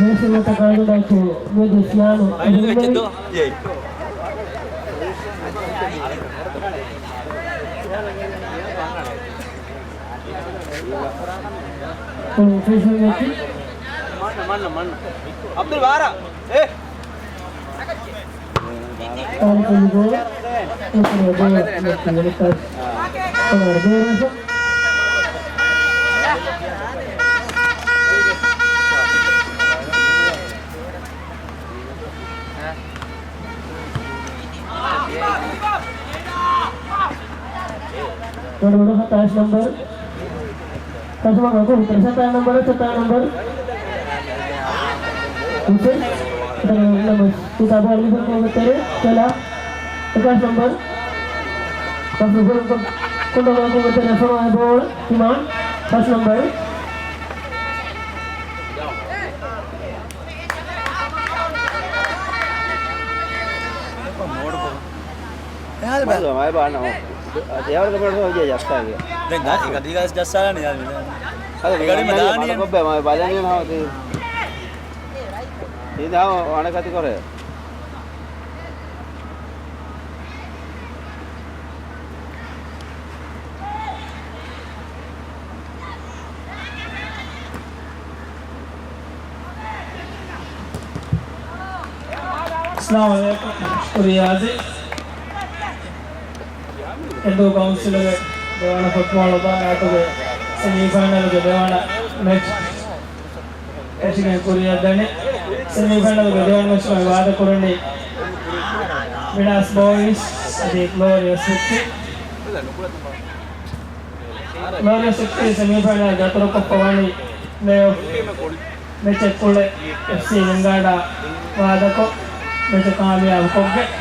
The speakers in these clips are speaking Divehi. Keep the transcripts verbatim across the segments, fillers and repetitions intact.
ރޭސުން އަތަކާގެ ދައްކު މިއަދު ސިޔާނު އަހަރުމެން އަބްދުލް ވާރާ. އޭ. ހަތާއިސް ނަމްބަރު. ކަސްމަ ކަކު ހުތަރު ސަތާ ނަމްބަރު، ސަތާ ނަމްބަރު. ހުސެން، ހުތަރު ނަމްބަރު. ހުތާ ބޯޅަ ލިބުން ކޯގެ ތެރޭ، ކެލާ. އެކާސް ނަމްބަރު. ކަފު ބޯޅަ ކޮ-، ކޮނޑޮމާ ކޯގެ ތެރޭ ފޮނުވާ ބޯޅަ، ތިމާން. ފަސް ނަމްބަރު. މޯޑު ބޯ. އެހާލި ބާ. މާލު، މާލު ބާ، ނޯ. ދެވަރުގެ ބޮޑު ހޯ ޖައްސާގެ. ދެން ދާ، އެކަ ދީގާސް ޖައްސާލާނީ ޔާ މި. އަދަ ގަޑި މި ދާނީ. ބަލަ ކޮބެ، މާ ބަލަނީ ހާ ދީ. ދީދާ ހޯ އަނެކަތި ކޮރޭ. އައްސަލާމު ޢަލައިކުމް. ޝުކުރިއްޔާ އަޒީޒް. ކެންދޫ ކައުންސިލުގެ ދެވަނަ ފުޓްބޯޅަ ބާރާތުގެ ސެމީފައިނަލްގެ ދެވަނަ މެޗް އެށިގެން ކުރިއަށްދަނީ. ސެމީފައިނަލްގެ ދެވަނަ މެޗުގައި ވާދަކުރަނީ ވިނާސް ބޯއިޒް އަދި ގްލޯރިއަސް ފިފްޓީ. ގްލޯރިއަސް ފިފްޓީ ސެމީފައިނަލް ދަތުރުކޮށްފަ ވަނީ ޕްލޭ އޮފް މެޗެއް ކުޅެ އެފްސީ ވެންގާޑާ ވާދަކޮށް، މެޗު ކާމިޔާބު ކޮށްގެން.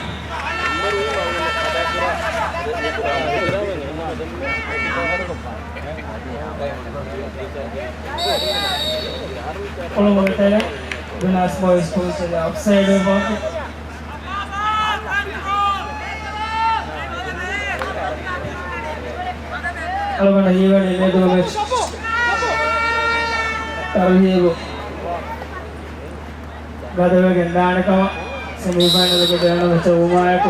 ކުޅުމުގެ ތެރެއިން ވިނާސް ބޯއިޒް ކުޅުންތެރި އޮފްސައިޑް ވެފަ އޮތީ. އަޅުގަނޑަށް ހީވަނީ މިއަދުގެ މެޗް ތަރުހީބު ގަދަވެގެން ދާނެ ކަމަށް. ސެމީފައިނަލްގެ ދެވަނަ މެޗަށް ވުމާއެކު،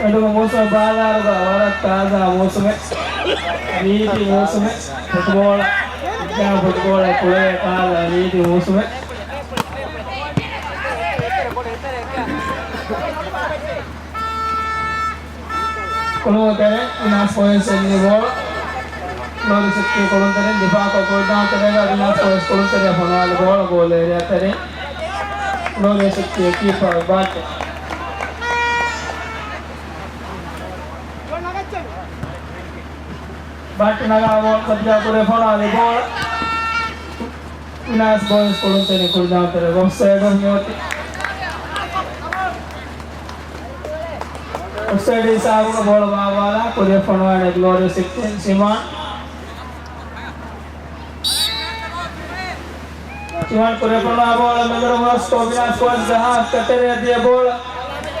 މިއަދުގެ މޫސުމަށް ބާލާއިރުގަ ވަރަށް ތާޒާ މޫސުމެއް، ރީތި މޫސުމެއް، ފުޓްބޯޅަ، ވިއްޔާ ފުޓްބޯޅަ ކުޅޭ ކާލަ ރީތި މޫސުމެއް. ކުޅުމުގެ ތެރެއިން ވިނާސް ބޯއިޒް އެންމެ ބޯޅަ. ގްލޯރިއަސް ފިފްޓީ ކުޅުންތެރިން ދިފާއުކޮށް ގޮތްދާން ތެރޭގަ ވިނާސް ބޯއިޒް ކުޅުންތެރިއަށް ފޮނުވާލި ބޯޅަ ގޯލް އޭރިއާ ތެރެއިން. ގްލޯރިއަސް ފިފްޓީ ކީޕަރ ބާއްޓެ. ބާއްޓެ ނަގާ ބޯޅަ ކޮތްގާ ކުރެ ފޮނުވާލި ބޯޅަ. ވިނާސް ބޯއިޒް ކުޅުންތެރިން ކުޅިދާން ތެރޭ އޮފްސައިޑު މިއޮތީ. އޮފްސައިޑް ހިސާބުގަ ބޯޅަ ބާއްވާލާ ކުރިއަށް ފޮނުވާނެ ގްލޯރިއަސް ފިފްޓީން ސިމާން. ސިމާން ކުރިއަށް ފޮނުވާ ބޯޅަ މެދުރަށް ހުރަސްކޮށް ވިނާސް ބޯއިޒްގެ ހާފްގެ ތެރެއަށް ދިޔަ ބޯޅަ.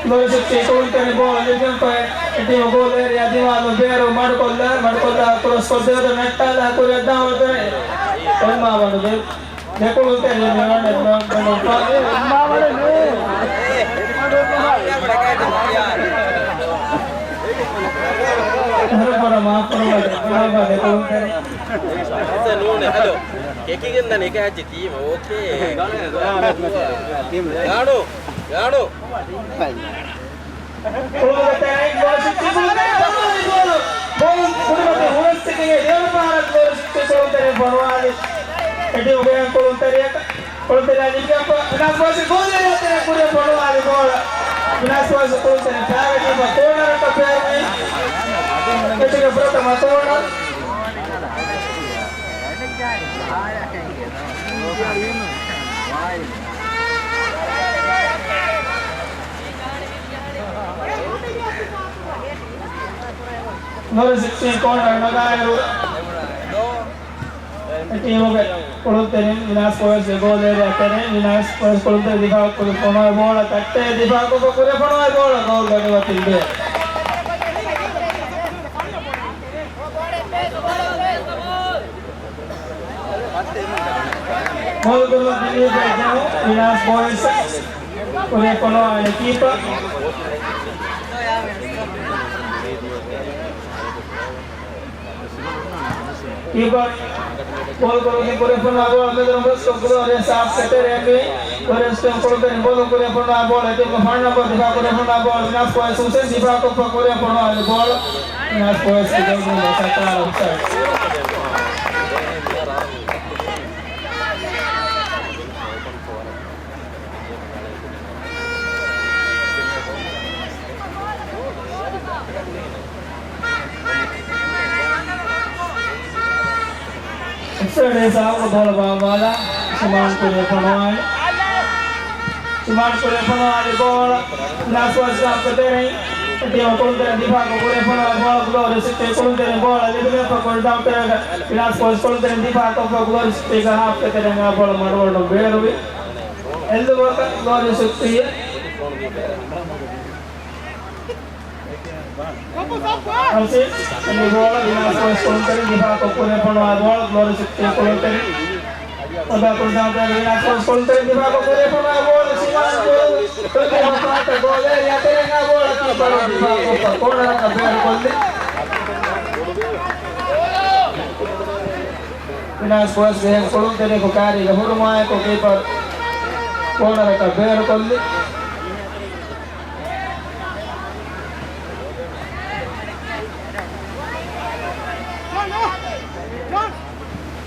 ގްލޯރިއަސް ފިފްޓީން ކުޅުންތެރިން ބޯޅަ ލިބިގެންފައި އެޓީމު ގޯލް އޭރިއާ ދިމާލުން ބޭރު މަޑުކޮށްލާ، މަޑުކޮށްލާ ކްރޮސް ކޮށްދެވޭތޯ ނައްޓާލާ ކުރިއަށް ދާން އޮތެވެ. ކޮންމާ ބަނޑު ދެ-، ދެކުޅުންތެރިން މިވަނީ ނޯ-، ނޯ-، ނޯ-، އަހަރެން ބޮޑަށް މާފުކުރުމަށް ދެކުޅުންތެރިން. ނޫނޭ، ހަލޯ. ކެކިގެން ދަނީ އެކަހައްޗި ތީމަ، އޯކޭ. ގާނޫ، ގާނޫ. ކުޅުމުގެ ތެރެއިން ގޯލް ޝޫޓް ކުޅުންތެރިން ފޮނުވާލި ބޯޅަ. ބޯލް ކުރިމަތި ހުރަސްކޮށްގެން ދެވަނަ ފަހަރަށް ގޯލް ޝޫޓް ކުޅުންތެރިން ފޮނުވާލި. އެޓީމުގެ ކުޅުންތެރިޔަކަށް، ކުޅުންތެރިޔާ ލިބިގެންފަ ވިނާސް ބޯއިޒް ގޯލް އޭރިއާ ތެރެއަށް ކުރިއަށް ފޮނުވާލި ބޯޅަ. ވިނާސް ބޯއިޒް ކުޅުންތެރިން ފައިވެދީފަ ކޯނަރަކަށް ބޭރުވި. މެޗުގެ ފުރަތަމަ ކޯނަރ. ނުވަ ސިކްސްޓީން ކޯނަރ ނަގާއިރު، އެ ޓީމުގެ ކުޅުންތެރިން ވިނާސް ބޯއިޒްގެ ގޯލް އޭރިއާ ތެރެއިން ވިނާސް ބޯއިޒް ކުޅުންތެރިން ދިފާއު ކުރި ފޮނުވާ ބޯޅަ ތައްޓެ ދިފާއުކޮށްފަ ކުރި ފޮނުވާ ބޯޅަ ގޯލް ގަޑި ވަތިން ބޭރު. ބޯޅަ ކުރިމަތިން ލިބޭ ޖެހުން ވިނާސް ބޯއިޒް. ކުރިއަށް ފޮނުވާލި ކީޕަރ. ކީޕަރ ބޯޅަ ކުރިމަތިން ކުރިއަށް ފޮނުވާ ބޯޅަ މެދުން ބަސްކޮށް ގްލޯރިއަސް އާފްގެ ތެރެއަށް އެންވީ. ގްލޯރިއަސް ޓީމު ކުޅުންތެރިން ބޯޅަ ކުރިއަށް ފޮނުވާ ބޯޅަ ޓީމުގެ ފަހަރު ނަމްބަރު ދިފާއު ކުރިއަށް ފޮނުވާ ބޯޅަ ވިނާސް ބޯއިޒް ހުސެން ދިފާއުކޮށްފަ ކުރިއަށް ފޮނުވާލި ބޯޅަ. ވިނާސް ބޯއިޒްގެ ޖާޒީ ނަމްބަރު ސަތާރަ އޮފްސައިޑް. އޮފްސައިޑް ހިސާބުގަ ބޯޅަ ބާއްވާލާ، ޝިމާން ކުރިއަށް ފޮނުވާލި. ޝިމާން ކުރިއަށް ފޮނުވާލި ބޯޅަ. ވިނާސް ބޯއިޒް ހާފްގެ ތެރެއިން. ޓީމު ކުޅުންތެރިން ދިފާއުކޮށް ކުރިއަށް ފޮނުވާ ބޯޅަ ގްލޯރިއަސް ސިޓީ ކުޅުންތެރިން ބޯޅަ ލިބިގެންފަ ގޯލް ދާން ތެރޭގަ. ވިނާސް ބޯއިޒް ކުޅުންތެރިން ދިފާއުކޮށްފަ ގްލޯރިއަސް ސިޓީގެ ހާފްގެ ތެރެއިން އާ ބޯޅަ މަޑުމަޑުން ބޭރުވި. އެއްލުމަކަށް ގްލޯރިއަސް ސިޓީއަށް. އަންސީ، އެންޑް ބޯޅަ ވިނާސް ބޯއިޒް ކުޅުންތެރިން ދިފާއުކޮށް ކުރިއަށް ފޮނުވާ ބޯޅަ ގްލޯރިއަސް ސިޓީ ކުޅުންތެރިން. އޮދާ ކުޅުންތެރިން ދިފާއުކޮށް ކުރިއަށް ފޮނުވާ ބޯޅަ ސިމާން ކުޅުންތެރިން ދިފާއުކޮށްފަ ގޯލް އޭރިއާ ތެރެއިން އާ ބޯޅަ ކީޕަރުން ދިފާއުކޮށްފަ ކޯނަރަކަށް ބޭރުކޮށްލި. ވިނާސް ބޯއިޒްގެ އެހެން ކުޅުންތެރިޔަކު ކާރީގަ ހުރުމާއެކު ކީޕަރު ކޯނަރަކަށް ބޭރުކޮށްލި.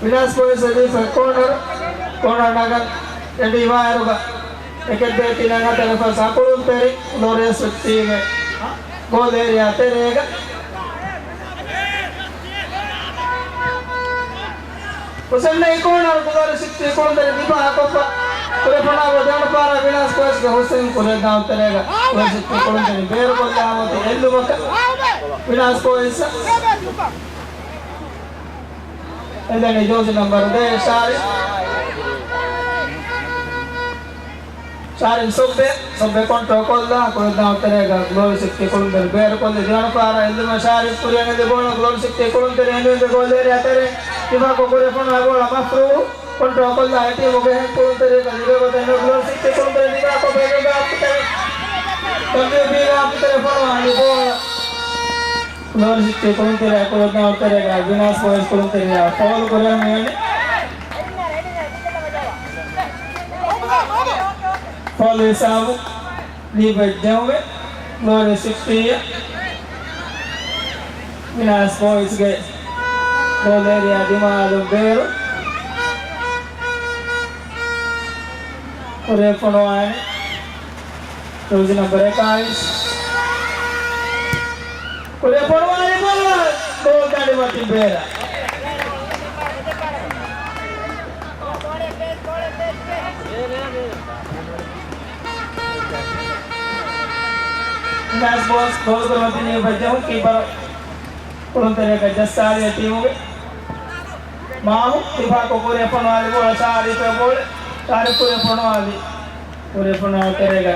ވިނާސް ބޯއިޒް ދީފަ ކޯނަރު، ކޯނަރު ނަގަން އެންޑީ ވާއިރުގަ އެކެއް ބޭތިނަށް ހަތަރެއް ފަސް ކުޅުންތެރި ގްލޯރިއަސް ސިޓީގެ ގޯލް އޭރިއާ ތެރޭގަ. ހުސެން އެ ކޯނަރު ގްލޯރިއަސް ސިޓީ ކުޅުންތެރިން ދިފާއުކޮށްފަ ކުރިއަށް ފޮނުވާ ދެވަނަ ފަހަރަށް ވިނާސް ބޯއިޒްގެ ހުސެން ކުރިއަށް ދާން ތެރޭގަ ގްލޯރިއަސް ސިޓީ ކުޅުންތެރިން ބޭރުކޮށްލާ އޮތީ އެއްލުމަކަށް ވިނާސް ބޯއިޒް. އެދެނީ ޖާޒީ ނަމްބަރު ދޭއް ޝާރިފް. ޝާރިފް ސޮއްބެ، ސޮއްބެ ކޮންޓްރޯލް ކޮށްލާ، ކުޅުންތެރިން ދާން ތެރޭގަ ގްލޯރިއަސް ސިޓީ ކުޅުންތެރިން ބޭރުކޮށްލި ދެވަނަ ފަހަރަށް އެއްލުމަށް ޝާރިފް ކުރިއަށް އެދި ބޯޅަ ގްލޯރިއަސް ސިޓީ ކުޅުންތެރިން އެންޑީގެ ގޯލް އޭރިއާ ތެރެއިން ދިފާއުކޮށް ކުރިއަށް ފޮނުވާ ބޯޅަ މަފްރޫހު ކޮންޓްރޯލް ކޮށްލާ އެ ޓީމުގެ އެހެން ކުޅުންތެރިޔަކަށް ލިބޭ ގޮތެއް ނޫން. ގްލޯރިއަސް ސިޓީ ކުޅުންތެރިން ދިފާއުކޮށް ބޭރުގަ އައްޕުތެރި ޑަބްލިޔުބީގެ އައްޕުތެރެއަށް ފޮނުވާލި ބޯޅަ. ގްލޯރިއަސް ސިޓީ ކުޅުންތެރިޔާ ކުޅުންތެރިޔާ ވިނާސް ބޯއިޒް ކުޅުންތެރިޔާ ފައުލް ކުރިއަށް މިވަނީ. ފައުލް ހިސާބު ލީބެ ޖެހުމެ ގްލޯރިއަސް ސިޓީއަށް ވިނާސް ބޯއިޒްގެ ގޯލް އޭރިއާ ދިމާލުން ބޭރު ކުރިއަށް ފޮނުވާނެ. ޖާޒީ ނަމްބަރު އެކާވީސް. ކުރިއަށް ފޮނުވާލި ބޯޅަ ގޯލް ދަނޑި މަތިން ބޭރަށް. ވިނާސް ބޯއިޒް ގޯލް ކުރިމަތިން ލިބިފަ ޖެހުން ކީޕަރު ކުޅުންތެރިޔަކަށް ޖައްސާލި އެ ޓީމުގެ މާހު ދިފާއުކޮށް ކުރިއަށް ފޮނުވާލި ބޯޅަ ޝާރިފްގެ ބޯޅަ. ޝާރިފް ކުރިއަށް ފޮނުވާލި. ކުރިއަށް ފޮނުވާ ތެރޭގަ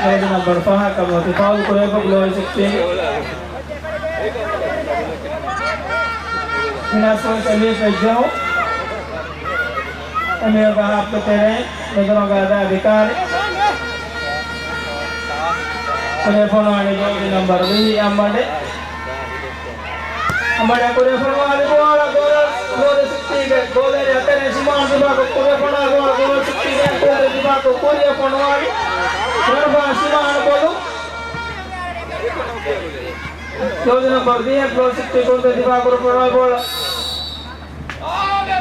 ޖާޒީ ނަމްބަރު ފަހަކަށް އޮތީ ފައުލް ކުރެވިފަ ގްލޯރިއަސް ސިޓީގެ ވިނާސް ބޯއިޒް އެލީފް އެއްޖަހު. އެމީހަކު ހާފްގެ ތެރެއިން މެދުރޮނގާ ދާ ވިކާރި. ކުރިއަށް ފޮނުވާލި ޖާޒީ ނަމްބަރު ވިހި އަމްމަޑެ. އަމްމަޑެ ކުރިއަށް ފޮނުވާލި ބޯޅަ ގޯލް، ގޯލް ސިޓީގެ ގޯލް އޭރިއާ ތެރެއިން ޝިމާން ދިފާއުކޮށް ކުރިއަށް ފޮނުވާ ބޯޅަ ގޯލް ސިޓީގެ ކުޅުންތެރިން ދިފާއުކޮށް ކުރިއަށް ފޮނުވާލި. ރަންފާ ޝިމާން ބޮލު. ޖާޒީ ނަމްބަރު ދިހަ ގޯލް ސިޓީ ކުޅުންތެރިން ދިފާއުކުރި ފޮނުވާ ބޯޅަ.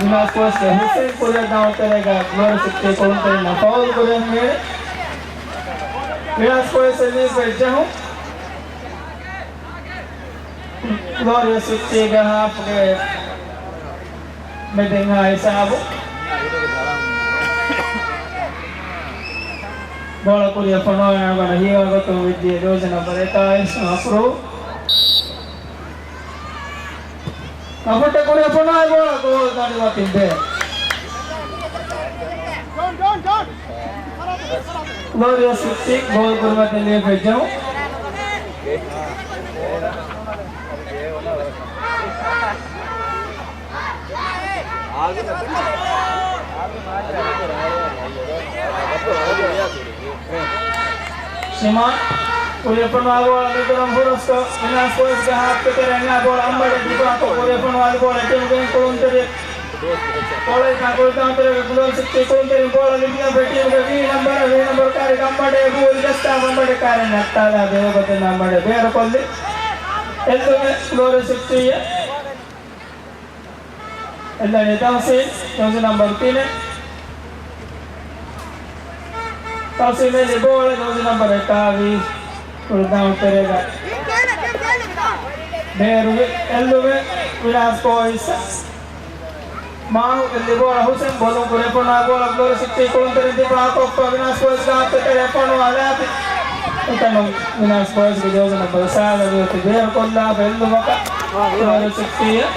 ވިނާސް ބޯއިޒްގެ ހުސެން ކުރިއަށް ދާން ތެރޭގަ ގޯލް ސިޓީ ކުޅުންތެރިންނަށް ފައުލް ކުރިއަށް މިވަނީ. ވިނާސް ބޯއިޒް އެލީފް އެއްޖަހު. ގޯލް ސިޓީގެ ހާފްގެ މެދެއްހާ ހިސާބު. ބޯޅަ ކުރިއަށް ފޮނުވާ އަޅުގަނޑަށް ހީވާ ގޮތުން ވިއްދިޔަ ޖާޒީ ނަމްބަރު އެކާވީސް މަފްރޫހު. ކަފައްޓެ ކުރިއަށް ފޮނުވާ ބޯޅަ ގޯލް ދަނޑި މަތިން ބޭރަށް. ގޯލް ސިޓީ ގޯލް ކުރިމަތިން ލިޔެފަ އެއްޖަހު. ޝިމާން ކުރިއަށް ފޮނުވާ ބޯޅަ މިދުރުން ފުރަސްކޮށް، ވިނާސް ބޯއިޒްގެ ހާފްގެ ތެރެއިން އައި ބޯޅަ އަނބަޑެއް ދިފާއުކޮށް ކުރިއަށް ފޮނުވާލި ބޯޅަ ޓީމުގެ ކުޅުންތެރި. ބޯޅަ އިން ކުޅިދާންތެރޭގަ ގްލޯރި ސިޓީ ކުޅުންތެރިން ބޯޅަ ލިބިގެންފަ ޓީމުގެ ވީ ނަމްބަރ، ވީ ނަމްބަރު ކާރި އަނބަޑެއް ބޯޅަ ޖަސްޓާ އަނބަޑެއް ކާރި ނައްޓާލާ ދެވޭ ގޮތެއް އަނބަޑެއް ބޭރުކޮށްލި. އެއްލުމެއް ގްލޯރި ސިޓީއަށް. އެއްލަނީ ތަހުސީން، ޖާޒީ ނަމްބަރު ތިނެއް. ތަހުސީން އެއްލި ބޯޅަ ޖާޒީ ނަމްބަރު އެކާވީސް ކުޅިދާން ތެރޭގަ ބޭރުވި. އެއްލުމެއް ވިނާސް ބޯއިޒް. މާހު އެއްލި ބޯޅަ ހުސެން ބޮލުން ކުރިއަށް ފޮނުވާ ބޯޅަ ގްލޯރި ސިޓީ ކުޅުންތެރިން ދިފާއުކޮށްފަ ވިނާސް ބޯއިޒްގެ ހާފްގެ ތެރެއަށް ފޮނުވާލާފި. އެތަނުން ވިނާސް ބޯއިޒްގެ ޖާޒީ ނަމްބަރު ސާދަ ވިއޮތީ ބޭރުކޮށްލާފަ އެއްލުމަކަށް ގްލޯރި ސިޓީއަށް.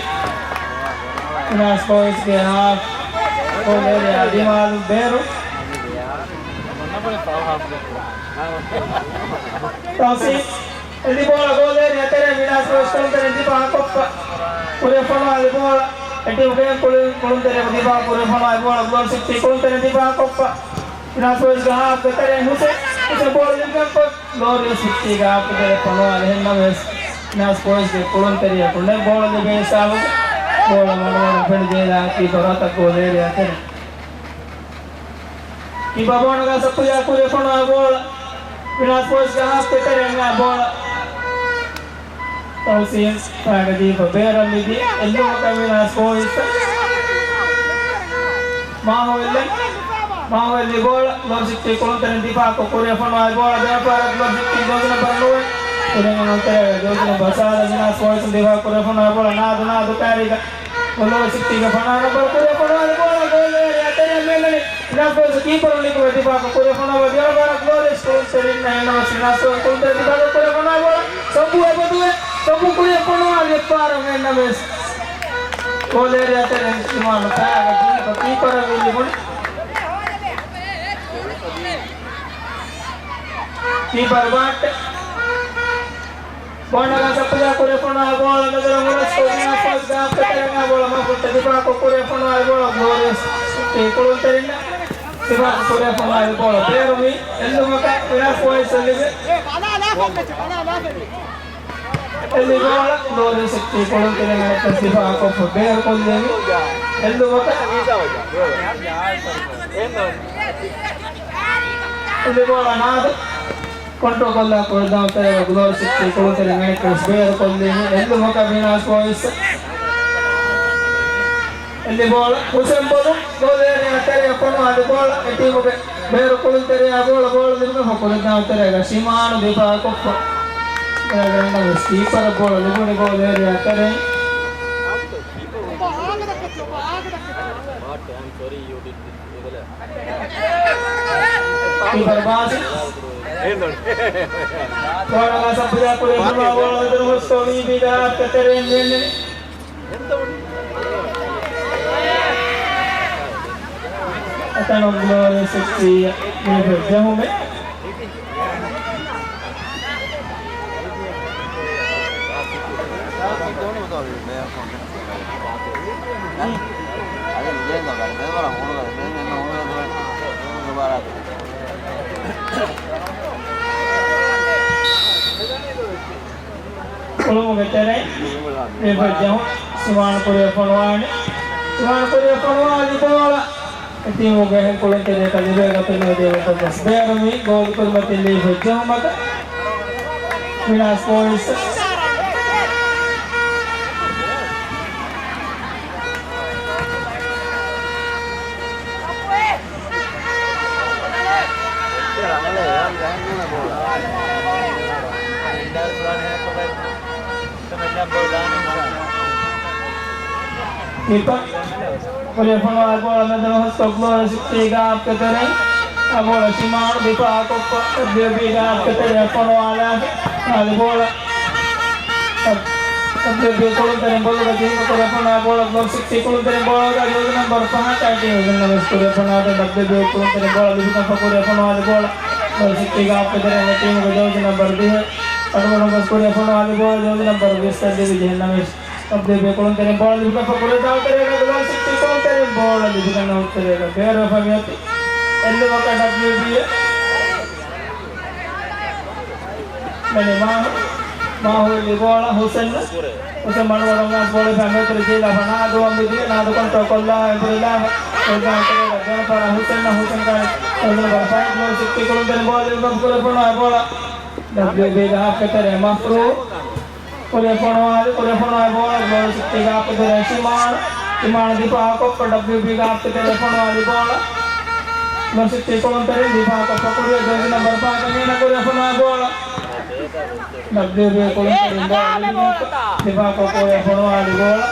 ވިނާސް ބޯއިޒްގެ ހާފް ގޯލް އޭރިއާ ދިމާލު ބޭރު. ތަހުސީން އެއްލި ބޯޅަ ގޯލް އޭރިއާ ތެރެއިން ވިނާސް ބޯއިޒް ކުޅުންތެރިން ދިފާއުކޮށްފަ ކުރިއަށް ފޮނުވާލި ބޯޅަ. އެ ޓީމުގެ ކުޅު-، ކުޅުންތެރިޔަކު ދިފާއު ކުރިއަށް ފޮނުވާލި ބޯޅަ ގްލޯރި ސިޓީ ކުޅުންތެރިން ދިފާއުކޮށްފަ ވިނާސް ބޯއިޒްގެ ހާފްގެ ތެރެއިން ހުސެން، ހުސެން ބޯޅަ ލިބިގެންފަ ގްލޯރި ސިޓީގެ ހާފްގެ ތެރެއަށް ފޮނުވާލި. އެހެންނަމަވެސް ވިނާސް ބޯއިޒްގެ ކުޅުންތެރިޔަކު ނެތް ބޯޅަ ލިބޭ ހިސާބުގަ ބޯޅަ މަޑުމަޑުން ފެނި ޖެހިލާ ކީޕަރު އަތަށް ގޯލް އޭރިއާ ތެރެއިން. ކީޕަރު ބޯނަގާ ސަޕްލަޔާ ކުރިއަށް ފޮނުވާ ބޯޅަ ވިނާސް ބޯއިޒްގެ ހާފްގެ ތެރެއިން އައި ބޯޅަ ތަހުސީން ފައިގަ ދީފަ ބޭރަށް މިދިޔަ އެއްލުމަކަށް ވިނާސް ބޯއިޒް. މާހު އެއްލެން، މާހު އެއްލި ބޯޅަ ގްލޯރި ސިޓީ ކުޅުންތެރިން ދިފާއުކޮށް ކުރިއަށް ފޮނުވާ ބޯޅަ ދެވަނަ ފަހަރަށް ގްލޯރި ސިޓީ ޖާޒީ ނަމްބަރު ނުވެ ކުރިއަށް އަންނަ ތެރޭގަ ޖާޒީ ނަމްބަރު ސާދަ ވިނާސް ބޯއިޒް ދިފާއު ކުރިއަށް ފޮނުވާ ބޯޅަ ނާދު ނާދު ކާރީގަ ގްލޯރި ސިޓީގެ ފަނާ ނަމްބަރު ކުރިއަށް ފޮނުވާލި ބޯޅަ ގޯލް އޭރިއާ ތެރެއަށް މިއަންނަނީ. ވިނާސް ބޯއިޒް ކީޕަރު ނިކުމެ ދިފާއު ކުރިއަށް ފޮނުވާ ދެވަނަ ފަހަރަށް ގްލޯރި ކުޅުންތެރިންނަށް އެންނަމަސް ވިނާސް ބޯއިޒް ކުޅުންތެރިން ދިފާއު ކުރިއަށް ފޮނުވާ ބޯޅަ ސޮބު އެބަދުވެ، ސޮބު ކުރިއަށް ފޮނުވާލި އެއްފަހަރަށް އެންނަމަސް ގޯލް އޭރިއާ ތެރެއިން ސިމާނު ފައިގަ ދީފަ ކީޕަރަށް ވީ ލިބުނީ. ކީޕަރު ބާއްޓެ. ބޯނަގާ ސަޕްލަޔާ ކުރިއަށް ފޮނުވާ ބޯޅަ މެދުރަށް މުރަސްކޮށް ވިނާސް ބޯއިޒް ގާފްގެ ތެރެއިން އައި ބޯޅަ މަފުއްޓެ ދިފާއުކޮށް ކުރިއަށް ފޮނުވާ ބޯޅަ ގްލޯރި ސިޓީ ކުޅުންތެރިންނަށް ދިފާއު ކުރިއަށް ފޮނުވާ ބޯޅަ ބޭރުވި. އެއްލުމަކަށް ވިނާސް ބޯއިޒް ލިބި އެއްލި ބޯޅަ ގްލޯރި ސިޓީ ކުޅުންތެރިން އަނެއްކާ ދިފާއުކޮށްފަ ބޭރުކޮށްލެވި. އެއްލުމަކަށް އެއްލި ބޯޅަ ނާދު ކޮންޓްރޯލް ކޮށްލާ ކުޅިދާން ތެރޭގަ ގްލޯރި ސިޓީ ކުޅުންތެރިން އަނެއްކާ ވެސް ބޭރުކޮށްލީ. އެއްލުމަކަށް ވިނާސް ބޯއިޒް އެއްލި ބޯޅަ ހުސެން ބޮލު ގޯލް އޭރިއާ ތެރެއަށް ފޮނުވާލި ބޯޅަ އެ ޓީމުގެ ބޭރު ކުޅުންތެރިޔާ ބޯޅަ ބޯޅަ ލިބިގެންފަ ކުޅިދާން ތެރޭގަ ޝިމާނު ދިފާއުކޮށްފަ އެންނަމަސް ކީޕަރަށް ބޯޅަ ލިބުނީ ގޯލް އޭރިއާ ތެރެއިން. ކީޕަރު ބާސި. ބޯނަގާ ސަޕްލަޔާ ކުރިއަށް ފޮނުވާ ބޯޅަ ދުރުހުސްކޮށް ވީބީގެ ހާފްގެ ތެރެއިން މިއަންނަނީ. އެތަނުން ގްލޯރި ސިޓީއަށް ލީފެއް ޖެހުމެއް. ކުޅުމުގެ ތެރެއިން ލީފެއް ޖެހުން. ސިމާން ކުރިއަށް ފޮނުވާނެ. ސިމާން ކުރިއަށް ފޮނުވާލި ބޯޅަ އެ ޓީމުގެ އެހެން ކުޅުންތެރިޔަކަށް ލިބޭ ގޮތެއް ނުވެދިޔަ ގޮތަށް ވެސް ބޭރުވި. ގޯލް ކުރިމަތިން ލީފެއް ޖެހުމަކަށް ވިނާސް ބޯއިޒް. ކީޕަރު ކުރިއަށް ފޮނުވާ ބޯޅަ މެދު ހުސްކޮށް ގްލޯރި ސިޓީގެ ހާފްގެ ތެރެއިން އަ ބޯޅަ ޝިމާނު ދިފާއުކޮށްފަ ޑަބްލިޔުބީގެ ހާފްގެ ތެރެއަށް ފޮނުވާލާފި. އަދި ބޯޅަ ޑަބްލިޔުބީ ކުޅުންތެރިން ބޮލުގަ ޖީބަ ކުރިއަށް ފޮނުވާ ބޯޅަ ގްލޯރި ސިޓީ ކުޅުންތެރިން ބޯޅަ ޖާޒީ ނަމްބަރު ފަހަށް ކައިޓީ ގެންނަވެސް ކުރިއަށް ފޮނުވާ ޑަބްލިޔުބީ ކުޅުންތެރިން ބޯޅަ ލިބިގެންފަ ކުރިއަށް ފޮނުވާލި ބޯޅަ ގްލޯރި ސިޓީގެ ހާފްގެ ތެރެއިން އެ ޓީމުގެ ޖާޒީ ނަމްބަރު ދިހަ އަޑުގަނޑު ގޮސް ކުރިއަށް ފޮނުވާލި ބޯޅަ ޖާޒީ ނަމްބަރު ވިއްސަށް ލިބި ޖެހެންނަމެސް ޑަބްލިޔުބީ ކުޅުންތެރިން ބޯޅަ ލިބިގެންފަ ކުރިއަށް ދާން ތެރޭގަ ގްލޯރި ސިޓީ ކުޅުންތެރިން ބޯޅަ ލިބިގަންނަ ތެރޭގަ ބޭރުވެފަ މިއޮތީ. އެއްލުމަކަށް ޑަބްލިޔުބީއަށް. މެނި މާހު، މާހު ލިބޯޅަ ހުސެން، ހުސެން މަޑުވަޑުން އަސް ބޯޅަ ފެންވެތުރި ޖީލާ ފަނާދު ވަން ބިދި ނާދު ކޮންޓްރޯލް ކޮށްލާ އެބުރިލާ ގޮންފަރަ ހުސެން، ހުސެން ކާން ނަމްބަރު ފައިވް ގޯލް ސިކްސްޓީން ކުޅުންތެރި ބޯޅަ ލިބުން ކުރެފޮނު އެ ބޯޅަ ޑަބްލިއުބީގެ ހާފްގެ ތެރެ މަފްރޫ ކުރެފޮނުވާލި، ކުރެފޮނުވާ ބޯޅަ ގޯލް ސިކްސްޓީގެ ހާފްގެ ތެރެ ޝިމާން، ޝިމާން ދިފާ ކޮށްފަ ޑަބްލިއުބީގެ ހާފްގެ ތެރެ ފޮނުވާލި ބޯޅަ ގޯލް ސިކްސްޓީ ކުޅުންތެރިން ދިފާ ކޮށްފަ ކުރިޔަށް ޖާޒީ ނަމްބަރު ފަހަކަށް އޭނަ ކުރެފޮނުވާ ބޯޅަ ޑަބްލިއުބީ ކުޅުންތެރިން ބޯޅަ ލިބިގެންފަ ދިފާކޮށް ކުރެފޮނުވާލި ބޯޅަ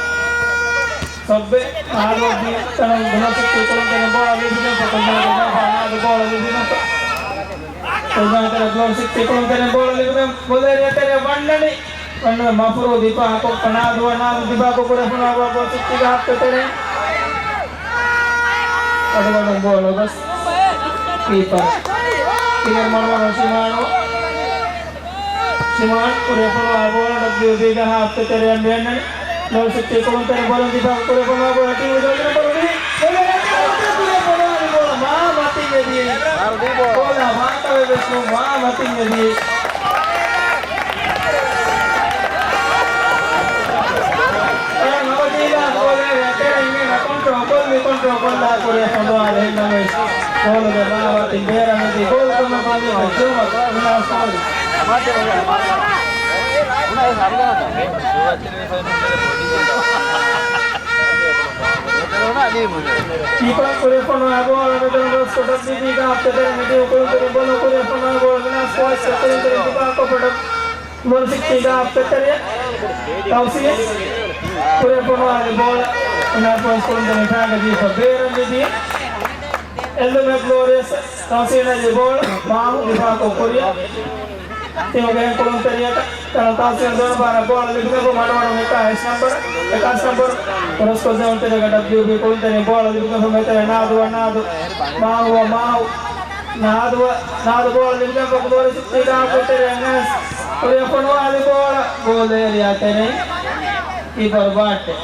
ސޮއްބެ ނާލު ދިޔަ ތަނަށް ގުނަސިއްކި ކުޅުންތެރިން ބޯޅަ ލިބިގެންފަ ކުޅުންތެރިން ނާލު ބޯޅަ ލިބިގެންފަ ކުޅުންތެރިން ބޯޅަ ލިބިގެން ބޯޅަ އެރިޔާ ތެރެ ވަންނަނީ ވަންނަނީ މަފްރޫ ދިފާކޮށްފަ ނާދު ނާދު ދިފާކޮށް ކުރެފޮނުވާ ގޯލް ސިކްސްޓީގެ ހާފްގެ ތެރެ އަޑުގަނޑު ބޯޅަ ގޮސް ކީޕަރ ކީޕަރ މަޑުވަޑު ޝިމާނު ޝިމާން ކުރެފޮނުވާ ބޯޅަ ޑަބްލިއުބީގެ ހާފްގެ ތެރެއަށް ބޭންނަނީ. ގޯލް ސިކްސްޓީ ކުޅުންތެރިން ބޯޅަ ދިފާ ކުރެފޮނުވާ ބޯޅަ ޓީމު ޖާޒީ ނަމްބަރު ވިހި. ބޯޅަ ކުރެފޮނުވާލި ބޯޅަ މާ މަތިން އެދި. ބޯޅަ މާ ކަވެ ވެސް ނޫން މާ މަތިން އެދި. އަޅަން އަވަދީލާ ބޯޅަ އެރިޔާ ތެރެ އިނގޭ ކޮންޓްރޯލް ކޮށްލި ކޮންޓްރޯލް ކޮށްލާ ކުރެފޮނުވާލި ހެންނަމެސް ބޯޅަގެ މާ މަތިން ބޭރަށް އެދި ގޯލް ކުރުމަށް ފަންނި ޖުމަ ވިނާސް ކޮށްލި. ކީޕަރ ކުރެފޮނުވާ ބޯޅަ މެދުން ގޮސް ކޮޓަށް ދިދީގާ އައްޕެތެރެ މެދިޔު ކުޅުންތެރި ބޮލު ކުރެފޮނުވާ ބޯޅަ ވިނާސް ކޯއެސް ކުޅުންތެރި ދިފާ ކޮށްފަ ޑަބް ގޯލް ސިކްސްޓީގާ އައްޕެތެރެ ތައުސީމް ކުރެފޮނުވާލި ބޯޅަ ވިނާސް ކޯއެސް ކުޅުންތެރި ފާގަ ދީފަ ބޭރަށް މިދިޔަ އެލްޑުމެ ގްލޯރިއަސް ތައުސީމް އަލީ ބޯޅަ މާހު ދިފާ ކޮށް ކުރިޔަށް ތިމުގެ ކުޅުންތެރިޔަކަށް ތަނަ ތާސިމް ދޮނުބާރަ ބޯޅަ ލިބިގެންފު މަޑުމަޑުން އެކާ އެސް ނަމްބަރު، އެކާސް ނަމްބަރު ކްރޮސް ކޮށްދެވުން ތެރޭގަ ޑަބްލިއުބީ ކުޅުންތެރިން ބޯޅަ ލިބިގެންފު މެތެރެ ނާދު ނާދު މާހު މާހު ނާދު ނާދު ބޯޅަ ލިބިގެންފު ގޯލް ސިކްސްޓީގާ އައްޕެތެރެ ނާސް ކުރިޔަށް ފޮނުވާލި ބޯޅަ ގޯލް އޭރިޔާ ތެރެއިން ކީޕަރު ބާއްޓެ.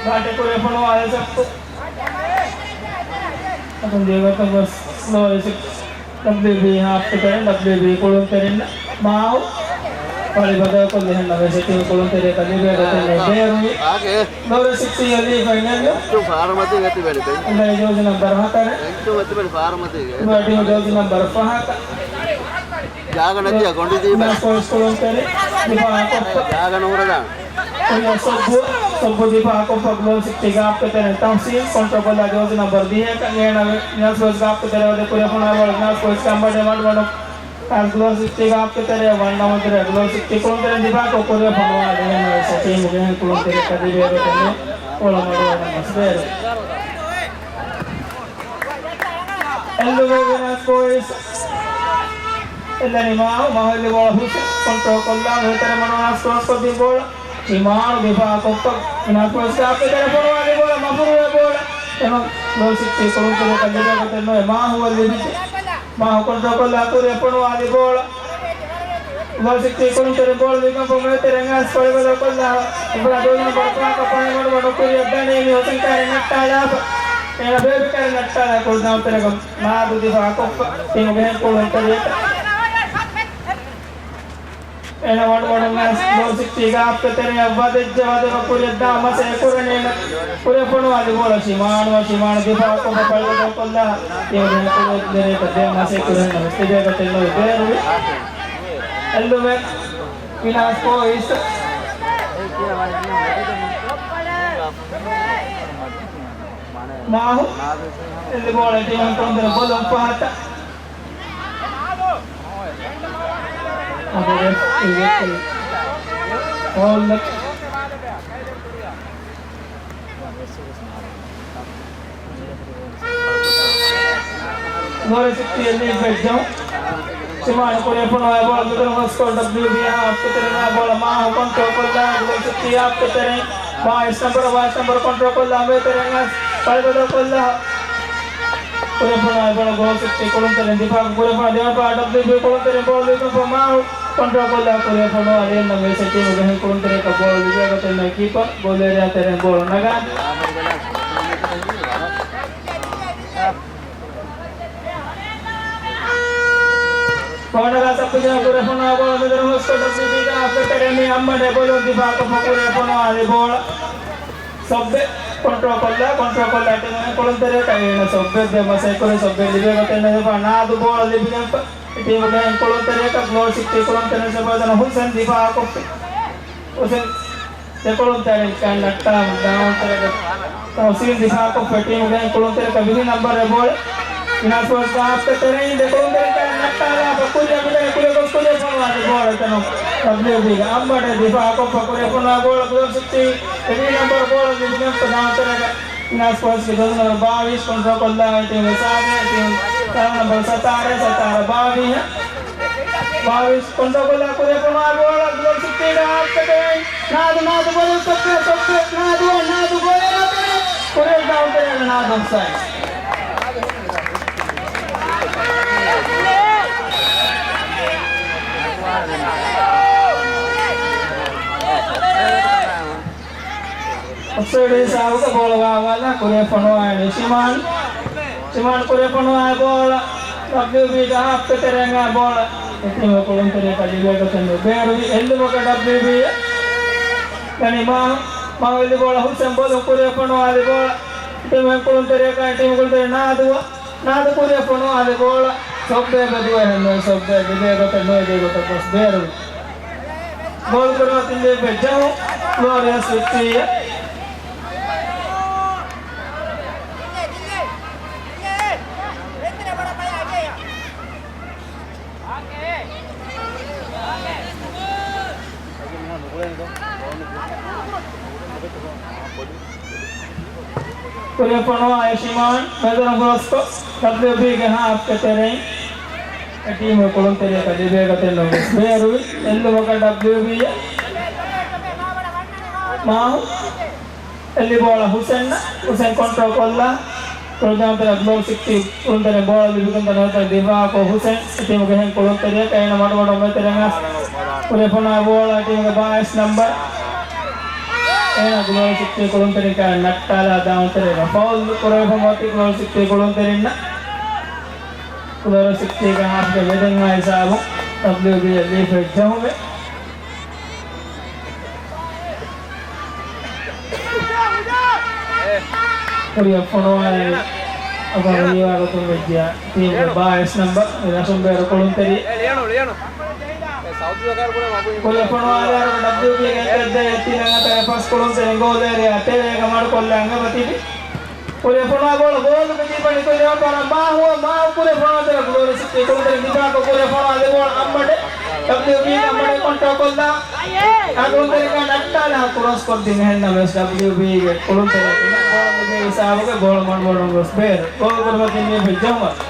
ބާއްޓެ ކުރެފޮނުވާލި ސައްޕު. އަތުން ދިޔަގޮތަށް ގޮސް ގޯލް ސިކްސް ޑަބްލިއުބީ ހާފްގެ ތެރެއިން ޑަބްލިއުބީ ކުޅުންތެރިންނަށް މާހު ފަޅި ބަދަލުކޮށްލި ހެންނަމެސް ޓީމު ކުޅުންތެރިޔަކަށް ލިބޭ ގޮތެއް ނުބޭރުވި. ގޯލް ސިކްސްޓީ އަލީ ފައިނަލް. އެއްޗު ފާރަމަތި ވެތި ވެރި ބެން. އެންޑަ ޖާޒީ ނަމްބަރު ހަތަރެއް. އެއްޗު ވެތި ވެރި ފާރަމަތި. އެބަ ޓީމު ޖާޒީ ނަމްބަރު ފަހަކަށް. ޖާގަ ނެތި ގޮނޑި ދީބަ. ނާސް ކޯއެސް ކުޅުންތެރި ދިފާ ކޮށްފަ. ޖާގަ ނުހުރެދާނެ. ކުރިޔަށް ސޮއްބު، ސޮއްބު ދިފާ ކޮށްފަ ގޯލް ސިކްސްޓީގާ އައްޕެތެރެ ތަހުސީން ކޮންޓްރޯލް ކޮށްލާ ޖާޒީ ނަމްބަރު ދިހައަކަށް އޭނަ ނާސް ކޯއެސްގާ އައްޕެތެރެ ވަދެ ކުރިޔަށް ފޮނުވާ ބޯޅަ ނާސް ކޯއެސް ކަނބަޑެ މަޑުމަޑު ނާސް ގޯލް ސިކްސްޓީގާ އައްޕެތެރެ ވަންނަމުން ތެރޭ ގޯލް ސިކްސްޓީ ކުޅުންތެރިން ދިފާ ކޮށް ކުރިޔަށް ފޮނުވާ ދެހެން ވެސް ޓީމުގެ އެހެން ކުޅުންތެރި ކަދިބޭރު ކަމެއް އޮޅަ މަޑުވަނަ މަސްބޭރު. އެލްޑުމެ ވިނާސް ކޯއެސް. އެލްޑުމެ މާހު، މާހު އެލްޑުމެ ބޯޅަ ހުސް ކޮންޓްރޯލް ކޮށްލާ މެތެރެ މަޑު ނާސް ކްރޮސް ކޮށްދިން ބޯޅަ ޝިމާން ދިފާ ކޮށްފަ ނާސް ކްރޮސް ކާޕް ތެރެ ފޮނުވާލި ބޯޅަ މަފުރުވެ ބޯޅަ. އެމަ ގޯލް ސިކްސްޓީ ކުޅުންތެރި ކަން ލިބޭ ގޮތެއް ނުވޭ. މާހު އަށް ލިބިއްޖެ. މާހު ކޮންޓްރޯލް ކޮށްލާ ކުރިޔަށް ފޮނުވާލި ބޯޅަ. ގޯލް ސިކްސްޓީ ކުޅުންތެރިން ބޯޅަ ލިބިގެންފު މެތެރެ ނާސް ފަޅިބަދަލު ކޮށްލާ. އިބްރާ ޖޯލިން ބަރު ފަހަކަށް ފަހަތް މަޑުމަޑު ކުރިޔަށް ދަނީ މި ހުސެން ކާރި ނައްޓާލާފަ. އޭނަ ބޭބި ކާރި ނައްޓާލާ ކުޅުދާން ތެރެގަ ނާދު ދިފާ ކޮށްފަ ތިމުގެ ހެން ކުޅުންތެރިޔަކަށް. އޭނަ ވަޑު ވަޑުން އައިސް ގޯލް ސިކްސްޓީގެ އައްޕެތެރެއަށް ވަދެއްޖެ. ވަދެފަ ކުރިޔަށް ދާ މަސޭ ކުރަނީ ކުރިޔަށް ފޮނުވާލި ބޯޅަ ޝިމާނު ވަ ޝިމާނު ދިފާ ކޮށްފަ ފަޅިބަދަލު ކޮށްލާ. ތިމުގެ ހެން ކުޅުންތެރިޔަކަށް ދޭ މަސޭ ކުރަން ނަމަ ތިބޭ ގޮތެއް ނުވި ބޭރުވި. އެލްޑުމެ ވިނާސް ކޯއިސް. މާހު އެލްޑުމެ ބޯޅަ ޓީމުން ކޮންދެރަ ބޮލުން ފަހަތަށް. އަދި ރެފް އިނގޭތީ ފައުލް. ގޯލް ސިކްސްޓީ އެލްޑީ ފެއްޖަ. ޝިމާން ކުރިޔަށް ފޮނުވާ ބޯޅަ ދުދުރު ހޮސްކޮށް ޑަބްލިއުބީ އައްޕެތެރެ ބޯޅަ މާހު ކޮންޓްރޯލް ކޮށްލާ. ގޯލް ސިކްސްޓީ އައްޕެތެރެ. ބާއިސް ނަމްބަރު، ބާއިސް ނަމްބަރު ކޮންޓްރޯލް ކޮށްލާ މެތެރެ ނާސް ފަޅިބަދަލު ކޮށްލާ. ކުރެފޮނުވާ ބޯޅަ ގޯލް ސިކްސްޓީ ކުޅުންތެރިން ދިފާއު ކުރެފޮނުވާ ދެވަނަ ޕާ ޑަބްލިއުބީ ކުޅުންތެރިން ބޯޅަ ލިބިފަ މާހު. ކޮންޓްރޯލްކޮށްލާ ކުރިއަށް ފޮނުވާލި އެން އެމް އެސް ޓީމުގެ އެހެން ކުޅުންތެރިޔަކަށް ބޯޅަ ލިބިގަތެން ކީޕަރ ގޯލް އޭރިއާ ތެރެއިން ބޯޅަ ނަގާ. ބޯނަގާ ސައްޕު ޖަހާ ކުރިއަށް ފޮނުވާ ބޯޅަ މެދުން ހުސްކޮށް ސީބީގެ ހާފްގެ ތެރެއިން އައްމަޑޭ ބޮލުން ދިފާއުކޮށްފަ ކުރިއަށް ފޮނުވާލި ބޯޅަ ސޮއްބެ ކޮންޓްރޯލްކޮށްލާ، ކޮންޓްރޯލްކޮށްލާ ޓީމުގެ ކުޅުންތެރިޔަކަށް އޭނަ ސޮއްބެ ދެ މަސައްކަތް ކުރި ސޮއްބެ ލިބިގަތެން ނަގަފާ ނާދު ބޯޅަ ލިބިގެންފަ ޓީމުގެ ކުޅުންތެރިޔަކަށް ގްލޯރި ސިކްސްޓީ ކުޅުންތެރި ސަބަދަނ ހުސެން ދިފާއުކޮށްފި. ހުސެން ދެ ކުޅުންތެރިން ނައްޓާ ދާންތެރެގަ ތަހުސީން ދިފާއުކޮށްފަ ޓީމުގެ ކުޅުންތެރިޔަކަށް ވިހި ނަންބަރު ބޯޅަ އިނާސް ފޯސް ގާފްގެ ތެރެއިން ދެ ކުޅުންތެރިން ނައްޓާލާފަ ކުރިއަށް މިދަނީ ކުރިއަށް ގޮސް ކުރިއަށް ފޮނުވާލި ބޯޅަ އެތަނުން ޑަބްލިޔުބީގެ އައްމަޑޭ ދިފާއުކޮށްފަ ކުރިއަށް ފޮނުވާ ބޯޅަ ގްލޯރި ސިކްސްޓީ ވިހި ނަންބަރު ބޯޅަ ލިބިގެންފަ ދާންތެރެގަ އިނާސް ފޯސްގެ ޖާސީ ނަންބަރު ބާވީސް ކޮންޓްރޯލްކޮށްލާ ޓީމުގެ ސާދަ ޓީމު ސާދަ ނަންބަރު ސަތާރަ، ސަތާރަ ބާވީސް، ބާވީސް ކޮންޓްރޯލްކޮށްލާ ކުރިއަށް ފޮނުވާ ބޯޅަ ގްލޯރި ސިކްސްޓީގެ ހާފްގެ ތެރެއިން ނާދު، ނާދު ބޮލުން ސޮއްބެ، ސޮއްބެ، ނާދު، ނާދު ގޯލް އޭރިއާ ތެރެއިން ކުރިއަށް ދާންތެރެއިން ނާދު އޮފްސައިޑް. އޮފްސައިޑް ހިސާބުގަ ބޯޅަ ވާވާލާ ކުރިއަށް ފޮނުވާލީ ޝިމާން. ޝިމާން ކުރިއަށް ފޮނުވާ ބޯޅަ ޑަބްލިޔުބީގެ ހާފްގެ ތެރެއިން އައި ބޯޅަ އެ ޓީމުގެ ކުޅުންތެރިޔަކަށް ލިބޭގޮތެއް ނުބޭރުވި. އެއްލުމަކަށް ޑަބްލިޔުބީ އެ ދަނީ މާހު، މާހު އެއްލި ބޯޅަ ހުސެން ބޮލުން ކުރިއަށް ފޮނުވާލި ބޯޅަ ޓީމުގެ ކުޅުންތެރިޔަކަށް ޓީމުގެ ކުޅުންތެރި ނާދު، ނާދު ކުރިއަށް ފޮނުވާލި ބޯޅަ ސޮއްބެ ބެދުވެ ހެންނު ސޮއްބެ ލިބޭގޮތެއް ނުވެ ދޭގޮތަށް ގޮސް ބޭރުވި. ގޯލް ކުރިމަތިން ލިބޭ ޖަހު ގްލޯރިއަސް ވިކްޓްރީ. ކުރިއަށް ފޮނުވާ ޝިމާން މެދުން ކްރޮސްކޮށް ޑަބްލިޔުބީގެ ހާފްގެ ތެރެއިން އެ ޓީމުގެ ކުޅުންތެރިޔަކަށް ލިބޭގޮތެއް ނުވެސް ބޭރުވި. އެއްލުމަކަށް ޑަބްލިޔުބީ އެ މާހު އެއްލި ބޯޅަ ހުސެންއަށް، ހުސެން ކޮންޓްރޯލްކޮށްލާ ކުޅުންތެރި ގްލޯރި ސިކްސްޓީ ކުޅުންތެރިން ބޯޅަ ލިބިގެން ދަނޑު ދިފާއުކޮށް ހުސެން އެ ޓީމުގެ އެހެން ކުޅުންތެރިޔަކަށް އޭނަ މަޑުމަޑުން މެދުތެރެއަށް ކުރިއަށް ފޮނުވާ ބޯޅަ ޓީމުގެ ބާވީސް ނަންބަރު އޭނަ ގްލޯރި ސިކްސްޓީ ކުޅުންތެރިން ނައްޓާލާ ދާންތެރޭގަ ފައުލް ކުރެވިފަ އޮތީ ގްލޯރި ސިކްސްޓީ ކުޅުންތެރިންނަށް. ގްލޯރި ސިކްސްޓީގެ ހާފްގެ ވެދެން އާ ހިސާބު ޑަބްލިޔުބީ އެ ލީފެއް ޖަހުމެ. ކުރިއަށް ފޮނުވާލީ އަބަ ހީވާގޮތުން ވެއްޖިއްޔާ ޓީމުގެ ބާވީސް ނަންބަރު ރަސުންބޭރު ކުޅުންތެރި. ކުރިއަށް ފޮނުވާލާއިރު ޑަބްލިޔުބީގެ އެއް ދެ އެއް ތިން އަތަރެ ފަސް ކުޅުންތެރިން ގޯލް އޭރިއާ ތެރޭގަ މަޑުކޮށްލާން އެބަތިބި. ކުރިއަށް ފޮނުވާ ބޯޅަ ގޯލުގަ ދީފަ ނިކުތް އެވަރަށް މާހު، މާހު ކުރިއަށް ފޮނުވާ ތެރޭ ގްލޯރި ސިކްސްޓީ ކުޅުންތެރިން ދިފާއުކޮށް ކުރިއަށް ފޮނުވާލި ބޯޅަ އައްމަޑޭ ޑަބްލިޔުބީ އައްމަޑޭ ކޮންޓްރޯލްކޮށްލާ އަގުންތެރިކަން ނައްޓާލާ ކްރޮސްކޮށްދިން އެހެންނަމަ ވެސް ޑަބްލިޔުބީގެ ކުޅުންތެރި ބޯޅަ ލިބޭ ހިސާބުގަ ބޯޅަ މަޑުމަޑުން ގޮސް ބޭރު ގޯލް ކުރިމަތިން ލިބި ޖަހުމަށް.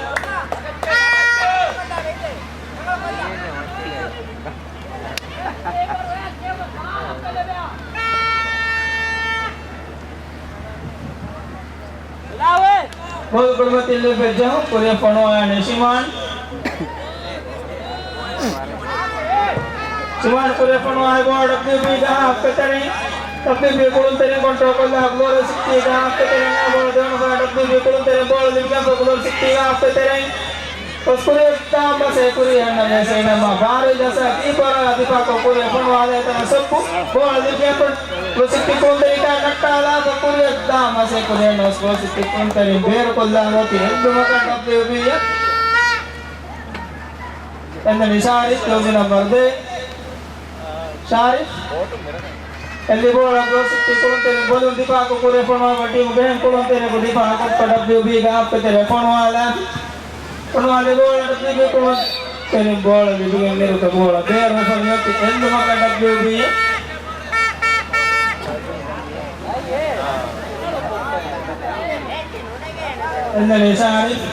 ގޯލް ކުރިމަތިން ލިބޭ ޖަހު ކުރިއަށް ފޮނުވާނެ ޝިމާން. ޝިމާން ކުރިއަށް ފޮނުވާ ބޯޅަ ޑަބްލިޔުބީގެ ހާފްގެ ތެރެއިން. ޑަބްލިޔުބީ ކުޅުންތެރިން ކޮންޓްރޯލްކޮށްލާ ގްލޯރި ސިކްސްޓީގެ ހާފްގެ ތެރެއިން އާ ބޯޅަ ދެވަނަ ފަހަރަށް ޑަބްލިޔުބީ ކުޅުންތެރިން ބޯޅަ ލިބިގެންފަ ގްލޯރި ސިކްސްޓީގެ ހާފްގެ ތެރެއިން. ކޮސްކުރިއަށް ދާން މަސައްކަތް ކުރި އެހެންނަމަވެސް އޭނަ މާ ބާރު ޖައްސާ ކީޕަރާ ދިފާއުކޮށް ކުރިއަށް ފޮނުވާލާ އެތަނަށް ސޮއްޕު ބޯޅަ ލިބިގެންފަ ގްލޯރި ސިކްސްޓީ ކުޅުންތެރިން ނައްޓާލާފަ ކުރިއަށް ދާން މަސައްކަތް ކުރި އެހެންނަމަވެސް ގްލޯރި ސިކްސްޓީ ކުޅުންތެރިން ބޭރުކޮށްލާން އޮތީ އެއްލުމަކަށް ޑަބްލިޔުބީއަށް. އެންމެ ނިޝާނީ ޖާސީ ނަންބަރު ދޭއް. ޝާރިފް. އެއްލި ބޯޅަ ގްލޯރި ސިކްސްޓީ ކުޅުންތެރިން ބޮލުން ދިފާއުކޮށް ކުރިއަށް ފޮނުވާ ޓީމުގެ އެހެން ކުޅުންތެރިން ދިފާއުކޮށްފަ ޑަބްލިޔުބީގެ ހާފްގެ ތެރެއަށް ފޮނުވާލާ. ފޮނުވާލި ބޯޅަ ޑަބްލިޔުބީ ކުޅުންތެރިން ބޯޅަ ލިބިގެން އިރުގަ ބޯޅަ ބޭރުވެފަ މިއޮތީ އެއްލުމަކަށް ޑަބްލިޔުބީއަށް. އެންމެ ޝާރިފް.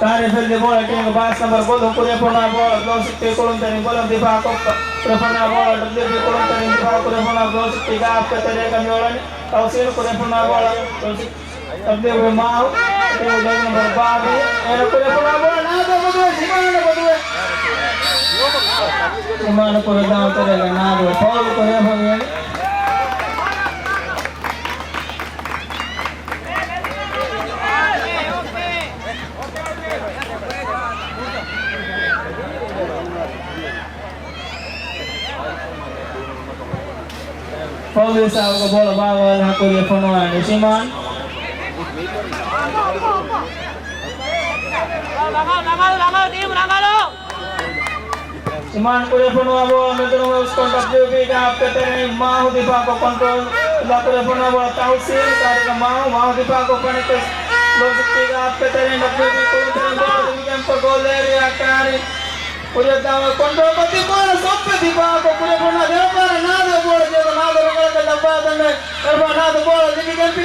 ޝާރިފް އެއްލި ބޯޅަ ޓީމުގެ ބާވީސް ނަންބަރު ބޮލުން ކުރިއަށް ފޮނުވާ ބޯޅަ ގްލޯރި ސިކްސްޓީ ކުޅުންތެރިން ބޮލުން ދިފާއުކޮށްފަ ކުރިއަށް ފޮނުވާ ބޯޅަ ޑަބްލިޔުބީ ކުޅުންތެރިން ދިފާއު ކުރިއަށް ފޮނުވާ ގްލޯރި ސިކްސްޓީގެ ހާފްގެ ތެރޭގަ މިއުޅެނީ. ތަހުސީނު ކުރިއަށް ފޮނުވާ ބޯޅަ ގްލޯރި ސިކްސްޓީ ޑަބްލިޔުބީ މާހު، ޓީމު ޖާސީ ނަންބަރު ބާވީސް، އޭނަ ކުރިއަށް ފޮނުވާ ބޯޅަ ނާދު އެބަދުވެ، ޝިމާން އެބަދުވެ. އިމާނު ކުރެދާން ތެރޭގަ ނާދު ފައުލު ކުރެވި. ފައުލު ހިސާބުގަ ބޯޅަ ބާއްވާލާ ކުރިއަށް ފޮނުވާނީ ޝިމާން. ޝިމާން ކުރިއަށް ފޮނުވާ ބޯޅަ މެދުން ވެސް ކޮން ޑަބްލިއުބީގެ ހާފްގެ ތެރެއިން މާހު ދިފާކޮށް ކޮންޓްރޯލް ކުރިއަށް ފޮނުވާ ބޯޅަ ތަހުސީން ކާރިގަ މާހު، މާހު ދިފާކޮށް ފަނެއްކޮށް ލޯސިކް ހާފްގެ ތެރެއިން ޑަބްލިއުބީ ކުޅުންތެރިން ބޯޅަ ލިބިގެންފަ ގޯލް އޭރިއާ ކާރި. ކުރިއަށް ދާން ކޮންޓްރޯލް ކޮށްދިން ބޯޅަ ސޮއްޕެ ދިފާކޮށް ކުރިއަށް ފޮނުވާ ދެވަނަ ބާރަށް ނާދު ދެވަނަ ބޯޅަ ޖެހި ނާދު ރަނގަޅަށް ލައްވާ ދަންނަވަން އެރުވާ ނާދު ބޯޅަ ލިބިގެންފި.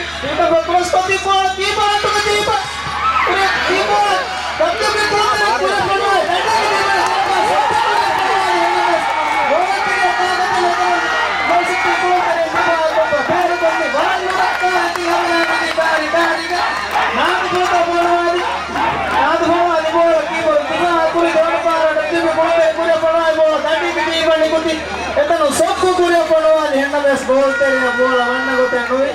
ކްރޮސް ކޮށްދިން ބޯޅަ ކީޕަރ އައުޓުގަ ދީފަ. ކުރި ކީޕަރ ޑަބްލިއުބީ ކުޅުންތެރިން ކުރިއަށް ފޮނުވާ ދަންނަވަން ދީފަ. ނާދު ބޯޅަ ލިބިގެންފަ ގޯލް އޭރިއާ ކާރިގަ. ނާދު ބޯޅަ ފޮނުވާލި. ނާދު ފޮނުވާލި ބޯޅަ ކީޕަރު ދިފާއަށް ކުރި ދެވަނަ ބާރަށް ޑަބްލިއުބީ ކުޅުންތެރިން ކުރިއަށް ފޮނުވާލި ބޯޅަ ދަނޑި ދީފަ ނިކުތީ. އެތަނުން ސޮއްކު ކުރިއަށް ފޮނުވާލި. އެހެންނަމަވެސް ގޯލްތެރެއަށް ބޯޅަ ވަންނަ ގޮތެއް ނުވި.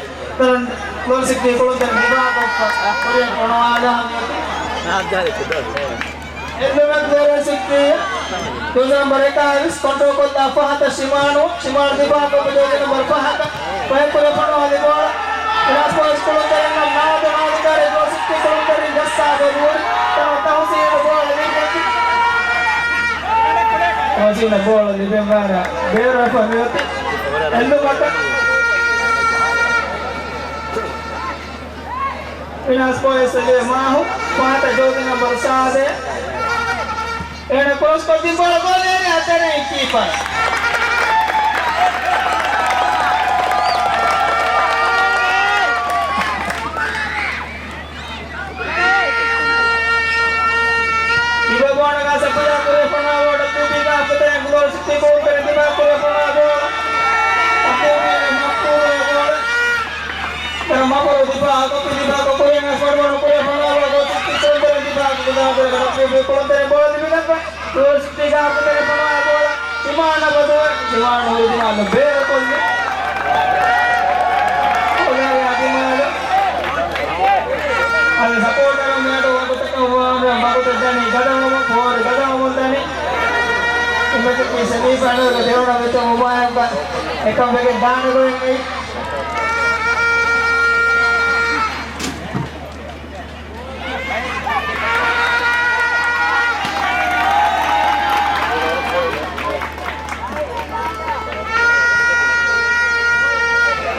ލޯސިކް ކުޅުންތެރިން ދިފާއަށް ކޮށްފަ ކުރިއަށް ފޮނުވާލާ. އެއްލުމެއް ލޯސިކް ޖެރްސީ ނަމްބަރު އެކާވީސް ކޮންޓްރޯލް ކޮށްލާ ފަހަތަށް ޝިމާނު، ޝިމާނު ދިފާއަށް ކޮށްފަ ޖާގަ ނަމްބަރު ފަހަކަށް ފަހެ ކުރިއަށް ފޮނުވާލި ބޯޅަ. ވިނާސް ބޯއިޒް ކުޅުންތެރިންނަށް ނާދު، ނާދު ކާރި ލޯސިކް ކުޅުންތެރިން ޖައްސާފަ ހުރި. ތަހުސީނަށް ބޯޅަ ލިބިގެންފި. ތަހުސީނަށް ބޯޅަ ލިބެންވާނަށް ބޭރުވެފަ މިއޮތީ. އެއްލުމަކަށް ވިނާސް ބޯއިޒް އެ މާހު ފަހަތަށް ޖާޒީ ނަމްބަރު ސާދެ. އޭނަ ކްރޮސް ކޮށްދިން ބޯޅަ ގޯލް އޭރިއާ ތެރެއިން ކީޕަރ. އިބަ ބޯނަގާ ސަޕްލައި ކުރިއަށް ފޮނުވާ ބޯޅަ ޑަބްލިއުބީގެ ހާފްގެ ތެރެއިން ލޯސިކް ކުޅުންތެރިން ދިފާއަށް ކުރިއަށް ފޮނުވާ ބޯޅަ. ޑަބްލިއުބީގެ މަފްކޫރު އެ ބޯޅަ. ދަރަ މަފުރު ދިފާއަށް ކޮށްފި ދިފާއަށް ކޮށް ކުރިއަށް އަސްވަޑު ބޯނު ކުރިއަށް ފޮނުވާ ބޯޅަ ލޯސިކް ކުޅުންތެރިން ދިފާއަށް ކުރިއަށް ފޮނުވާ ބޯޅަ ލިބިގެންފަ. ލޯސިކް ހާފްގެ ތެރެއިން ފޮނުވާ ބޯޅަ ޝިމާނަށް ބަދަލު، ޝިމާން ހުރި ދިމާލު ބޭރުކޮށްލި. އޮލާރި އަދިމާލު. އަދި ސަޕޯޓަރުން މިއަދު ވަގުތަކަށް ވާންވެ ވަގުތަށް ދަނީ ގަދަވަމުން، ފޯރު ގަދަވަމުން ދަނީ. އެމެކި ސެމީފައިނަލްގެ ދެވަނަ މެޗަށް އުމާއަކަށް އެކަން ވެގެން ދާނެ ގޮތް އެއީ.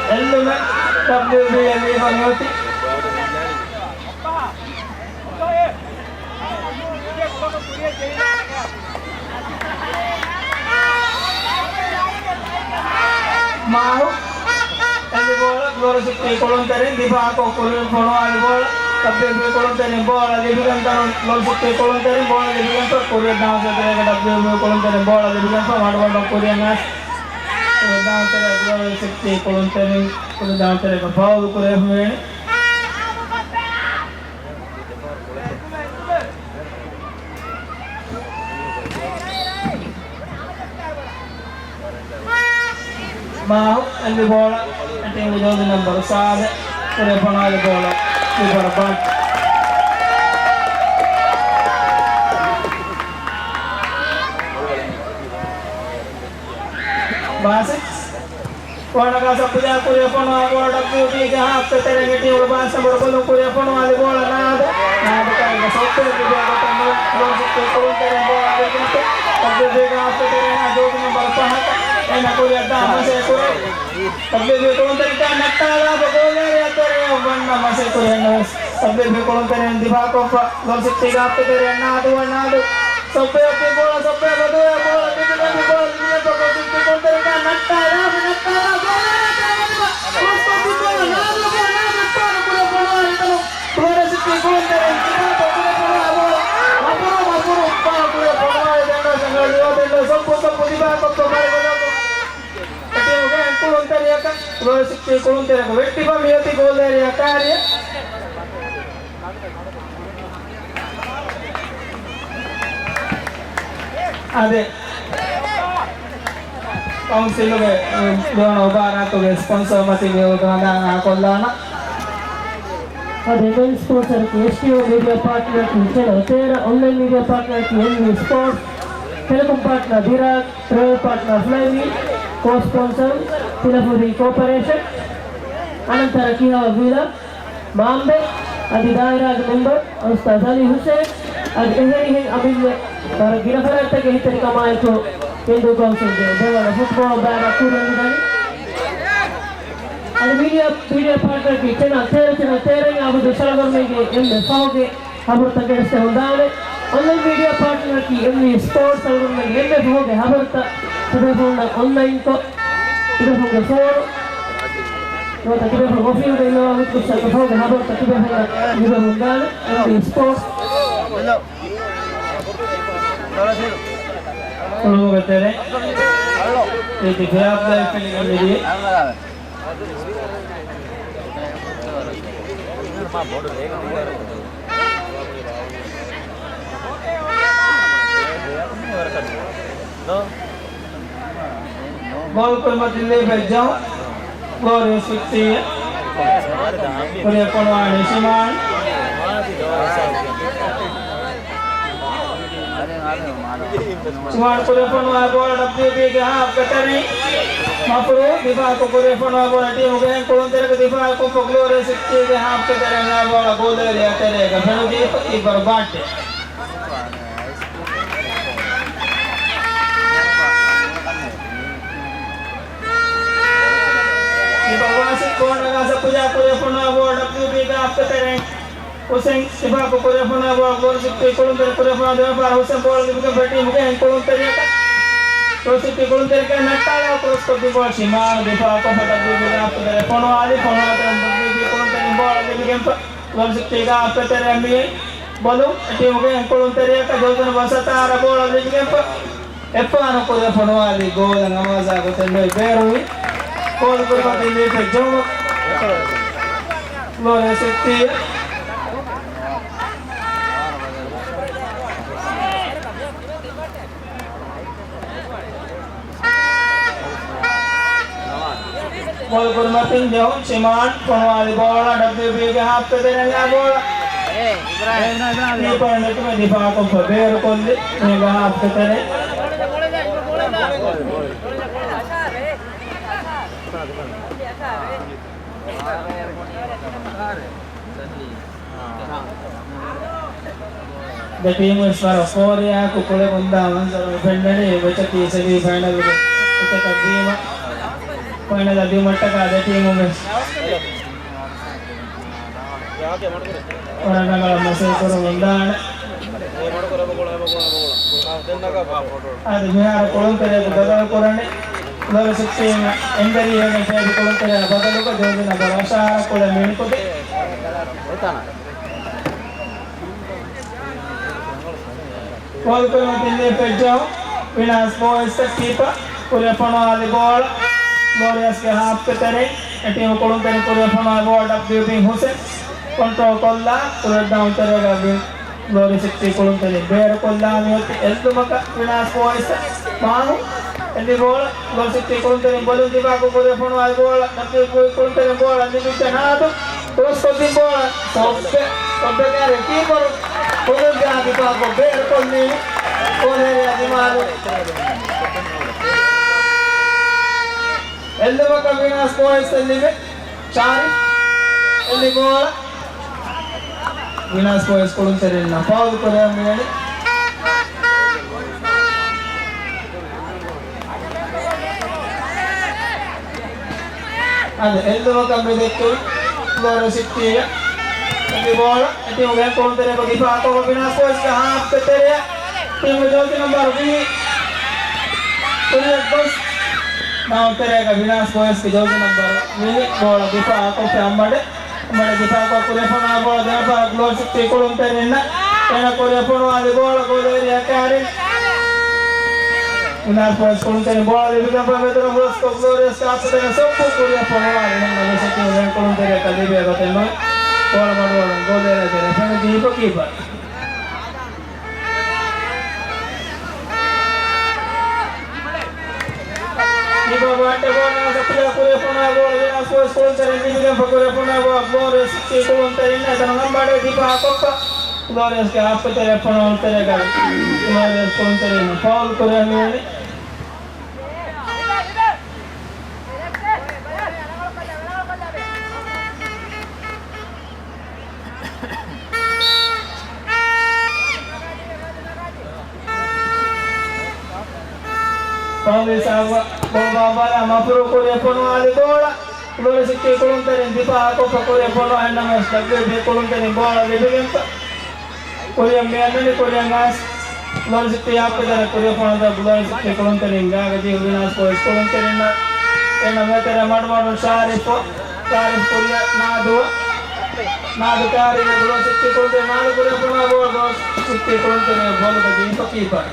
އެއްލުމެއް ޑަބްލިއުބީ އެލީފަ މިއޮތީ. މާހު އެންޑި ބޯޅަ ލޯސިކް ކުޅުންތެރިން ދިފާއަށް ކުރިއަށް ފޮނުވާލި ބޯޅަ. ޑަބްލިއުބީ ކުޅުންތެރިން ބޯޅަ ލިބިގެން ތަނުން ލޯސިކް ކުޅުންތެރިން ބޯޅަ ލިބިގެންފަ ކުރިއަށް ދާން ސަތޭކަ ޑަބްލިއުބީ ކުޅުންތެރިން ބޯޅަ ލިބިގެންފަ މަޑުމަޑުން ކުރިއަށް އައިސް ކުރިއަށް ދާން ތެރޭ ލޯސިކް ކުޅުންތެރިން ކުރިއަށް ދާން ތެރޭގަ ފައުލު ކުރެވުމެވެނީ. މާހު އެންޑި ބޯޅަ ޓީމުގެ ޖާޒީ ނަމްބަރު ސާދެ ކުރިއަށް ފޮނުވާލި ބޯޅަ ކީޕަރ ބާ. ބާސި ބޯނަގާ ސަޕްލައި ކުރިއަށް ފޮނުވާ ބޯޅަ ޑަބްލިއުބީގެ ހާފްގެ ތެރެއިން އެ ޓީމުގެ ބާސް ނަމްބަރު ކޮޅުން ކުރިއަށް ފޮނުވާލި ބޯޅަ ނާދު. ނާދު ކާރިގަ ސޮއްޕެ ލިބޭ ގޮތަށް ނުވެ ލޯސިކް ކުޅުންތެރިން ބޯޅަ ލިބިގެންފި. ޑަބްލިއުބީގެ ހާފްގެ ތެރެއިން ޖާޒީ ނަމްބަރު ފަހަކަށް އޭނަ ކުރިއަށް ދާން މަސައްކަތް ކުރޭ. ޑަބްލިއުބީ ކުޅުންތެރިން ނައްޓާލާފަ ގޯލް އޭރިއާ ތެރެއަށް ވަންނަ މަސައްކަތް ކުރޭ ނަމަވެސް ޑަބްލިއުބީ ކުޅުންތެރިން ދިފާއަށް ކޮށްފަ ލޯސިކް ހާފްގެ ތެރެއަށް ނާދު ނާދު. ސޮއްޕެ އޮތީ ބޯޅަ، ސޮއްޕެ ބަދުވެ ބޯޅަ ލިބިގެން ބޯޅަ ލިބިގެންފަ ކޮންސެޕްޓް ކޮންތެރިގަ ނައްޓާލާފަ ނައްޓާލާ ގޯލަށް ކުރިއަށް ފޮނުވާލި ބޯޅަ ނާދުގެ ނާދު އެއްބާރު ކުރިއަށް ފޮނުވާލި ތަނު ބުލާރެ ސިޓީ ކުޅުންތެރިން ދިފާއަށް ކުރިއަށް ފޮނުވާ ބޯޅަ މަފުރު މަފުރު އެއްބާރު ކުރިއަށް ފޮނުވާލި ދެންނަ ސަނގަ ލިޔޯ ދެންނަ ސޮއްޕު ސޮއްޕު ދިފާއަށް ކޮށްފަ ބައި ބަލާކޮށް އެޓީމުގެ ކުޅުންތެރިޔަކަށް ބުލާރެ ސިޓީ ކުޅުންތެރިޔަކަށް ވެއްޓިފަ މިއޮތީ ގޯލް އޭރިއާ ކާރިއަށް. އާދެ. ކައުންސިލުގެ ދެވަނަ މުބާރާތުގެ ސްޕޮންސަރ މަތިން މިއުޅުނު ހަނދާން އާކޮށްލާނަ. އަދި މެން ސްޕޮންސަރަކީ އެސްޓީއޯ މީޑިއާ ޕާޓްނަރަކީ ޗެނަލް ތޭރަ، އޮންލައިން މީޑިއާ ޕާޓްނަރަކީ އެންވީ ސްޕޯޓްސް، ޓެލެކޮމް ޕާޓްނަރ ދިރާގް، ޓްރެވެލް ޕާޓްނަރ ފްލައިމީ، ކޯ ސްޕޮންސަރ ތިލަފުރީ ކޯޕަރޭޝަން، އަނަންތަރަ ކިހާވަ ވީލާ، މާނބެ އަދި ދާއިރާގެ މެމްބަރު އުސްތާޛު އަލީ ހުސެން އަދި އެހެރިހެން އަމިއްލަ ވަރަށް ގިނަ ފަރާތްތަކެއް އެހީތެރިކަމާއެކު ހިންދޫ ކައުންސިލްގެ ދެވަނަ ފުޓްބޯޅަ ބާރަށް ކުރިއަށް މިދަނީ. އަދި މީޑިއާ، މީޑިއާ ޕާޓްނަރަކީ ޗެނަލް ތޭރަ، ޗެނަލް ތޭރައިން އާބަދު ސަޅަކުރުމުގެ އެންމެ ފަހުގެ ހަބަރުތައް ގެނެސްދެމުންދާނެ. އޮންލައިން މީޑިއާ ޕާޓްނަރަކީ އެންވީ ސްޕޯޓްސް ސަޅަކުރުމުގެ އެންމެ ފަހުގެ ހަބަރުތައް ތިބޭފުޅުންނަށް އޮންލައިންކޮށް، ތިބޭފުޅުންގެ ފޯނު ނުވަތަ ތިބޭފުޅުން އޮފީހުގައި އިންނަވާ ހުސްކޮށް ސަޅަކުރުމުގެ ހަބަރުތައް ތިބޭފުޅުންނަށް ލިބެމުންދާނެ. އެންވީ ސްޕޯޓްސް އުޅުމުގެ ތެރެއިން ރީތި ފެއާޕްލޭ ފިލިގެން މިދިޔަ. ގޯލް ކުރިމަތިން ލިބި ޖޯ ގޯލް ސިކްސްޓީ. ކުރިއަށް ފޮނުވާނީ ޝިމާން. ޝިމާން ކުރިއަށް ފޮނުވާ ބޯޅަ ޑަބްލިޔުބީގެ ހާފްގެ ތެރެއިން. މަފްރޫ ދިފާއުކޮށް ކުރިއަށް ފޮނުވާ ބޯޅަ ޓީމުގެ އެހެން ކުޅުންތެރިޔަކު ދިފާއުކޮށްފަ ގްލޯރިއަސް ސިޓީގެ ހާފްގެ ތެރެއިން އައި ބޯޅަ ގޯލް އޭރިއާ ތެރޭގަ ފެނުން ދީފަ ކީޕަރު ބާއްޓެ. ކީޕަރު ވާސިފް ބޯޅަ ނަގާ ސައްޕުޖާ ކުރިއަށް ފޮނުވާ ބޯޅަ ޑަބްލިޔުބީގެ ހާފްގެ ތެރެއިން. ހުސެން ދިފާއުކޮށް ކުރިއަށް ފޮނުވާ ބޯޅަ ގްލޯރިއްޔާ ސިޓީ ކުޅުންތެރި ކުރިއަށް ފޮނުވާ ދެވަނަ ފަހަރަށް ހުސެން ބޯޅަ ލިބިގެންފަ ޓީމުގެ އެހެން ކުޅުންތެރިޔަކަށް. ގްލޯރިއްޔާ ސިޓީ ކުޅުންތެރިކަން ނައްޓާލާ ކްރޮސްކޮށް ދިން ބޯޅަ ޝިމާން ދިފާއުކޮށް ޑަބްލިޔުބީގެ ހާފްގެ ތެރެއިން ފޮނުވާލި. ފޮނުވާލި ޑަބްލިޔުބީގެ ކުޅުންތެރިން ބޯޅަ ލިބިގެންފަ ގްލޯރިއްޔާ ސިޓީގެ ހާފްގެ ތެރެއަށް މިއޮތް ބޮލުން ޓީމުގެ އެހެން ކުޅުންތެރިޔަކަށް ޖޯޒުން ބަސް އަތާރަ ބޯޅަ ލިބިގެންފަ އެއްފަހަރު ކުރިއަށް ފޮނުވާލި ގޯލަށް އަމާޒާ ގޮތެއް ނުވެ ބޭރުވި. ގޯލް ކުރިމަތިން ލީފެއް ޖޯމަ ގޯލް ސިޓީ. ގޯލް ކުރިމަތިން ޖެހުން ޝިމާން ފޮނުވާލި ބޯޅަ ޑަބްލިޔުބީގެ ހާފްގެ ތެރެއިން އައި ބޯޅަ. ކީޕަރު ނެތުމެ ދިފާއުކޮށްފަ ބޭރުކޮށްލި މީގެ ހާފްގެ ތެރެއިން. ދެ ޓީމު ވެސް ވަރަށް ފޯރިޔާކު ކުޅެމުންދާ މަންޒަރު ފެންނަނީ. މެޗަކީ ސެމީ ފައިނަލްގެ މެޗަކަށް ދީމަ، ފައިނަލަށް ދިއުމަށްޓަކާ ދެ ޓީމު ވެސް ވަރަށް ރަނގަޅަށް މަސައްކަތް ކުރަމުންދާނެ. އަދި މިހާރު ކުޅުންތެރިޔަކު ބަދަލު ކުރަނީ. ލޮރި ސިކްސްޓީން އެންބެރީ ހެދެން ފޭދި ކުޅުންތެރިޔާ ބަދަލުކޮށް ޖޯޒިން ނަންބަރު އަށާރަ ކުޅެ މިނިކުތި. ގޯލް ކުރިމަތިން ލީފެއްޖަހުން ވިނާސް ބޯއިސް ކީޕަރު ކުރިއަށް ފޮނުވާލި ބޯޅަ ގްލޯރިއަސްގެ ހާފްގެ ތެރެއިން. އެ ޓީމު ކުޅުންތެރިން ކުރިއަށް ފޮނުވާ ބޯޅަ ޑަބްލިޔު ބިން ހުސެން ކޮންޓްރޯލް ކޮށްލާ ކުރިއަށް ދާން ތެރޭގަ ގްލޯރި ސިޓީ ކުޅުންތެރިން ބޭރުކޮށްލާ މިއޮތީ އެއްލުމަކަށް ވިނާސް ބޯއިސް މާހު އެލި ބޯޅަ ގްލޯރި ސިޓީ ކުޅުންތެރިން ބޮލުން ދިފާކު ކުރިއަށް ފޮނުވާލި ބޯޅަ ޑަބްލިޔު ކުޅުންތެރިން ބޯޅަ ލިބިއްޖެ ނާދު ކްރޮސްކޮށްދިން ބޯޅަ ސޮއްބެ، ސޮއްބެ ކާރި ކީޕަރު ކުޅުން ދިމާ ދިފާކޮށް ބޭރުކޮށްލީ ގޯލޭރިއާ ދިމާލު. އެއްލުމަކަށް ވިނާސް ބޯއިސް އެ ލިބި ޝާރިފް އެ ލިބި ބޯޅަ. ވިނާސް ބޯއިސް ކުޅުންތެރިންނަށް ފައުލް ކުރެއްވި އަދި އެއްލުމަކަށް މި ދެއްކެވި ގްލޯރި ސިޓީގެ އެ ބޯޅަ އެ ޓީމުގެ ކުޅުންތެރިޔަކު ދިފާ ކޮށް ވިނާސް ބޯއިސްގެ ހާފްގެ ތެރެއަށް ޓީމުގެ ޖޯޒި ނަންބަރު ވިހި ކުރިއަށް ގޮސް ނައު ތެރޭގަ ވިނާސް ބޯއިސްގެ ޖޯޒި ނަންބަރު ވިހި ބޯޅަ ދިފާ ކޮށްފި އައްމަޑެ އައްމަޑެ ދިފާކޮށް ކުރިއަށް ފޮނުވާ ބޯޅަ ދެވަނަ ފަހަރަށް ގްލޯރި ސިޓީ ކުޅުންތެރިންނަށް އޭނަ ކުރިއަށް ފޮނުވާލި ބޯޅަ ގޯލޭރިއާ ކާރިން. ވިނާސް ބޯއިސް ކުޅުންތެރިން ބޯޅަ ލިބިގެންފަ މެދުރަށް ހުސްކޮށް ގްލޯރިއަސް ކާޕްޓަން ސޮއްޕު ކުރިއަށް ފޮނުވާލި ނަމަ މި ސިޓީ ކުޅުންތެރިޔަކަށް ލިބޭ ގޮތެއް ނުވޭ. ބޯޅަ މަޑުއަޅަން ގޯލޭރިއާ ތެރެ ފެނު ޖީފަ ކީޕަރު. ވާންޓެ ބޯނަސް އަޕްލައި ކުރިއަށް ފޮނުވާ ބޯޅަ ވިނާސް ބޯސް ކުޅުންތެރިން ލިބިގެންފަ ކުރިއަށް ފޮނުވާ ބޯ ގްލޯރިއަސް ސިޓީ ކުޅުންތެރިން އެތަނުން އަނބާޑޭ ދިފާއަށް ކޮށްފަ ގްލޯރިއަސްގެ ހާފްގެ ތެރެއަށް ފޮނުވާ ތެރޭގަ ގްލޯރިއަސް ކުޅުންތެރިން ފައުލް ކުރިއަށް މިވަނީ. ފައުލް ހިސާބު ބޯ ބާބާލާ މަފުރު ކުރިއަށް ފޮނުވާލި ބޯޅަ. ގްލޯރި ސިޓީ ކުޅުންތެރިން ދިފާއަށް ކޮށްފަ ކުރިއަށް ފޮނުވާ އެންނަމަސް ޑަބްލިއު ބީ ކުޅުންތެރިން ބޯޅަ ލިބިގެންފަ. ކުރިއަށް މިއަންނަނީ ކުރިއަށް އައިސް ގްލޯރި ސިޓީ އާޕްގެ ތެރެ ކުރިއަށް ފޮނުވާ ގްލޯރި ސިޓީ ކުޅުންތެރިން ގާގަ ޖީ ވިނާސް ބޯސް ކުޅުންތެރިންނަށް އެންނަ މޭތެރެ މަޑުމަޑުން ޝާރިފް، ޝާރިފް ކުރިއަށް ނާދު، ނާދު ކާރިއަށް ގްލޯރި ސިޓީ ކުޅުންތެރިން ނާދު ކުރިއަށް ފޮނުވާ ބޯޅަ ގްލޯރި ސިޓީ ކުޅުންތެރިން ބޯލުގަ ޖެހިފަ ކީޕަރ.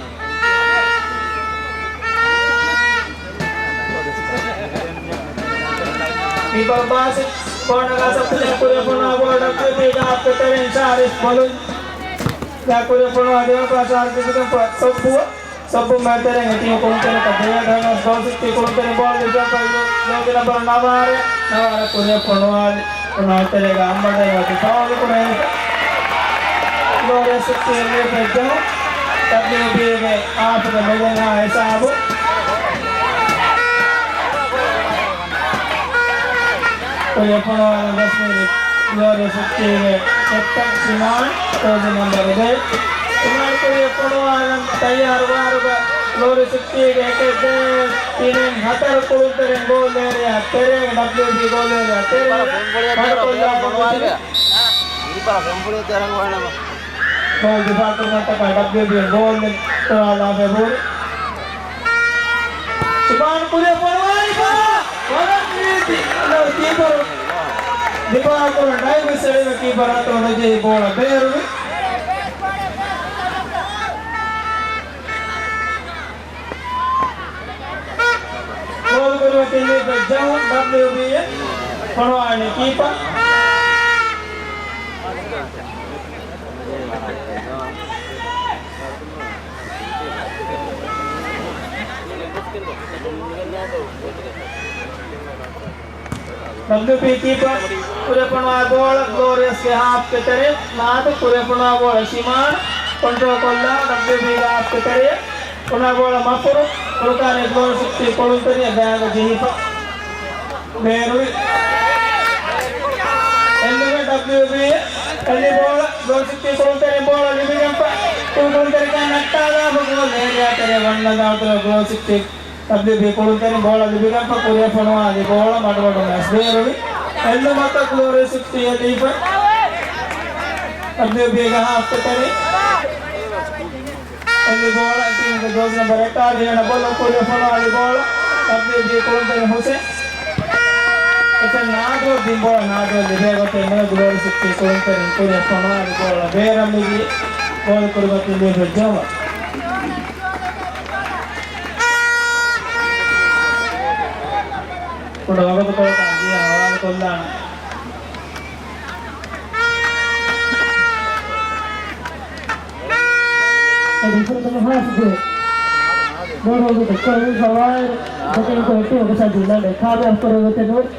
ކީޕަރ ބާސިތް ބޯނަގާ ސަޕްލައި ކުރިއަށް ފޮނުވާ ބޯޅަ ޑަބްލިއު ބީގެ ހާފްގެ ތެރެއިން ޝާރިފް ބޮލުން ގާ ކުރިއަށް ފޮނުވާ ދެވަނަ ޕާސް ޝާރިފް ދެކެން ފޮ-، ސޮއްބުވަ. ސޮއްބު މޭތެރެއިން އެ ޓީމު ކުޅުންތެރިންނަށް ދެވޭ ޑައިމޮންޑްސް ގޯލް ސިޓީ ކުޅުންތެރިން ބޯޅަ ލިބިގެންފަ ޖާޒީ ނަންބަރު ނަވާރަ، ނަވާރަ ކުރިއަށް ފޮނުވާލި. ފޮނުވާލި ތެރޭގަ އަނބާޑޭ ވަކި ފައުލް ކުރެވިފަ. ގްލޯރިއަސް ސިޓީ ލިބިފަ ޖަހުން ޑަބްލިއު ބީގެ ހާފުގެ މެދެން އާ ހިސާބު. ކުރިއަށް ފޮނުވާލަން ރަސްމީ ގްލޯރިއަސް ސިޓީގެ ކެޕްޓަން ސިމާން، ޖާޒީ ނަންބަރު ދެ. ސިމާން ކުރިއަށް ފޮނުވާލަން ތައްޔާރު ވާރުގަ ގްލޯރި ސިޓީގެ އެކެއް ދޭ ތިނެއް ހަތަރު ކުޅުންތެރިން ގޯލް އޭރިއާ ތެރޭގަ ޑަބްލިއު ބީ ގޯލް އޭރިއާ ތެރޭގަ މަޑުކޮށްލާފަ ގޯލް ދިފާ ކުރުމަށްޓަކާ ޑަބްލިއު ބީ ގޯލް ކުރާލާފަ ހުރި. ސިމާން ކުރިއަށް ފޮނުވާލި ބޯޅަ ވަރަށް ރީތި ކީޕަރު ދިފާއު ކުރަން ޑައިވް ވެސް އެޅި ކީޕަރ އަތުން ނުޖެހި ބޯޅަ ބޭރުވި. ގޯލް ކުރިމަތިން ލިބިފަ ޖަހުން ޑަބްލިއު ބީ އެ ފޮނުވާނީ ކީޕަރ. ޑަބްލިއު ބީ ކީޕަރ ކުރިއަށް ފޮނުވާ ބޯޅަ ގްލޯރިއަސްގެ ހާފްގެ ތެރެއިން ނާދު ކުރިއަށް ފޮނުވާ ބޯޅަ ޝިމާން ކޮންޓްރޯލް ކޮށްލާ ޑަބްލިއު ބީގެ ހާފްގެ ތެރެއިން ފޮނުވާ ބޯޅަ މަފުރު ކުރުކާނީ ގްލޯރި ސިޓީ ކުޅުންތެރިން ގާގަ ޖެހިފަ. ބޭރުވި. އެންމެ ޑަބްލިއު ބީ އެ އެޅި ބޯޅަ ގްލޯރި ސިޓީ ކުޅުންތެރިން ބޯޅަ ލިބިގެންފަ. ކުޅުންތެރިކަން ނައްޓާލާފަ ގޯލް އޭރިއާ ތެރޭ ވަންނަ ދާތުރ ގްލޯރި ސިޓީ ޑަބްލިއު ބީ ކުޅުންތެރިން ބޯޅަ ލިބިގެންފަ ކުރިއަށް ފޮނުވާލި ބޯޅަ މަޑުމަޑުން އައިސް ބޭރުވި. އެންމެ މަތަ ގްލޯރި ސިޓީ އެ ލީފަ. ޑަބްލިއު ބީގެ ހާފްގެ ތެރެއިން އެ ލިބި ބޯޅަ ޓީމުގެ ޖާޒީ ނަންބަރު އެއް އާރް ގެނަ ބޮލަށް ކުރިއަށް ފޮނުވާލި ބޯޅަ ޑަބްލިއު ބީ ކުޅުންތެރިން ހުސެން. ހުސެން ނާދު ދިން ބޯޅަ ނާދު ލިބޭ ގޮތެއް މެނު ގްލޯރި ސިޓީ ކުޅުންތެރިން ކުރިއަށް ފޮނުވާލި ބޯޅަ ބޭރަށް ލިބި ގޯލް ކުރިމަތިން ލިބި ޖަމަ. ކުޑަ ވަގުތުކޮޅަކަށް އަދި ހަވާލުކޮށްލާނަން. އެ ދުސްރަތަމަ ހާފްގެ ބޯރުގެ ކޮޅުން ފަވާއިރު ދެކެން ކޮއެޓި އޮގަސާދީ ލަނޑެ ކާމިޔާބު ކުރެވޭތެ ނޫން.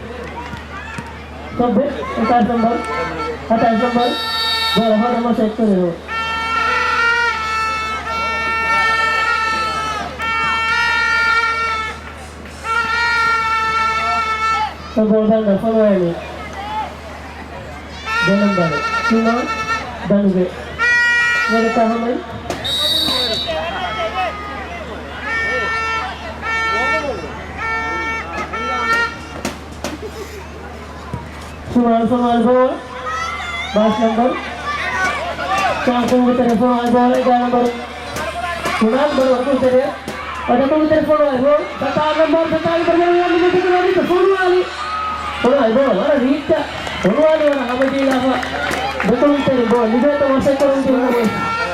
ސޮއްބެ އެކާސް ނަންބަރު، ހަތާސް ނަންބަރު ބޯޅަ ހޯދަމަ ސެޓް ކުރެވުން. ބޯޅަ ދަނޑަށް ފޮނުވާލީ ދެ ނަންބަރު ސިމާން ދަނޑުގެ ވަރަކަށް ހަމައި. ސިމާން ސިމާން ބޯޅަ ބާސް ނަންބަރު ކާކުންގެ ތެރެ ފޮނުވާލި ބޯޅަ އެގާރަ ނަންބަރު ކުނާލް ބޯޅަ ވަކި ތެރެ އަދަކުން ތެރެ ފޮނުވާލި ބޯޅަ ސަތާރަ ނަންބަރު، ސަތާރަ ނަންބަރު ވަރަށް ރީއްޗަށް ފޮނުވާލި. ފޮނުވާލި ބޯޅަ ވަރަށް ރީއްޗަށް ފޮނުވާލި ވަރަށް ހަމަޖީލާފަ. ދެކުން ތެރެ ބޯޅަ ލިބޭތޯ މަސައްކަތް ކުރަން ތިބުނަމަ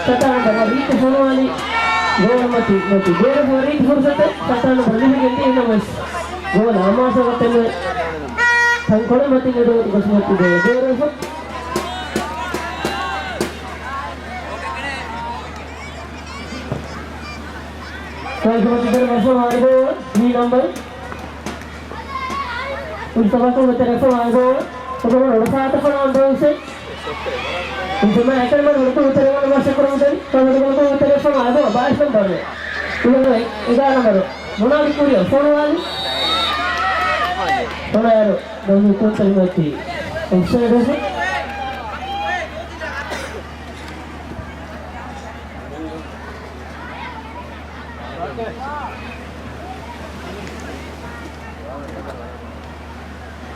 ސަތާރަ ނަންބަރު ވަރަށް ރީއްޗަށް ފޮނުވާލި. ގޯލަށް މަތި ނެތި ބޭރަށް ވަރަށް ރީތި ފުރުސަތެއް ސަތާރަ ނަންބަރު ލިބިގެން ތިބުނަމަ ގޯލަށް އަމާޒު ގޮތެއް ނުވެ ތަންކޮޅެއް މަތި ނެދުން ގޮސް މަތި ބޭރަށް ބޭރަށް ކޮއިކުމަތި ދެރަ މަސް ހާރި ބޯ ވީ ނަންބަރު. މުސްތަފާ ކުޅުމެއް ތެރެފަ އަގޯ، އަގޯ އޮޑުފާތަފަނާ ދޯސެ. އިންތިމާ އެކަން މަޑު އުޅުކު ތެރެވަނަ މަސެ ކުރުމުދެން، ކަމަދު ކުޅުކު ތެރެފަ އަގޯ ބާއިސް ނަމްބަރު. އިންތިމާ އެގާރަ ނަމްބަރު. މުނާދި ކުރިޔަށް ފޮނުވާލި. ފޮނުވާލި. ދޮނީ ކުންތަލިމަތީ. އޮފްސައިޑް އެއް.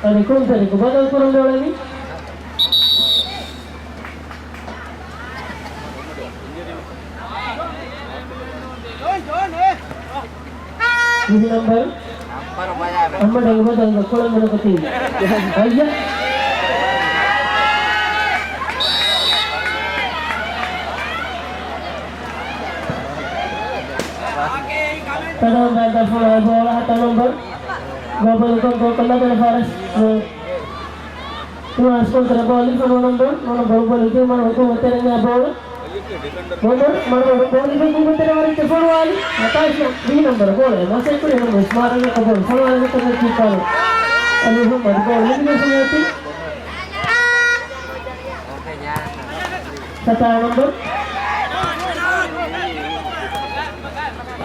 އަދި ކުންތަލިކު ބަދަލު ކުރަން އުޅެނީ. ވިހި ނަމްބަރު. އައްމަޑުގެ ބަދަލުގަ ކޮޅަނގު ނުކުތީ. އައްޔަ. ތަނަވަން ދާ ފޮނުވާލި ބޯޅަ ހަތަރު ނަމްބަރު. ގޯބަލް ކޮން ގޯ ކޮށްލާ ދެން ފާރަސް. ނުވާސް ކޮންތަރ ބޯލި ފޮނު ނަމްބަރު. ނުވާސް ބޯލު ބޯލި ދީ މަނު ހުކުމަށް ތެރެންޏާ ބޯޅަ. މަނު ބޯޅަ ބޯލި ހުކުމަށް ތެރެ ވަރިއްޖެ ފޮނުވާލި. ހަތާސް ވިހި ނަމްބަރު ބޯޅަ. މަސެ ކުރި ނުވާސް މާރަނގަ ކޮބޯލް ފޮނުވާލި ކަމެއް ކީޕަރު. އަލީ މުހައްމަދު ބޯޅަ ލިބިގެން ފޮނުވަތީ. ސަތާރަ ނަމްބަރު.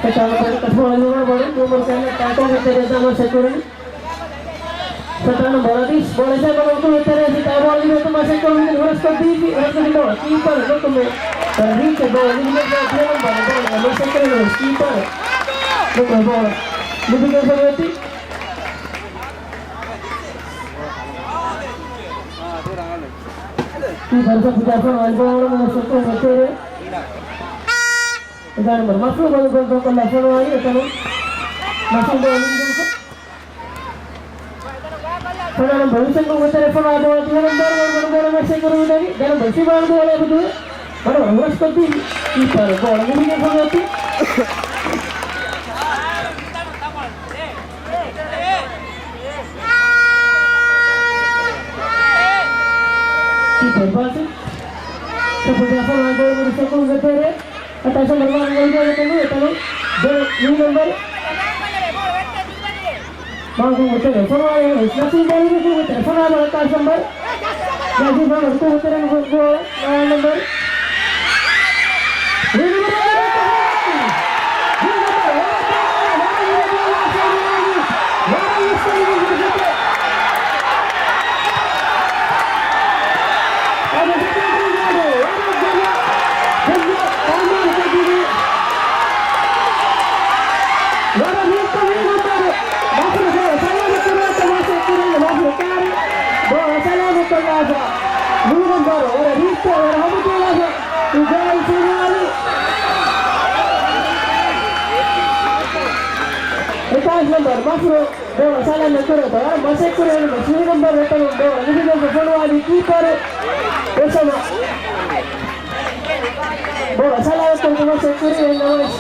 ސަތާރަ ނަމްބަރު ކަތުވަޅު ނުވަ ބޮޑު ނުވަ ކަން ތާކޯގެ ތެރޭ ދަމާ ސެކުރި. ސަތާރަ ނަމްބަރު އަދިސް ބޯޅަ ސަބަ ނުކުމެ ތެރޭ ސިތާ ބޯޅަ ލިބޭތު މަސެކުރި ހުރަސްކޮށް ދީފި ހުރަސްކޮށް ދިން ކީޕަރު ނުކުމެ. ރީޗަ ބޯޅަ ލިބިގެން ދިޔަ ނަމްބަރު ބޯޅަ މަސެކުރި ނުވަސް ކީޕަރު ނުކުމެ ބޯޅަ ލިބިގެން ފޮނުވަތީ. ކީޕަރު ސަފު ޖާފަރު އަލްބޯޅަ މަސެކުރި ނުތެރޭ. އެގާރަ ނަމްބަރު މަފްރޫ ބަލު ގޮން ގޮން ކޮށްލާ ފޮނުވާލި އެތަނުން މަފްރޫ ބޯޅަ ލިބިގެންފަ. ފަނަރަ ނަމްބަރު ހުސެން ގޮން ގޮތެރެ ފޮނުވާ ބޯޅަ ދިހަ ނަމްބަރު ގޮން ގޮން ގޯޅަ މަސް އެކުރު ދެނީ. ދެ ނަމްބަރު ސިމާން ގޯޅަ އެބަދުވެ. މަޑު ހުރަސްކޮށްދީ ކީޕަރު ބޯޅަ ލިބިގެން ފޮނުވަތީ. ކީޕަރު ބާސި. ސަފު ޖާފަރު އާދޭ މުރި ސަކުން ގެތެރެ. އަތާ ސަމަރު ވާން ގޮލް ގޯލަކަށް ނުވެ ތަނު. ދެ މި ނަމްބަރު. މާގު މުތެރެ ފޮނުވާލި ނަސީބު ބޯޅަ މުތެރެ ފޮނުވާ ބޯޅަ އަތާ ސަމަރު. ނަސީބު ބޯޅަ މުތެރެ ގޯ-، ގޯލަ ނަމްބަރު. އެކާވީސް ނަމްބަރު މަފްރޫ ބޯޅަ ސަލާމަތް ކުރެވޭތޯ. ވަރަށް މަސައްކަތް ކުރެވުނު ސީ ނަމްބަރު އެތަނުން ބޯޅަ ލިބިގެންފަ ފޮނުވާލީ ކީޕަރު އޮސަމާ. ބޯޅަ ސަލާމަތް ކުރުމަށް މަސައްކަތް ކުރި ނަވަސް.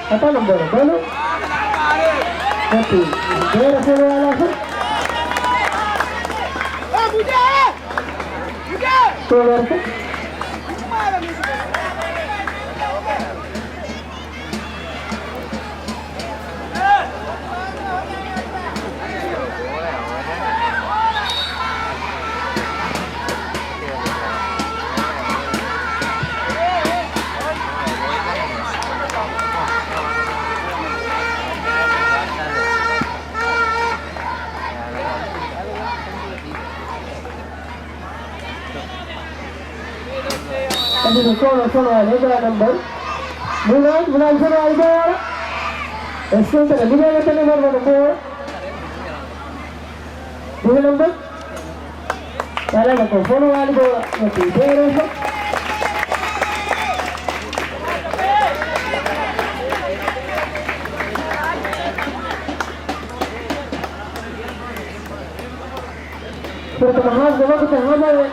ސަތާ ނަމްބަރު ބޯޅަ. ނަތީ ބޭރަށް ފޮނުވާލާފަ. ކޯނަރަކަށް. އަދި ކޯނަރ ފޮނުވާލި އެގާރަ ނަމްބަރު މުނާޒް، މުނާޒް ފޮނުވާލި ބޯޅަ. އެސްކެންޓަރ ލިބޭގޮތަށް ނިމަންވަނު ބޯޅަ. ދިހަ ނަމްބަރު ސަލާމަތްކޮށް ފޮނުވާލި ބޯޅަ ނެތީ ބޭރަށް. ފުރަތަމަ ހާފްގެ ވަގުތު ހަމަވެ،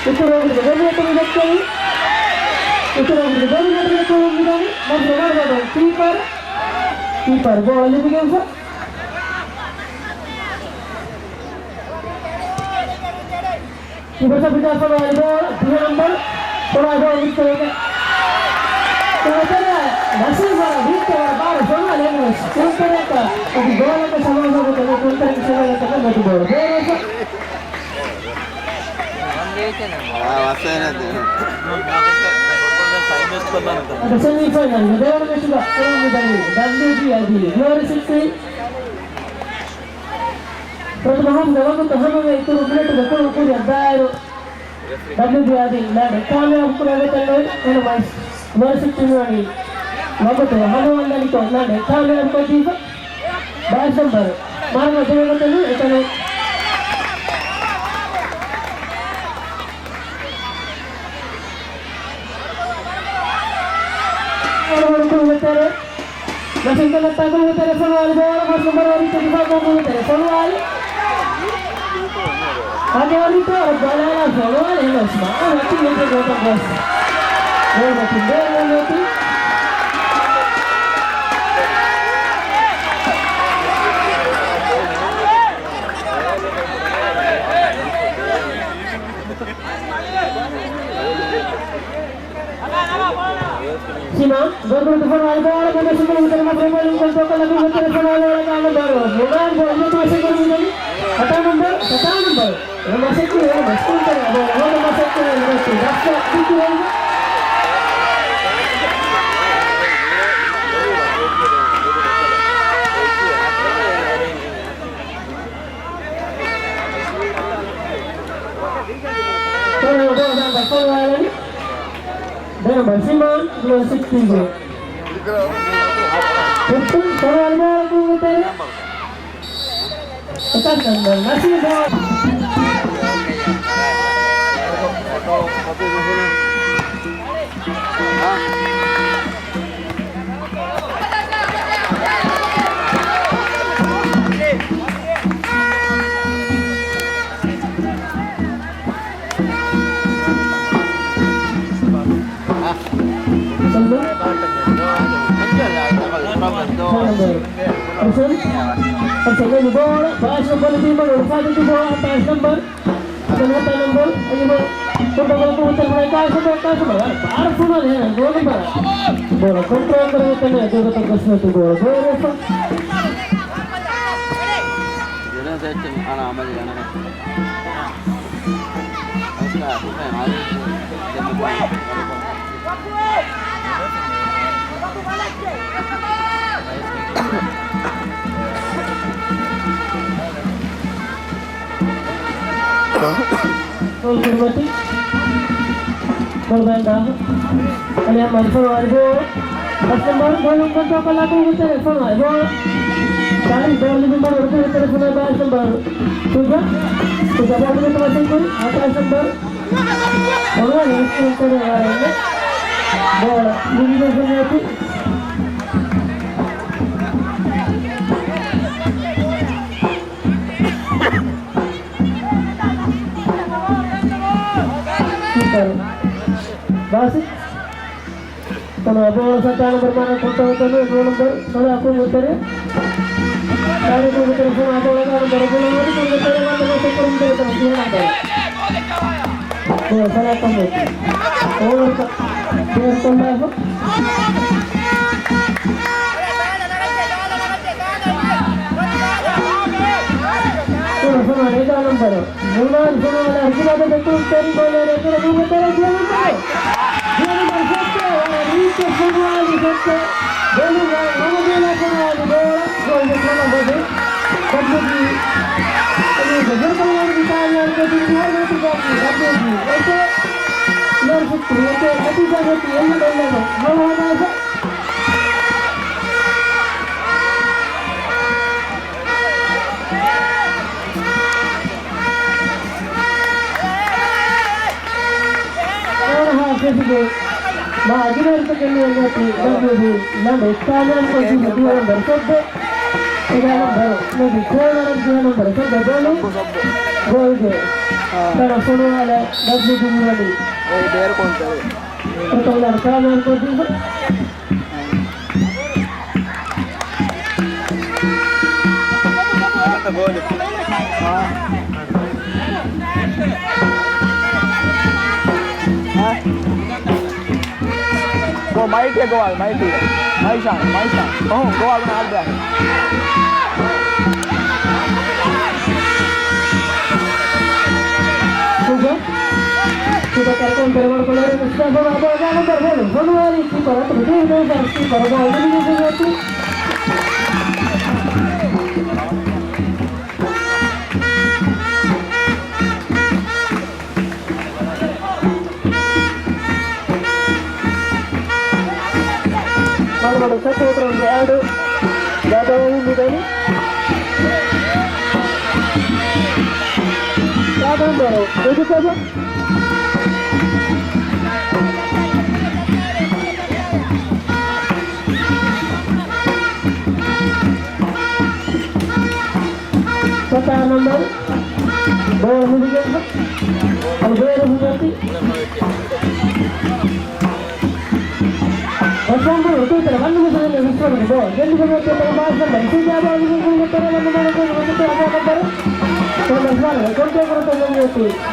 އިތުރު އޮވަރުގެ ދެ މިނެޓު ދައްކަވި. އިތުރު އޮވަރުގެ ދެ މިނެޓު ދައްކަވުމުގައި މަސް ރަނާ ބަދަލު ކީޕަރ، ކީޕަރ ބޯޅަ ލިބިގެންފަ. ކީޕަރ ސަބިތާ ފޮނުވާލި ބޯޅަ ދިހަ ނަމްބަރު، ފޮނުވާލި ބޯޅަ މިސްކޮށްގެން ނަސީމާ ވީއްކަ ވަރަށް ބާރު ފޮނުވާލި އެންވެސް ކުންތެރެއަކަށް އަދި ގޯލަކަށް ސަމާސާގޮތަށް ކުންތެރެއަކަށް ސަމާސާގޮތަށް މެދު ބޯޅަ ބޭރަށް އާ، ވަސޭނެ ދޭ. އަދި ސެމީފައިނަލްގެ ދެވަނަ މެޗުގަ ކުރަން މިދަނީ ޑަބްލިއުޖީ އަދި ގްލޯރީ ސިޓީ. ފުރަތަމަ ހާފްގެ ވަގުތު ހަމަވެ، އިތުރު މިނެޓުގެ ކުޅުން ކުރިއަށް ދާއިރު، ޑަބްލިއުޖީ އަދި ލާނޑެ ކާމިޔާބު ކުރެވޭ ގޮތަށް ނޫން، އެހެންވެސް ގްލޯރީ ސިޓީ މިވަނީ ވަގުތު ހަމަވަންދަނިކޮށް ލާނޑެ ކާމިޔާބު ކޮށްދީފަ. ބާސް ނަމްބަރު މަރުވަ ދެވޭ ގޮތަށް ނޫން، އެތަނުން ނަސީމް ކަންނައްޓާ ކުޅު ތެރެ ފޮނުވާލި ބޯޅަ މަސް ނަމްބަރު ވަރިތަ ދިފާ ކުޅު ތެރެ ފޮނުވާލި. އަދި ވަރިތަ ބަލާލާ ފޮނުވާލި އެންވެސް މާ ވަކި މެޗެއް ގޮތަށް ގޮސް ގޯލް މަތިން ބޭރުވެ ލޯތި. ސިމާ، ދޮރުގަނޑު ފޮނުވާލި ބޯޅަ މަދަސުން ގޮތަށް މަފްރޫމް އަލީ ކޮންޓްރޯލް ކޮށްލަ ކުން ގޮތަށް ފޮނުވާލި ބޯޅަ ގާ ނަމްބަރު މުނާން ބޯ އިނގިތު މަސެއް ގޮތު މިދަނީ. ހަތާ ނަމްބަރު، ހަތާ ނަމްބަރު. އެ މަސެއް ކުރި، އެ މަސް ކުރި ތެރެ ބޯޅަ ހޯދަ މަސެއް ކުރި ރަސްކަ ދިކުރެވި. ފޮނުވާލަނީ. ދެން ބަސިމާން ސިކްސްޓީގެ ކެޕްޓަން ފޮނުވާލި ބޯޅަ ކުން ތެރެ. އެކަން ނަން ނަސީބާ. ސެކަންޑް ބޯޅަ ބާސް ނަމްބަރު ތިބޯ ހަތާސް ނަމްބަރު. ހަތާސް ނަމްބަރު އެއީ ބޯ ކުން ބޯޅަ ކުން ތެރެ ފޮނުވާލި އެކާސް ނަމްބަރު. ބާރަށް ބާރަށް ފޮނުވާލި އެހެން ގޯލް ނަމްބަރު. ބޯޅަ ކޮންޓްރޯލް ކުރެވި ތަނެއް ދުރުތަކަށް ގޮސްފަ އިތުރު ބޯޅަ ބޭރުވެފަ. ދެން ސެއްޗެއް އަނާ އަމަލި ގަނަގަ. ގޯލް ކުރިމަތި. ގޯލް ބައިން ދާ. އަލިއަށް މަދު ފޮނުވާލި ބޯ. ފަސް ނަމްބަރު ގޯލުން ކޮންޓްރޯލް ކޮށްލާ ކުން ތެރެ ފޮނުވާލި ބޯ. ދާނީ ބޯލް ލިބި ނަމްބަރު އުޑު ތެރެ ފޮނުވާ ބާސް ނަމްބަރު ސުޖާ. ސުޖާ ބޯލް މަތި މަސައްކަތް ކުރި. ހަތާސް ނަމްބަރު. ފޮނުވާލި އެކްސްޗޭންޖް ކުރި ވާރެއްގެ. ބޯޅަ ލިބި ފޮނުވާލި. ކީޕަރު ބާސި. ތަނާ ބޯޅަ ސައްޓާ ނަމްބަރު މާނަ ކޮންޓްރޯލް ކޮށް ނޫން ނަމްބަރު ސަލާ ކުން ތެރެ. ސަލާ ކުން ތެރެ ފޮނުވާ ބޯޅަ ގާ ނަމްބަރު ގުނަވަނި ކުން ތެރެ ގަންނަ މަސައްކަތް ކުރުން ތެރެ ތަނަ ދިހަ ނަމްބަރު. ބޯޅަ ސަލާ ކޮށް ނޫން. އޯވަރު ކަ-، ބޭސް ކޮށްލާފަ. ފޮނުވާ އެކާ ނަމްބަރު. މުނާން ފޮނުވާލާ ހުކުމަތަށް ދެކުން ތެރި ބޯލަރު އެތެރެ ނުވަ ތެރެ ދިހަ ނަމްބަރު. ދިހަ ނަމްބަރު ސެއްޓެ ވަރަށް ރީއްޗެއް ފޮނުވާލި ސެއްޓެ. ބޮލުގަ ވަމަދޭލާ ފޮނުވާލި ބޯޅަ. ގޯލް ދެކުނަ ބޮޑު. ޑަބްލިއު ބީ. އަދި ހުރިކަން ވަނީ މިތާނިއަށް ގޮތުން މިހާރު ނަތީޖާއަކީ ޑަބްލިއު ބީ. އެކޭ ނަރު ސިކްސް އެކޭ ނަތީޖާ ގޮތީ އެއްލަ ޑޮލަރު. ހަމަ ހަދާފަ. އަންހާ ފެށިގެ މާ އަގިނަރުތަކެއް ނުވެ ގޮތީ ޑަބްލިއު ބީ ލަނޑު އެއްކާލަން ކޮށްދީފަ ދިހަ ނަމްބަރު ސައްބެ. އެގާ ނަމްބަރު މެދި ކޯނަރަށް ދިހަ ނަމްބަރު ސައްބެ ބޮލު. ގޯލްގެ ތަނަށް ފޮނުވާލާ ޑަބްލިއު ބި މުރަލީ. އޭ ބޭރު ކޮންތަވެ؟ އެކަމުން ކާމިޔާބު ކޮށްދީފަ. ގޯލެއް. އާ. އާ. ގޯ މައިޓީ ގޯ އާ މައިޓީ. މައިޝާން، މައިޝާން. އޮހޮ، ގޯ އާ އަޅުގަނޑު އާދެ. ސުޕަ، ސުޕަ ކެރެކްޓަރުން ޕެރެވަރު ކޮށްލައިރު މުސްތާފާ އަބާ ނަމްބަރު ބޯލު ފޮނުވާލީ ކީޕަރ އަތުގަ ދެވި ނަމްބަރު ކީޕަރ ބޯލު މިނިވެސް އޮތީ. މަޑުމަޑު ސަޕޯޓަރުންގެ އަޑު ގަދަވަމުން މިދަނީ. ސާދަންދޮރު މުޖުތަބާ. ސަތާރަ ނަމްބަރު ބޯ ހުރިގެން އަލްބޭރު ހުރި. އޮސްމާން ބޯ އުތުއްތަރަ ވަންނަ މިސަލެއް ވިސްވަނު ބޯ ގެންދިފަ މެއްޗެއް ބާސް ނަމްބަރު ސީޖާ ބޯ ގެންދިފަ މެއްޗެއް ވަންނަ މަނަކަން ވަންނަ ނަމްބަރު އޮސްމާން ގޮންތެ ކުރަތަން ވަންނަ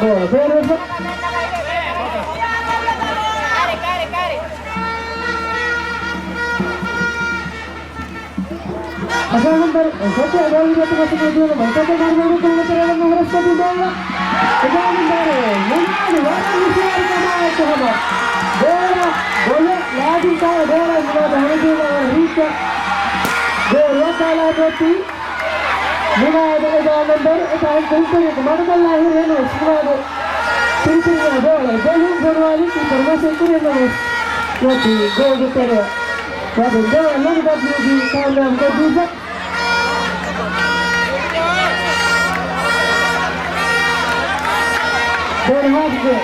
ބޯ ބޭރު އަސާހަންދަރު ސޮތެ އަދާވި ރަތު މަސަކަ ދިޔަނު މަސަކަ މާރު މަރު ކުން ތެރެ ވަން ހުރަސް ކަދު ދޯލަ. އެދާނު ދާރު މުނާދު ވަރަށް ހުޝިޔާރު ކަމާއެކު ހަމަ ބޯޅަ ބޮލެ ލާދިން ތާ ބޯޅަ މުނާދު ހަމަޖޫގަ ރީއްޗަށް ގޯލް ވައްދާލާ ދޯތީ. މުނާދު އެދާ ނަމްބަރު އެތާ އެއް ކުންތެރިއަކު މަޑުކޮށްލާ ހުރި ނަމަވެސް މުނާދު ތިރިތިރިއާ ބޯޅަ ބޮލުން ފޮނުވާލި ކީޕަރު މަސައްކަތް ކުރި ނަމަވެސް ނުވަތީ ގޯލްގެ ތެރެއަށް ވަދެ ދޯ ނަން ޑަބްލިއު ބީ ކާމިޔާބު ކޮށްދީފަ. ދޯނި ހާފްގެ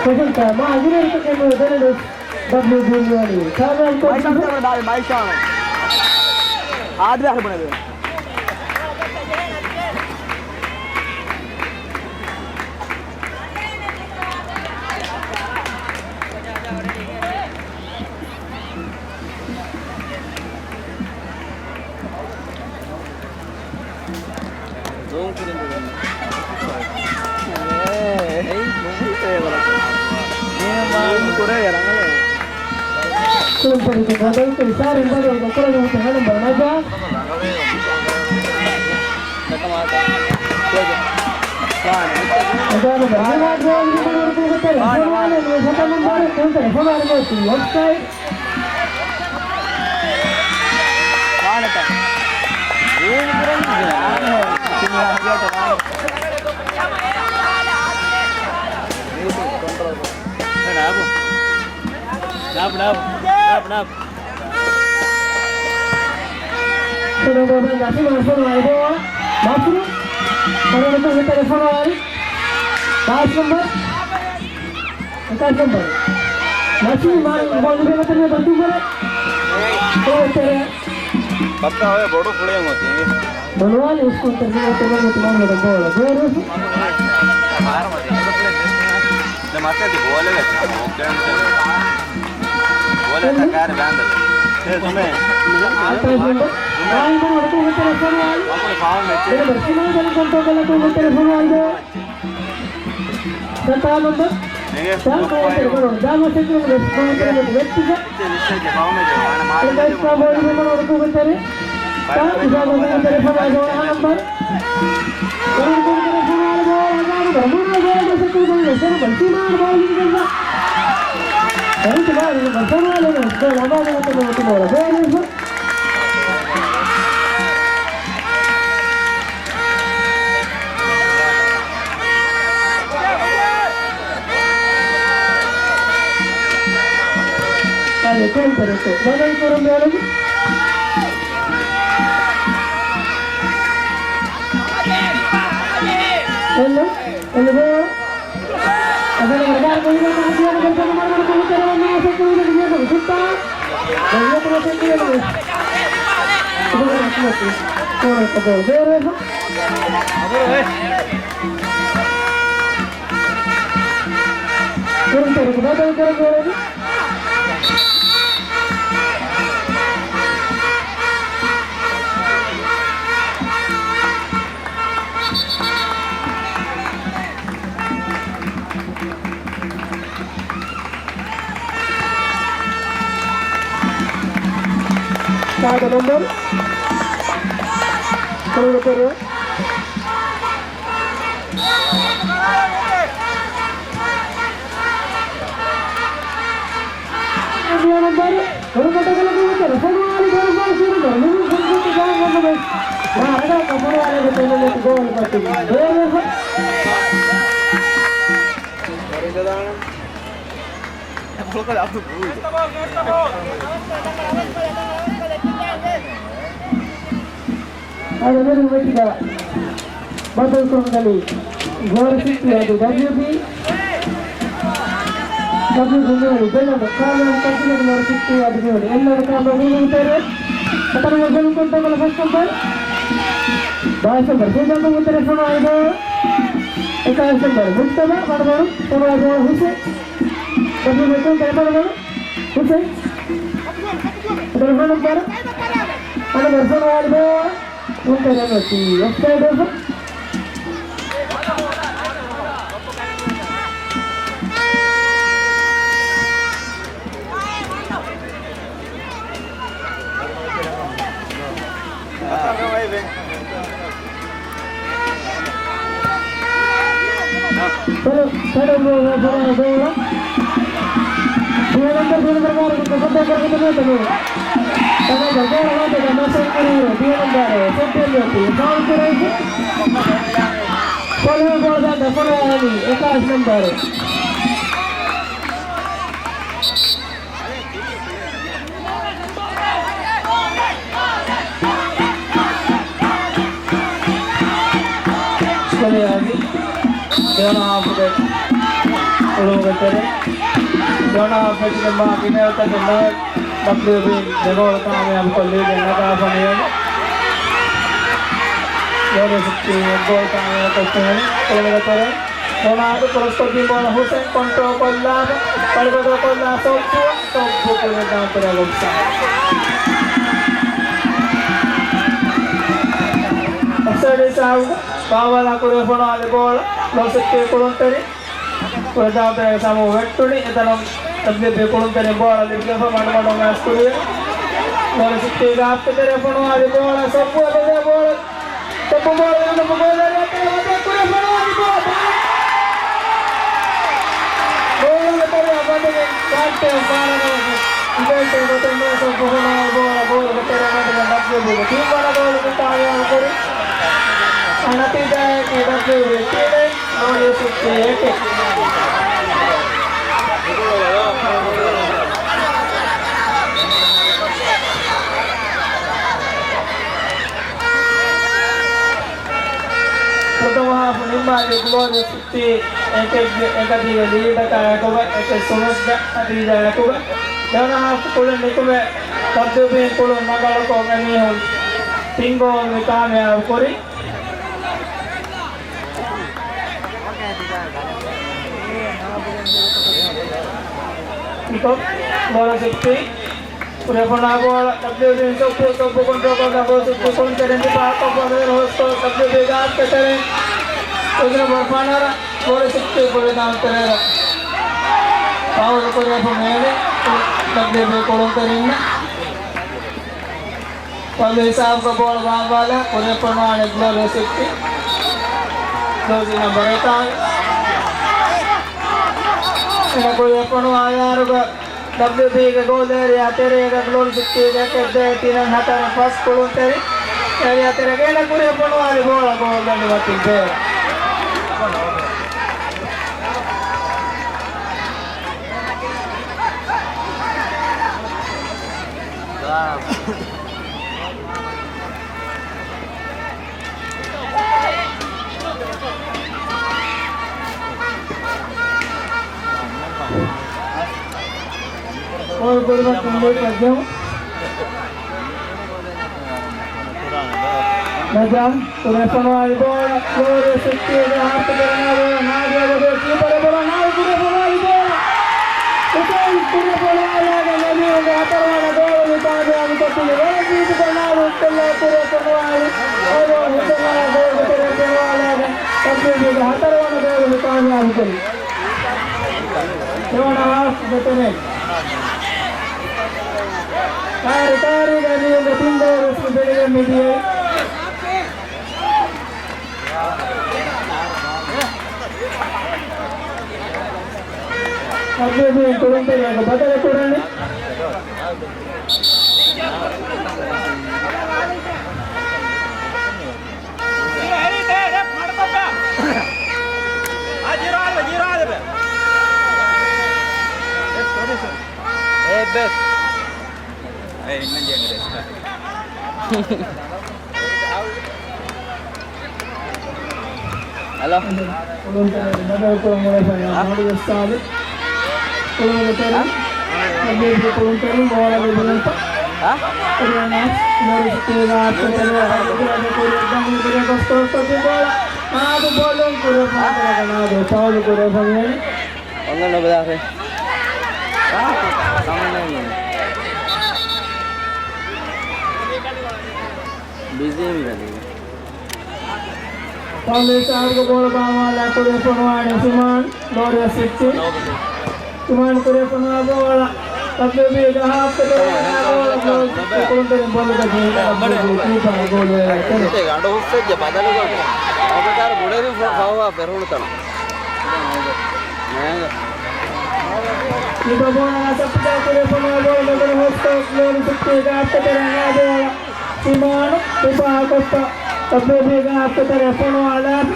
ފޮތުންތާ މާ އިރަކަށް ދެނެޑު ޑަބްލިއު ބީ ނުވަނީ ކާމިޔާބު ކޮށްދީފަ. މައިޝާން ބުނެދޭ. ޒޫމް ކުރިން ދެން. އޭ، އެއީ މުވީ ފޭވަރަކު. ޒޫމް ކުރޭ ރަނގަޅޭ. ކުރުންތެރިކު ބަދަލުކޮށް ސާރިން ބަދަލުކޮށް ކުރަން ހުއްޓި ހަނަން ބަ ނަޖާ. އެދާނަ ބަ ނަޖާ ގޯލް ވިދާޅު ކުރުންތެރި ފޮނުވާލެ ނުވެ ސަތަ ނަމްބަރު ކުރުންތެރި ފޮނުވާލެ ނުވެ ސީ އޮފްސައިޑް. ވާނެތަ؟ ޒޫމް ކުރަން ވާނެ. ނާބު. ނާބު، ނާބު. ނާބު، ނާބު. ސުނޫ ބޯބެ ނަސީމާ ފޮނުވާލި ބޯ. މަސްރޫ. ފޮނުވާލި ކުރުންތެރި ފޮނުވާލި. ބާސް ނަމްބަރު. އެކާސް ނަމްބަރު. ނަސީމާ ބޯ ލިބޭ ގޮތަށް ބަންދު ކުރޭ. ކުރުންތެރި. ބައްކާ އޮތް ބޮޑު ފުޅެއް އޮތީ. ބޮލުވާލި އިސްކޮން ތެރެ ތެރެ ތެރެ ތެރެ ބޯޅަ ބޯޅަ ބޯޅަ. ދެ މަސައްކަތް ބޯލަ ވެސް. ބޯލަ ތަކާރ ބާނދަ. އެ ސުމޭ. އާ، އާ، އާ، އާ، އާ، އާ، އާ، އާ، ފާމެ. ސަތާ ނަމްބަރު. ސާ ކޯންތެރި ކޮނޯ ދާމަ ސެކުން ވެސް ކޯންތެރި ވެސް ވެއްޓިގަ. އެކައިސް ފާ ބޯލި މަނޯ ރުކުގެ ތެރެ. ސާ އިސާ ގޮތުގެ ތެރެ ފަނާ ދޯ ނަމްބަރު. ރުކުގެ ތެރެ ފަނާ ދޯ ނަމްބަރު. މުނާ ގޯލް ދެ ސެކުން ގޮތުގެ ސެރު ބަލް ސީމާ ބޯލިން ގެންދާ. އެރިކި ބާރު ނަމްބަރު ފަނާ ދޯ ނަމްބަރު ބޯލިން ގެންދާ. އަދި ކުންތެރިކު ބަދަލު ކުރުން ބޭނުން. އެއްލު، އެއްލު ބޯ. އަދި ވަރަށް ގޮތް ގޮތަށް ހަދިޔާ ގޮތަށް މަރުމަރު ކުންތެރި ވަންނަ ސެކުންޑު ގެންދަ ސުއްތާ. ގޮތް ގޮތަށް ސެކުންޑު. ކުރުންތެރި ބަދަލު ކުރަން ޖެހޭ. ސާދަ ނަންބަރު. ކުރުންތެރި. ނަންބަރު. ކުރުންތެރި ފޮނުވާލި ގޯލް ފައި ކުރުންތެރި. މި ފޮނުވާލި ގޯލް ފައި. އަދި މެދު މެޗުގަ ބަދަލުކޮށްގަނީ ގްލޯރި ސިޓީ އަދި ޑަބްލިއުބީ. ޑަބްލިއުބީ މިވަނީ ދެ ނަންބަރު ކާމިޔާބު ކައްޗިލަ ގްލޯރި ސިޓީ އަދި މިވަނީ އެއް ނަންބަރު ކާމިޔާބު މުންތެރެ. އަތަނު ގޮލް ކުއްދަކަލަ ފަސް ނަންބަރު. ދާސް ނަންބަރު ސީދާ މުންތެރެ ފޮނުވާލި ބޯ. އެކާވީސް ނަންބަރު މުޖްތަބާ ބަނޑުމަރު ފޮނުވާލި ބޯ ހުސެން. ޑަބްލިއުބީ ކުއްދަ ބަނޑުމަރު. ހުސެން. އަނަދަރު ފޯނު ބޯޅަ. އަނަދަރު ފޯނު ވާލި ބޯޅަ. މުންތެރެ ނުވަތީ އޮފްސައިޑް ވެފަ. އެކާވީސް ނަންބަރު. ސްކޮލިއާގެ ދެވަނަ ހާފުގެ އުޅުމުގެ ތެރެ، ދެވަނަ ހާފް މެޗުގެ މާ ގިނައިރުތަކެއް ނުވެ، ޑަބްލިއުބީ ދެ ގޯލު ކާމިޔާބުކޮށް ލީޑެއް ނަގާފަ މިވަނީ. ގޯލު ސިޓީ އެއް ގޯލު ކާމިޔާބުކޮށްފަ މިވަނީ އުޅުމުގެ ތެރެ. ރޮނާލްޑޯ ކްރޮސްކޮށްދިން ބޯޅަ ހުސެން ކޮންޓްރޯލް ކޮށްލާފަ، ވަޅިގަދަ ކޮށްލާ ސޮއްބު، ސޮއްބު ކުރިއަށް ދާން ކުރިއަށް އޮފްސައިޑް. އޮފްސައިޑް ހިސާބުގަ ބާވާލާ ކުރިއަށް ފޮނުވާލި ބޯޅަ ގްލޯރި ސިޓީ ކުޅުންތެރިން. ކުޅަދާންތެރޭގެ ސަމޫ ވެއްޓުނީ. އެތަނުން ޑަބްލިއުބީ ކުޅުންތެރިން ބޯޅަ ލިބިގެންފަ މަޑުމަޑުން އައިސް ކުރިއަށް. ގްލޯރި ސިޓީގެ ހާފްގެ ތެރެއަށް ފޮނުވާލި ބޯޅަ ސޮއްބު އެބަދޭ ބޯޅަ ތެއްބު ބޯޅަ އެނގުނު ގޯލަށް އަތެއް ވަދެ ކުރި ފޮނުވާލި ބޯޅަ. ގޯލުގެ ތެރެއަށް ވަދެގެން ގާތްޓެއް ފާޅަގަވަގެން ޑިފެންޑިން ކެޕްޓަން ނޫސް ފޮނުވާލި ބޯޅަ ގޯލުގެ ތެރެއަށް ވަދެގެން ޑަބްލިއުބީގެ ތިން ވަނަ ގޯލު ކާމިޔާބު ކުރި. އަދި ނަތީޖާއަކީ ޑަބްލިއުބީ ތިނެއް، ގޯލް ސިޓީ އެކެއް. ފުރަތަމަ ހާފު ނިންމާލީ ގްލޯރި ސިޓީ އެކެއްގެ އެކަތީގެ ލީޑަކާ އެކުގަ އެކެއް ސުނުސްގެ ނަތީޖާއެކުގަ. ދެވަނަ ހާފު ކުޅެން ނިކުމެ ޑަބްލިއުބީ ކުޅުން ނަގަޅުކޮށް އެމީހުން ތިން ގޯލް މި ކާމިޔާބު ކުރި. ކިކް އޮފް. ގޯލް ސިޓީ. ކުރިއަށް ފޮނުވާ ބޯޅަ ޑަބްލިއުބީ ސޮއްބު، ސޮއްބު ކޮންޓްރޯލް ކޮށްލާ ގޯލް ސިޓީ ކުޅުންތެރިން ދިފާއުކޮށް ބަދަލު ހޯސްކޮށް ޑަބްލިއުބީ ގާތްގެ ތެރެއިން އުދުރަ ބޮޑު ފަނަރަ ގޯލް ސިޓީ ކުޅިދާން ތެރޭގަ ފައުލު ކުރިއަށް ފޮނުވި ޑަބްލިއުބީ ކުޅުންތެރިންނަށް. ފައުލު ހިސާބުގަ ބޯޅަ ބާއްވާލާ ކުރިއަށް ފޮނުވާނެ ގްލޯރި ސިޓީ. ޖާސީ ނަމްބަރު އެތާނގެ. އޭނަ ކުރިއަށް ފޮނުވާ އަޔާރުގަ ޑަބްލިއުބީގެ ގޯލް އޭރިއާ ތެރޭގަ ގްލޯރި ސިޓީގެ އެކެއް ދޭއް ތިނެއް ހަތަރެއް ފަސް ކުޅުންތެރިން އޭރިއާ ތެރޭގަ އޭނަ ކުރިއަށް ފޮނުވާލި ބޯޅަ ގޯލް ދަނޑި މަތިން ބޭރަށް. ކޯލް ކުރުމަށް ކުންޑެއް ފައްޖަމު. ނަޖާ ކުރެފޮނުވާލި ބޯޅަ ލޯރި ސިޓީގެ ހާފްގެ ނާދިޔާ ބޮޑު ކީޕަރު ބޯޅަ ނާދިޔާ ކުރެފޮނުވާލި ބޯޅަ ހުސެން ކުރެފޮނުވާލާގެ ނަޒީރުގެ ހަތަރުވަނަ ގޯލު ކާމިޔާބު ކޮށްފި ވަރަށް ވީތުކޮށް ނާދިޔާ ކުރެފޮނުވާލި އަދޯ ހުސެން ގޯލު ކުރެފޮނުވާލާގެ ސަބް ޑިވިޝަންގެ ހަތަރުވަނަ ގޯލު ކާމިޔާބު ކުރި. ދެވަނަ ހާފްގެ ތެރޭ. ކާރި ކާރީގަ މީހުންގެ ތިން ގޯލު ވެސް ބެލިގެން މިދިޔައީ. އަބްދުލް ކުޅުންތެރިއަށް ބަދަލު ކުރަނީ. އޭ ބެސް. އޭ އިންނަން ޖެން ބެސް. ހަލޯ. ކުޅުންތެރި ބަދަލުކުރަން އުޅޭފައި އާ؟ މޮޑުވެސް ސާދެ. ކުޅުންތެރި. އާ؟ އަބީބްގެ ކުޅުންތެރި ބޯޅަ ލިބުނުތަ؟ އާ؟ ކުރިއަނާސް މޮޑު ސިޓީގަ އައްކަތެރި އަހަރު ކުރިއަދެ ކުރިއަށް ދަނގި ކުރިއަށް ގޮސް ކޮސްކޮށްފި ބޯޅަ. ނާދު ބޯލުން ކުރެފަ ނާދު ފައުލު ކުރެފަ މިވަނީ. އޮންގަނޑު ބަލާފަ. ބިޒީ މިވަނީ. ފައުލު ސާރގ ބޯޅަ ބާވާލާ ކުރެފޮނުވާނެ ސުމާން ލޯރިއަ ސިއްޗި. ސުމާން ކުރެފޮނުވާ ބޯޅަ ތަބްލީގީގެ ހާފްގެ ދޮރުގަ ބޯޅަ ކުޅުންތެރިން ބޮލުގަ ޖެހި ގޯލް ވެ ކުރި. ކީޕަރ ގޯލް ވެ އައްޓެރި. ގަނޑު ހުއްސައްޖެ ބަދަލުގަ. އޮބަދާރު ބުނެރި ފަ-، ފަހުވާ ފެރުނު ތަނަ. ކީޕަ ބޯޅަ ސަޕްޓާ ކުރެފޮނުވާ ބޯޅަ މެދުން ހުސްކޮށް ލޯރި ސިއްޗީގެ ހާފްގެ ދޮރުގަ ބޯޅަ. ސިމާނު ދިފާއަކޮށްފަ ތަބްލީގީގެ ހާފްގެ ތެރެއަށް ފޮނުވާލާފި.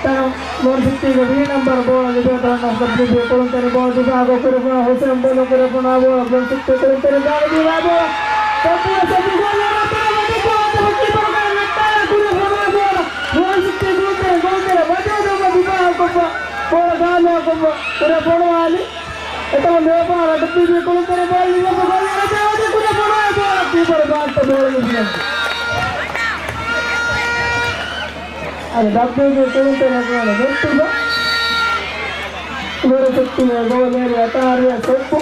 ތަނަ ބްލޫ ސިޓީގެ ވީ ނަމްބަރު ބޯޅަ ލިބޭ ތަނަށް ތަބްލީގީ ކުޅުންތެރި ބޯޅަ ދިފާއަކޮށް ކުރެފަ ހުސެން ބޮލު ކުރެފަ ބޯޅަ ބްލޫ ސިޓީ ކުޅުންތެރި ގާނެ ދީވާ ބޯޅަ. ސަބް ބޯޅަ ސަބް ބޯޅަ ރަތަނަ ވަދެ ބޯޅަ ކީޕަރު ގާނެ ނައްޓާލާ ކުރެފަ ބޯޅަ. ބްލޫ ސިޓީ ކުޅުންތެރި ގޯލްތެރެ ވަދެ ދޮގަ ދިފާއަކޮށްފަ ބޯޅަ ގާނެ ކުރެފަ ފޮނުވާލި. އެތަން މޭފާރަ ދައްބީ ކުޅުންތެރި ބޯޅަ ލިބިފަ ގޯލް ރަޖާ ވަދެ ކުރެފަ ބޯޅަ ކީޕަރު ބާއްޓަ ބޯޅަ ލިބިގެން. އަދި ދައްބީ ކުޅުންތެރި ގޯލް ގެއްލުމަށް ނުވަރަ ސިއްތިން ގޯލް އެރި އަތާރިޔަ ސޮއްޕު.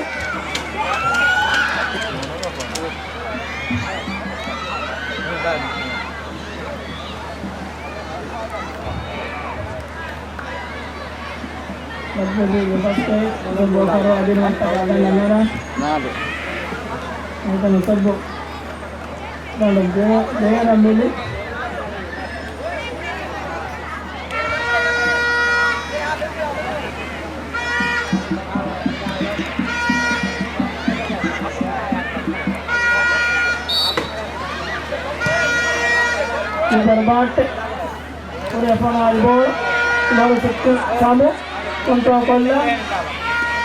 ދައްބީގެ ފަސްޓް އެއް ގޯލް ފަރުވާ ދިނުމަށްޓަކާ ގަންނަ ނަރާ. ނާދު. އެތަނު ސައްބު. ގަނޑު ބޭ-، ބޭރަށް މިލި. ކީޕަރު ބާއްޓެ. ކުރެފަނާލި ބޯޅަ ލޯރި ސިއްތިން ސާމު ކޮންޓްރޯލް ކޮށްލާ.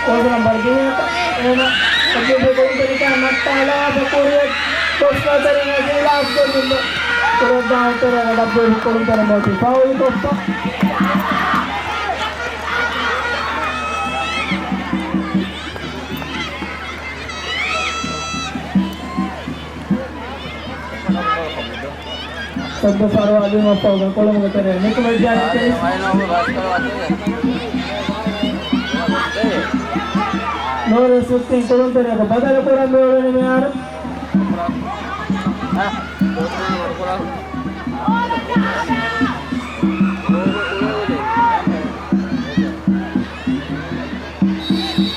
ޖާޒީ ނަމްބަރު ދިހައަކަށް އޭނަ އެ ބީ ބީ ކުޅުންތެރިކަން ނައްޓާލާ ކުރިއަށް ގޮސްފަ ތެރެއިން އެ ގިލާފް ގޮތުން ކުރެއްދާ އުތުރަށް އެ ބީ ބީ ކުޅުންތެރި މޯޓި ފައުލް ކޮށްފަ. ސައްބު ފަރުވާ ލިބުމަށްފަހުގަ ކޮޅުމުގެ ތެރެއަށް ނިކުމެއްޖެ އަނެއްކެވެސް. ލޯރި ސިއްތިން ކުޅުންތެރިއަކު ބަދަލު ކުރަން މިއުޅެނީ މިހާރު.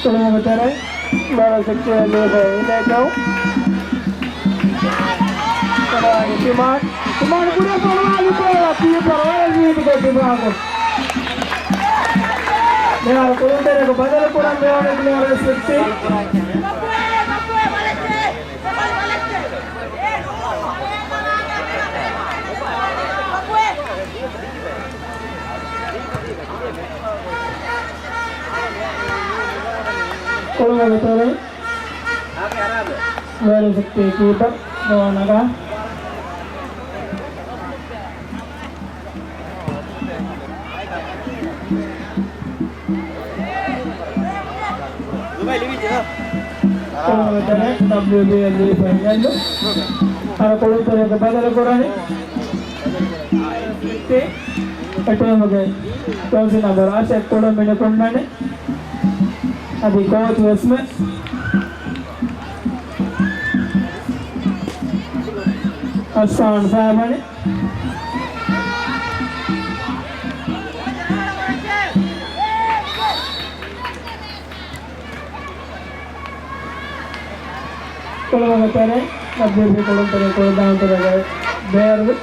ކުޅުމުގެ ތެރެއިން ބޯޅަ ސިއްތިއަށް ލިބޭ އިނޭކައު. ކުރާނީ ސިމާން. ސިމާން ކުރެފަނާލި ބޯޅަ ކީޕަރު ވަރަށް ވީތުކޮށް ދިފާއުކޮށް. މިހާރު ކުޅުންތެރިއަކު ބަދަލު ކުރަން މިއުޅެނީ ލޯރި ސިއްތިން. ކުޅުމުގެ ތެރެއިން ވެރި ސިއްތި ކީޕަރު ނުވާ ނަގާ. ކުޅުމުގެ ތެރެއިން ޑަބްލިޔު ބީ އެލް އީ ފައިނަލް. އަދި ކުޅުންތެރިއަކު ބަދަލު ކުރަނީ. އެޓީމުގެ ޖާސި ނަމްބަރު އަށެއް ކުޅަމިނި ކުންނަނީ. އަދި ކޯޗު ވެސްމެ ހައްސާން ފާބަނި. ކުޅަމުގެ ތެރެ، ޑަބްލިޔުބީ ކުޅުންތެރި ކުޅަދާން ތެރޭގައި ބޭރުވި.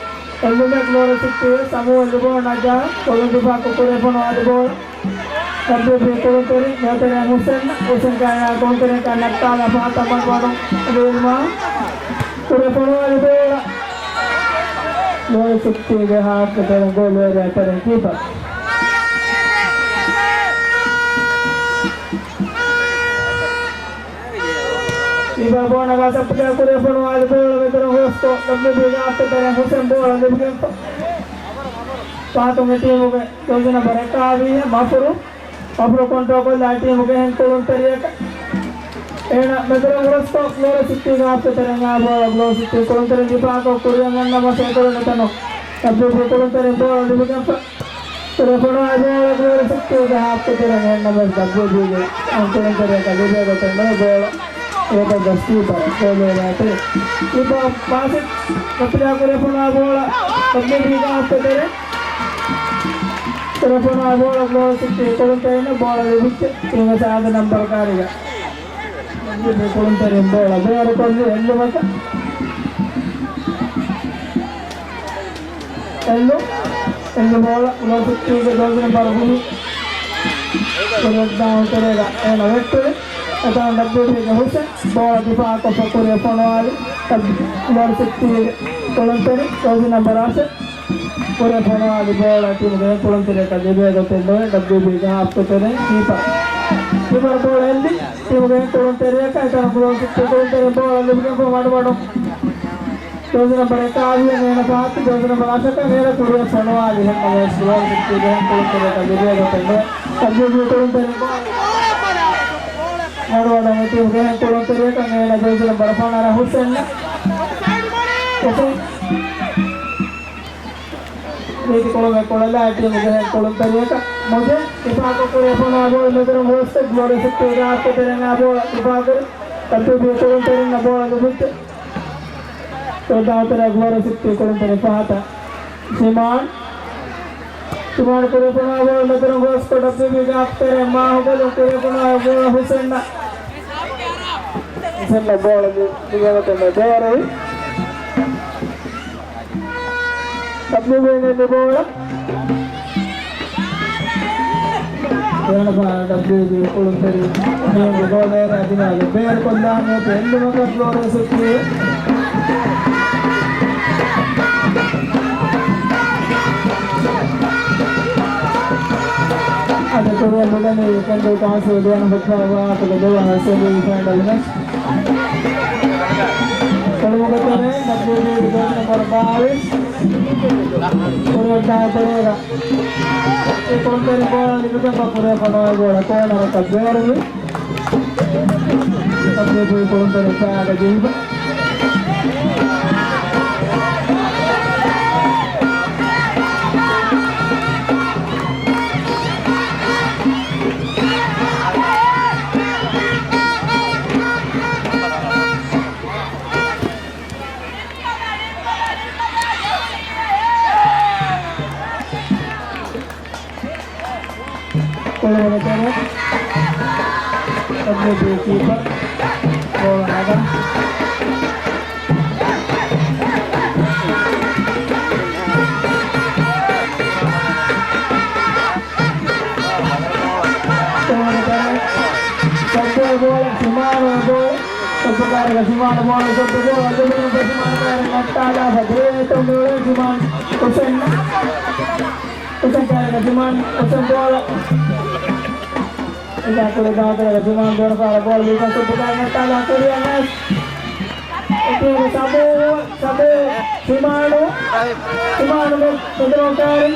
އެއްލުމެއް ގްލޯރި ސިޓީ ސަމޫ އެލިބޯ ނަޖާ ކުޅުން ދިފާކު ކުރެފޮނު އާދި ބޯޅަ. ޑަބްލިޔުބީ ކުޅުންތެރި ނޭތެރެ ހުސެން، ހުސެން ކާޔާ ކުޅުންތެރިކަ ނައްޓާލާ ފަހަތަށް މަޑުވަޑު ވީމާ ކުރެފޮނު އާދި ބޯޅަ. ގްލޯރި ސިޓީގެ ހާފްގެ ތެރެ ގޯލް ވެރިޔާ ތެރެ ކީޕަރ. ކީޕަރ ބޯޅަ ނަގާ ސަޕްލައި ކުރެފޮނު އާދި ބޯޅަ މެދުރަށް ހުސްކޮށް، ޑަބްލިޔުބީގެ ހާފްގެ ތެރެ ހުސެން ބޯޅަ ލިބިގެންފަ. ފަހަތުން އެ ޓީމުގެ ޖާސި ނަމްބަރު އެކާވީސް މަފުރު، މަފުރު ކޮންޓްރޯލް ކޮށްލާ އެ ޓީމުގެ އެހެން ކުޅުންތެރިޔަކަށް. އޭނަ މެދުރަށް ހުސްކޮށް، ގްލޯރި ސިޓީގެ ހާފްގެ ތެރެއިން އާ ބޯޅަ ގްލޯރި ސިޓީ ކުޅުންތެރިން ދިފާކޮށް ކުރިއަށް އަންނަ މަސް އެކުރަން އެތަނުން ޑަބްލިޔުބީ ކުޅުންތެރިން ބޯޅަ ލިބިގެންފަ. ކުރެފޮނު އާދި ބޯޅަ ގްލޯރި ސިޓީގެ ހާފްގެ ތެރެއިން އެހެން ނަމަވެސް ޑަބްލިޔުބީގެ ކުޅުންތެރިޔަކަށް ލިބޭ ގޮތެއް ނުވޭ ބޯޅަ. އެކަން ސްކީޕަރ ގޯލް ވެރިޔާ ތެރެ. ކީޕަރ ޕާސެއް ސަޕްލައި ކުރެފޮނު އާ ބޯޅަ ޑަބްލިޔުބީގެ ހާފްގެ ތެރެ. ކުރެފޮނު އާ ބޯޅަ ގްލޯރި ސިޓީ ކުޅުންތެރިންނަށް ބޯޅަ ލިބިއްޖެ ތިން ސާދަ ނަމްބަރު ކާރިގަ. ޑަބްލިޔުބީ ކުޅުންތެރިން ބޯޅަ ބޭރުކޮށްލި އެއްލުމަކަށް. އެއްލު، އެއްލު ބޯޅަ ގްލޯރި ސިޓީގެ ޖާސި ނަމްބަރު ކުޅުން. ކުޅަދާން ތެރޭގަ އޭނަ ވެއްޓުވި. އެތަނުން ޑަބްލިޔުބީގެ ހުސެން ބޯޅަ ދިފާއަކޮށްފަ ކުރިއަށް ފޮނުވާލި. ޑަބް-، ގްލޯރި ސިޓީގެ ކުޅުންތެރި ޖާސި ނަމްބަރު އަށެއް. ކުރިއަށް ފޮނުވާލި ބޯޅަ ޓީމުގެ ކުޅުންތެރިޔަކަށް ލިބޭ ގޮތެއް ނުވޭ ޑަބްލިޔުބީގެ ހާފްގެ ތެރެއިން ކީޕަރ. ކީޕަރ ބޯޅަ އެއްލި ޓީމުގެ ކުޅުންތެރިޔަކަށް އެތަނުން ގްލޯރި ސިޓީ ކުޅުންތެރިން ބޯޅަ ލިބިގެންފަ މަޑުމަޑުން. ޖާސި ނަމްބަރު އެކާވީސް އޭނަ ފަހަތު، ޖާސި ނަމްބަރު އަށަކަށް އޭނަ ކުރިއަށް ފޮނުވާލި ހެންނަމަވެސް ގްލޯރި ސިޓީގެ ކުޅުންތެރިޔަކަށް ލިބޭ ގޮތެއް ނުވޭ. ޑަބްލިޔުބީ ކުޅުންތެރިން ބޯޅަ މަޑުމަޑުން އެ ޓީމުގެ ކުޅުންތެރިޔަކަށް އޭނަ ޖާސި ނަމްބަރު ފަނަރަ ހުސެން. ހުސެން. ރީތި ކުޅުމެއް ކުޅަލާ ޓީމުގެ ކުޅުންތެރިޔަކަށް މުޖެ ދިފާކޮށް ކުރިއަށް ފޮނުވާ ބޯޅަ މެދުރަށް ހުސްކޮށް ގްލޯރި ސިޓީގެ ހާފްގެ ތެރެއިން އާ ބޯޅަ ދިފާކުރި. ޑަބްލިޔުބީ ކުޅުންތެރިންނަށް ބޯޅަ ލިބިއްޖެ. ކުޅަދާން ތެރޭ ގްލޯރި ސިޓީ ކުޅުންތެރިން ފަހަތަށް. ޝިމާން. ޝިމާން ކުރިއަށް ފޮނުވާ ބޯޅަ މެދުރަށް ހުސްކޮށް ޑަބްލިޔުބީގެ ހާފްގެ ތެރެއިން މާހުގަލު ކުރިއަށް ފޮނުވާ ބޯޅަ ހުސެންއަށް. ހުސެންއަށް ބޯޅަ ލިބިގެން ގޮތެއް ނުވޭ. ބޭރުވި. ޑަބްލިޔުބީގެ އެއްލި ބޯޅަ. ދެވަނަ ފަހަރަށް ޑަބްލިޔުބީ ކުޅުންތެރި މީހުންގެ ގޯލް އެރިޔާ ދިމާލަށް ބޭރުކޮށްލާނެ އެއްލުމަކަށް ގްލޯރި ސިޓީ. އަދި ކުރިއަށް މިދަނީ ކެންޑި ކައުންސިލް ދެވަނަ ފުޓްބޯޅަ ވާހަކަގެ ދެވަނަ ސެމީ ފައިނަލް މެޗް. ކޮޅުމުގެ ތެރެއިން ޑަބްލިޔުބީ ޖާސި ނަމްބަރު ބާވީސް. ކުރިއަށް ދާ ތެރޭގަ ކުޅުންތެރި ބޯޅަ ލިބިގެންފަ ކުރިއަށް ފޮނުވާ ބޯޅަ ކޯނަރަކަށް ބޭރުވި. ޑަބްލިޔުބީ ކުޅުންތެރި ފައިގަ ޖެހިފަ. ކޮޅުމުގެ ތެރެ. ޑަބްލިޔުބީ ކީޕަރ. ބޯޅަ ނަގަން. ކޮޅުމުގެ ތެރެ. ސޮއްބު ބޯޅަ، ޝިމާނު ބޯޅަ. ސޮއްބު ކާރިގަ ޝިމާނު ބޯޅަ، ސޮއްބު ބޯޅަ ލިބުނު ޝިމާނު ކާރި ނައްޓާލާފަ ދޭތޯ މިއުޅޭ ޝިމާނު ހުސެން. ހުސެން ކާރިގަ ޝިމާނު ހުސެން ބޯޅަ. އެކަ ކުޅަދާން ތެރޭގަ ޝިމާނު ދެވަނަ ފަހަރަށް ބޯޅަ ލިބިގެން ސޮއްބު ކާރި ނައްޓާލާ ކުރިއަށް ނައިސް. އެ ޓީމުގެ ސަބޫ، ސަބޫ ޝިމާނު، ޝިމާނު މެ-، މެދުރޮން ކާރި،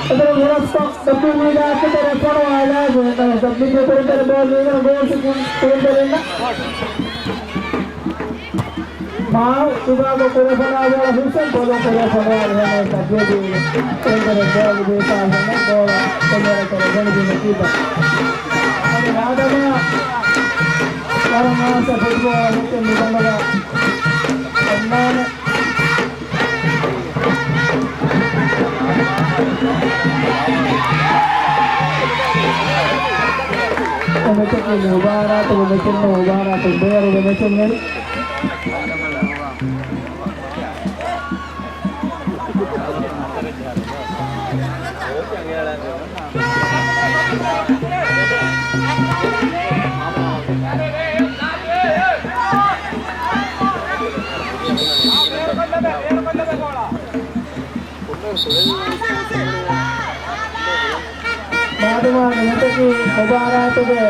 މެދުރޮން ހުރަސްކޮށް، ޑަބްލިޔުބީގެ ހާފްގެ ތެރެއިން ފޮނުވާލާ ގޮތަށް، ޑަބްލިޔުބީ ކުޅުންތެރިން ބޯޅަ ލިބިގެން ގޯލް ސިޓީ ކުޅުންތެރިންނަށް. ތިބާގޮ ކުރެފަނާ ބޯޅަ ހުސެން ބޮލު ކުރެފަނާ އެހެނެއް ތައްޖީލު ކުރެވޭ ބޭކާލު ބޯޅަ ކޮންމެ ކުރެވޭ ކީޕަރ. އަދި ވާދަމާ ވަރަށް މާސަ ފުޓްބޯޅަ މެޗެއް މިދަނޑުގަ އޮންނާނެ. އެ މެޗަކީ މުބާރާތުގެ މެޗެއް ނޫން، މުބާރާތު ބޭރުގެ މެޗެއް ނޫން. މާދަމާ މި މެޗަކީ މުބާރާތުގެ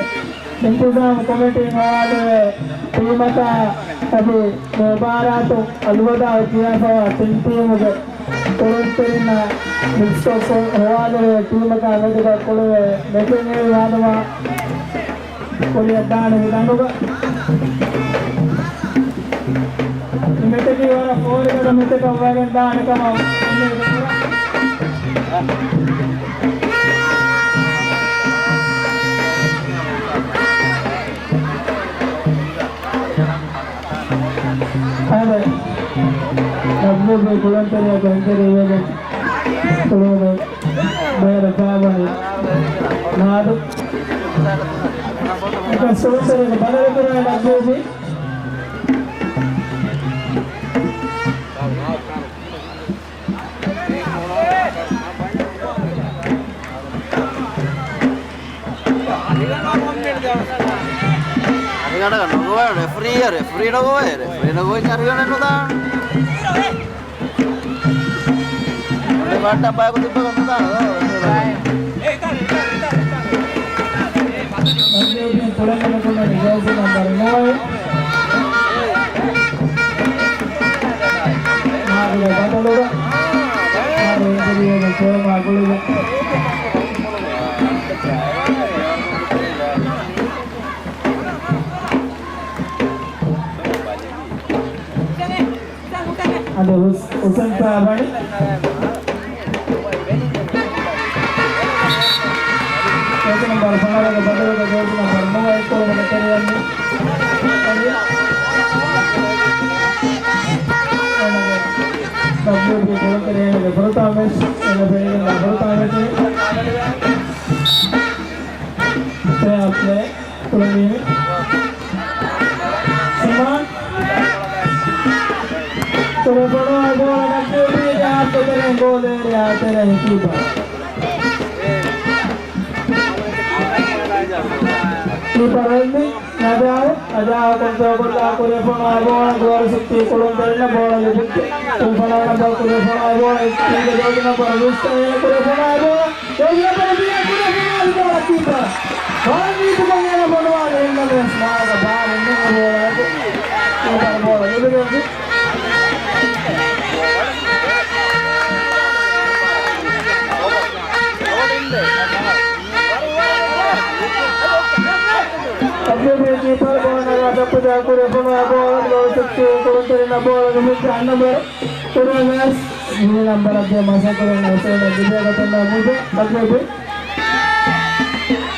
އިންތިޒާމު ކޮމިޓީން ހަވާލުވެ، ޓީމަކާ އަދި މުބާރާތު އަލްވަދާޢު ކިޔާފަވާ ތިން ޓީމުގެ ކުޅުންތެރިންނާ މިކްސްކޮށް ހަވާލުވެ، ޓީމަކާ މެދުގަ ކުޅެވޭ މެޗެއް މި މާދަމާ ކުރިއަށްދާނެ މި ދަނޑުގަ. މި މެޗަކީ ވަރަށް ފޯރިގަދަ މެޗަކަށް ވައިގެން ދާނެ ކަމަށް އުއްމީދު ކުރަން. އަދި ޑަބްލިޔުބީ ކުޅުންތެރިޔަކު އެންޓްރީ ވެގެން ކުޅުމުގެ ބޭރަށް ފައިވަނީ ނާދު. އެކަން ސުރުންތެރިޔަކު ބަދަލުކުރާ ޑަބްލިޔުބީ. އަރިގަނޑަކަށް ނުގޮވޭ ރެފްރީއަށް، ރެފްރީ ނުގޮވޭ، ރެފްރީ ނުގޮވިއްޔާ އަރިގަނޑަށް ނުދާނެ. އެ ބައްޓަށް ބަޔަކު ތިއްބަކަށް ނުދާނެ. އެމްޑީޕީ ކުޅެންގެ ނުކުންނަނީ ޖާޒީ ނަމްބަރު ނުވައެއް. މާދުގެ ބަދަލުގަ މާދު އިންޖަރީއެއްގެ ކޯމާ ގުޅިގެން. އަދި ހުސް-، ހުސެން ފާބަނި. ޖާޒީ ނަމްބަރު ފަހަރުގެ ބަދަލުގަ ޖާޒީ ނަމްބަރު ނުވައެއް ކުޅުމުގެ ތެރެއަށް މި. ޑަބްލިޔުބީ ކުޅުންތެރި އޭނާގެ ފުރަތަމަ މެޗް، އޭނާ ފެނިގެންދާ ފުރަތަމަ މެޗެއް. ފެއާ ޕްލޭ. ކުޅެނީ. ސިމާން. ކުރެފަނުވާ ބޯޅަ ޑަބްލިޔުބީގެ ހާފްގެ ތެރެއިން ގޯލް އޭރިއާ ތެރެއިން ކީޕަރ. ކީޕަރ އެންޑި ނަޖާހު، ނަޖާހު ކޮންޓްރޯލް ކޮށްލާ ކުރެފަނުވާ ބޯޅަ ގޯލް ސިޓީ ކުޅުންތެރިންނަށް ބޯޅަ ލިބިއްޖެ. ތޫފާނާ ނަމްބަރު ކުރެފަނުވާ ބޯޅަ އެއް ޓީމްގެ ޖާޒީ ނަމްބަރު ވިސް އޭނަ ކުރެފަނުވާ ބޯޅަ. ޖާޒީ ނަމްބަރު ވިސް ކުރެފަނުވާ ބޯޅަ ކީޕަރ. ވާނީ ކުރެފަނުވާ އެންޑަމެންސް މާގަ ބާރެއް ނޫން ބޯޅައަކު. ކީޕަރ ބޯޅަ ލިބިގެންފި. ޑަބްލިޔުބީ ކީޕަރ ބޯޅަ ނަގާ ޓައްޗް ކުރެފަނުވާ ބޯޅަ ލޯ ސިޓީ ކުޅުންތެރިންނަށް ބޯޅަ ލިބިއްޖެ އަށް ނަމްބަރު. ކުރެވޭސް މި ނަމްބަރަށް ދޭ މަސައްކަތް ކުރަން ހުސެން ލިބޭ ގޮތެއް ނަމުދެ އަދި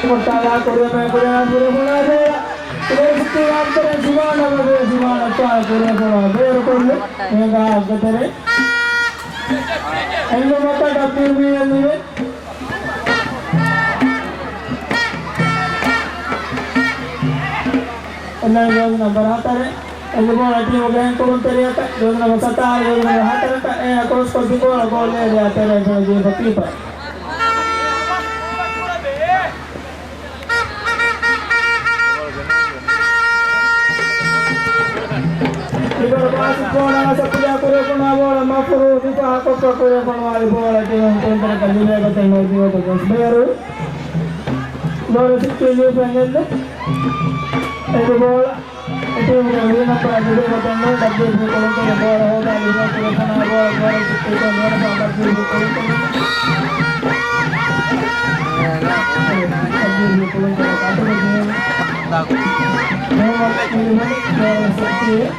ކޮށްޓާލާ ކުރިއަށް ކުރިއަށް ކުރެފަނުވާ ބޯޅަ. ކުރެ ސިޓީ ވާންތެރެ ސިމާނަށް ވަދެ ސިމާނަށް ކުރެ ކުރެ ބޭރު ކޮށްލު މޭގާ އަގުތެރެ. އެންގުމަކަށް ޑަބްލިޔުބީ އެލް އިވެ. އެންނަ ޖާޒީ ނަމްބަރު ހަތަރެއް. އެންގުމަ ޓީމުގެ ކުޅުންތެރިޔަކަށް ޖާޒީ ނަމްބަރު ސަތާރަ، ޖާޒީ ނަމްބަރު ހަތަރަކަށް އޭނަ ކްރޮސް ކޮށް ދިގު ބޯޅަ ގޯލް އޭރިއާ ތެރެއިން ފެނުނު ކީޕަރ. ކީޕަރ ބާސި ބޯޅަ ސަޕްލައި ކުރެފަނުވާ ބޯޅަ މަފްރޫ ދިފާއަށް ކޮށްފަ ކުރެފަނުވާ ބޯޅަ ޓީމުން ކުންތަރަކަށް ލިބޭ ގޮތެއް ނުދިޔަ ގޮތަށް ބޭރު. ދޯރ ސިކްސްޓީން ލީފެން އެއްލު. އެދު ބޯޅަ އެ ޓީމުގެ ވީ ނަމްބަރަށް ލިބޭ ގޮތެއް ނޫން. ޑަބްލިޔުބީ ކުޅުންތެރި ބޯޅަ ހޯދާ ލިބޭ ކުރެފަނުވާ ބޯޅަ ދޯރ ސިކްސްޓީން ނުވަނަ ފަހަރު ޑަބްލިޔުބީ ކުޅުންތެރި. ޑަބްލިޔުބީ ކުޅުންތެރި ކަންޓުގެ ޓީމު. މުހައްމަދު މިލިވަން ދޯރ ސިކްސްޓީން.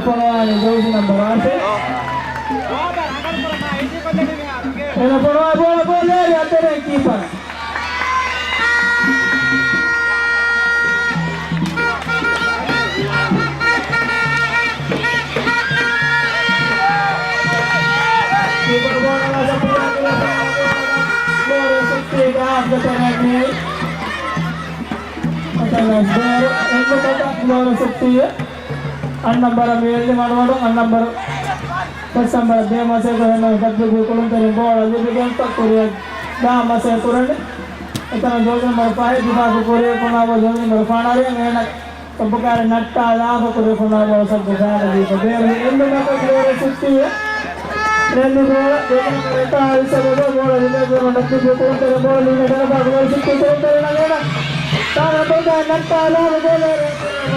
ފޮނުވާލި ޖާސި ނަމްބަރު އަށެއް. އޭނަ ފޮނުވާ ބޯޅަ ބޯލޭރި އަތެރެ ކީޕަރ. ކީޕަރ ބޯޅަ ލަސަ ފުރާ ލޯރ ސިޓީގެ އާފްގަ ތެރެއަށް ނިއް. އެތަނަސް ބޭރު އެންމެ ކޮޓަށް ލޯރ ސިޓީ. އަށް ނަމްބަރަށް މިއެޅި މަޑުމަޑުން އަށް ނަމްބަރު ފަސް ނަމްބަރަށް ދޭ މަސޭ ކޮށް އެން އެސް ޑަބްލިއު ބީ ކުޅުންތެރިން ބޯޅަ ލިބިގެންފަ ކުރިއަށް ދާ މަސޭ ކުރަނީ. އެތަނަށް ޖާސި ނަމްބަރު ފަހެއް ދިފާއަކު ކުރިއަށް ފޮނުވާ ބޯޅަ ޖާސި ނަމްބަރު ފަނަރަ އޭނަ ސަބުކާރި ނައްޓާލާފަ ކުރިއަށް ފޮނުވާ ބޯޅަ ސައްގު ފައިނަލީގަ ބޭރު އެންމެ ކޮޓަށް ލޯރ ސިޓީ. ރެންދި ބޯޅަ ޖާސި ނަމްބަރު އެކާވީސް ސަބަބުން ބޯޅަ ލިބޭ ބޭރު ޑަބްލިއު ބީ ކުޅުންތެރިން ބޯޅަ ލިބިގެން ގެނަބާ ލޯރ ސިޓީ ކުޅުންތެރިން އަންނަ ނަން ބޮޑާ ނައްޓާލާފަ ގޯލޭރި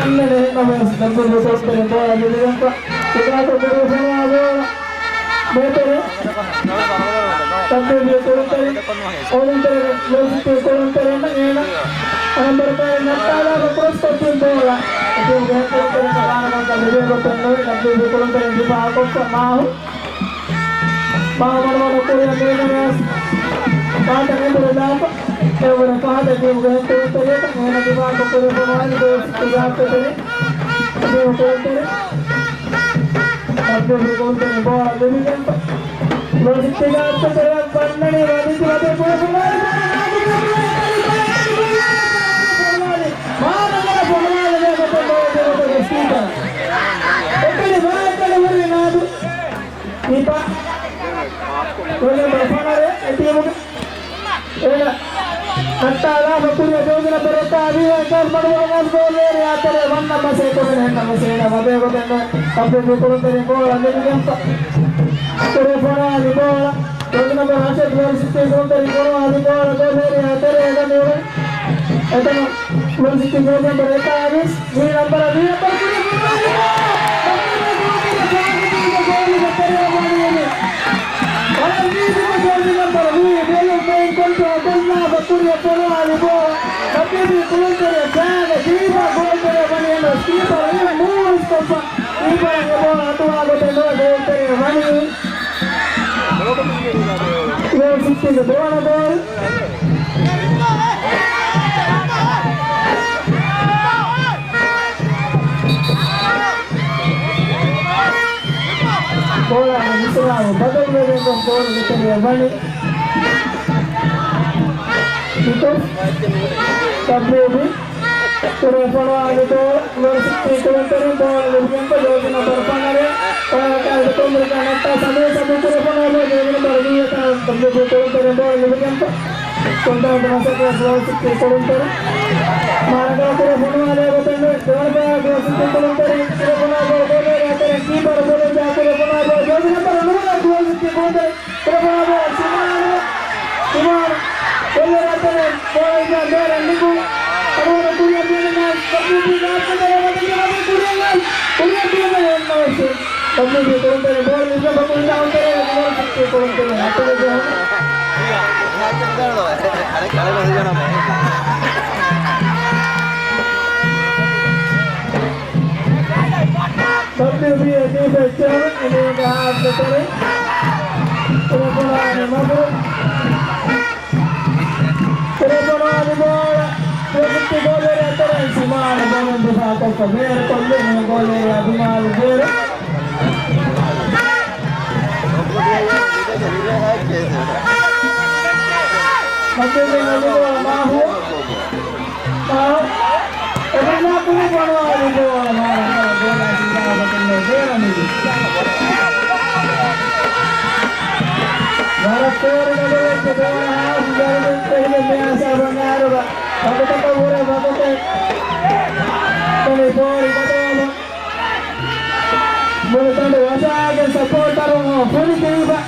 އަންނަނީ ނަމަވެސް ޑަބްލިއު ބީ ކުޅުންތެރިން ބޯޅަ ލިބިގެންފަ ކުޑަކޮށް ކުރިއަށް ފޮނުވާ ބޯޅަ މޭތެރެ ޑަބްލިއު ބީ ކުޅުންތެރިން ކުޅުންތެރިން ކުޅުންތެރިން އޭނަ އަނަންބަރު ކާރި ނައްޓާލާފަ ކްރޮސް ކޮށްފިން ބޯޅަ އެތި ގެން ކުޅުންތެރިން ބާނަމަކަށް ލިބޭ ގޮތެއް ނުވޭ. ޑަބްލިއު ބީ ކުޅުންތެރިން ދިފާއަކު ކޮށްފަ މާހު މާހު މަޑުމަޑު ކުރިއަށް މީގަނެ ފަހަތަށް އެނބުރި ލާފަ އެވަރަށް ފަހަތަށް ޓީމުގެ ހެން ކުޅުންތެރިޔަކަށް އޭނަ ދިފާއަކު ކުރިއަށް ފޮނުވާލި ދޯސް ކުރިއަށް ކުރި ކުރި ޑަބްލިއު ބީ ކުޅުންތެރިން ބޯޅަ ލިބިގެންފަ ލޯސް ކުރިއަށް ކުރިއަށް ވަންނަނީ ވަދިތި ވަދެ ކުރި ފޮނުވާލި މާރަގަ ފޮނުވާލެވޭ މަތަ ދޯ ދެވަތަ ސްޕީކަރ އެކަނި މާ އެކަނި ހުރި ނާދު ކީޕާ ރޯލެ ބަފަނަރެ އެ ޓީމުގެ އޭނަ ނައްޓާލާފަ ކުރިއަށް ޖާސި ނަމްބަރު އެކާވީސް އެކާވީސް މަޑުމަޑު ނަސް ގޯލޭރި އަތެރެ ވަންނަ މަސޭ ކޮށްގެން އެންނަ މަސޭ އޭނަ ވަދެ ގޮތެއް ނުވެ. ޑަބްލިއު ބީ ކުޅުންތެރިން ބޯޅަ ލިބިގެންފަ ކުރި ފޮނުވާލި ބޯޅަ ޖާސި ނަމްބަރު ހަށެއް ލޯސް ކުޅުންތެރިން ފޮނުވާލި ބޯޅަ ގޯލޭރި އަތެރެ އެކަނި އުޅެން އެތަނަށް ލޯސް ޖާސި ނަމްބަރު އެކާވީސް ވީ ނަމްބަރަށް ވީ ނަމްބަރު ކުރި ފޮނުވާލި ބޯޅަ ވަރަށް ރީތިކޮށް ޖާސި ނަމްބަރު ވީ ބޮލުން މެއިން ކޮންޓްރޯލް ކޮށްލާފަ ކުރިއަށް ފޮނުވާލި ބޯޅަ ޑަބްލިއު ބީ ކުޅުންތެރި ފައިނަލް ދީފާ ގޯލްތެރެއަށް ވަނީ އެން އެސް ކީޕަރ އިވެން މޫވް ކޮށްފަ ކީޕަރަށް އެ ބޯޅަ އަތުވާ ގޮތެއް ނުވެ ގޯލްތެރެއަށް ވަނީ ގޯލް ސިކްސްޓީން ދެވަނަ ގޯލް. ބޯޅަ މިސްރާބު ބަދަލުވެގެން ގޮސް ގޯލުގެ ތެރެއަށް ވަނީ ކިކް އޮފް. ޑަބްލިއު ބީ ކުރިއަށް ފޮނުވާލި ބޯޅަ ލޯސް ކުޅުންތެރިން ބޯޅަ ލިބިގެންފަ ޖާސި ނަމްބަރު ފަނަރަ ކޮޅަކާއި ދެކޮޅު ނައްޓާ ސަމޭ ސަބު ކުރި ފޮނުވާލި ޖާސި ނަމްބަރު ވީ އެތަނަށް ޑަބްލިއު ބީ ކުޅުންތެރިން ބޯޅަ ލިބިގެންފަ ކޮންޑާ މަސަކަ ލޯސް ކުޅުންތެރިން މާރަގާ ކުރި ފޮނުވާލި ގޮތެއް ނުވެ. ދެވަނަ ބޯޅަ ލޯސް ކުޅުންތެރިން ކުރި ފޮނުވާ ބޯޅަ ގޯލޭރި އަތެރެ ކީޕަރ ބޮލުން ޖާ ކުރި ފޮނުވާ ބޯޅަ ޖާސި ނަމްބަރު ނުވަ ލޯސް ކުޅުންތެރިން ކުރި ފޮނުވާ ބޯޅަ ސިމާނު ސިމާނު ކޮށްލެ ރަތަނެ ބޯޅަ އިން ދޭރަ ނިކު އަޑުވަނަ ކުރިއަށް ދިޔަ ނާ ކައްޕޫ ބީ ނާ ކަދަރ ވަދެ ކުރިއަށް ދިޔަ ކުރިއަށް ދިޔަ ނާ އެން އެސް ޑަބްލިއު ބީ ކުޅުންތެރިން ބޯޅަ ލިބިގެން ބަކު އިން އައުޓް ކުރިއަށް ދިޔަ ކުޅުންތެރިން އަތުގެ ޖަހަން. ޑަބްލިއު ބީ އޭ ޑިފެންސް އިނީގަ ހާފްގެ ތެރެއިން ކުރެފޮނުވާލި މަބްރޫ. ކުރެފޮނުވާލި ބޯޅަ ޕްރޮޖެކްޓް ގޯލޭރި އަތެރެއިން ސިމާނު ބޯޅަ ދިފާ ކޮށްފަ ބޭރު ކޮށްލި މި ގޯލޭރި އަދުމާލު ބޭރު. މަބްރޫ ބޯޅަ މާހު. އާ، އެބަ ކުރި ފޮނުވާލި ބޯޅަ މާރަ ބޯޅަ ސިންގާ ބަކުން ބޭރަނިވި. ވަރަށް ފޯރި ގަދަވެއްޖެ ދެވަނަ ހާފް ގަރުމެން ފެހިގެން މި ހިސާބަށް އަހަރުގަ ވަގުތަކަށް ވުރެ ވަގުތެއް ކަނި ފޯރި ގަދަވަމުން. މުޅި ތަނޑު ވަށާގެން ސަޕޯޓަރުން ފުރި ދީފަ.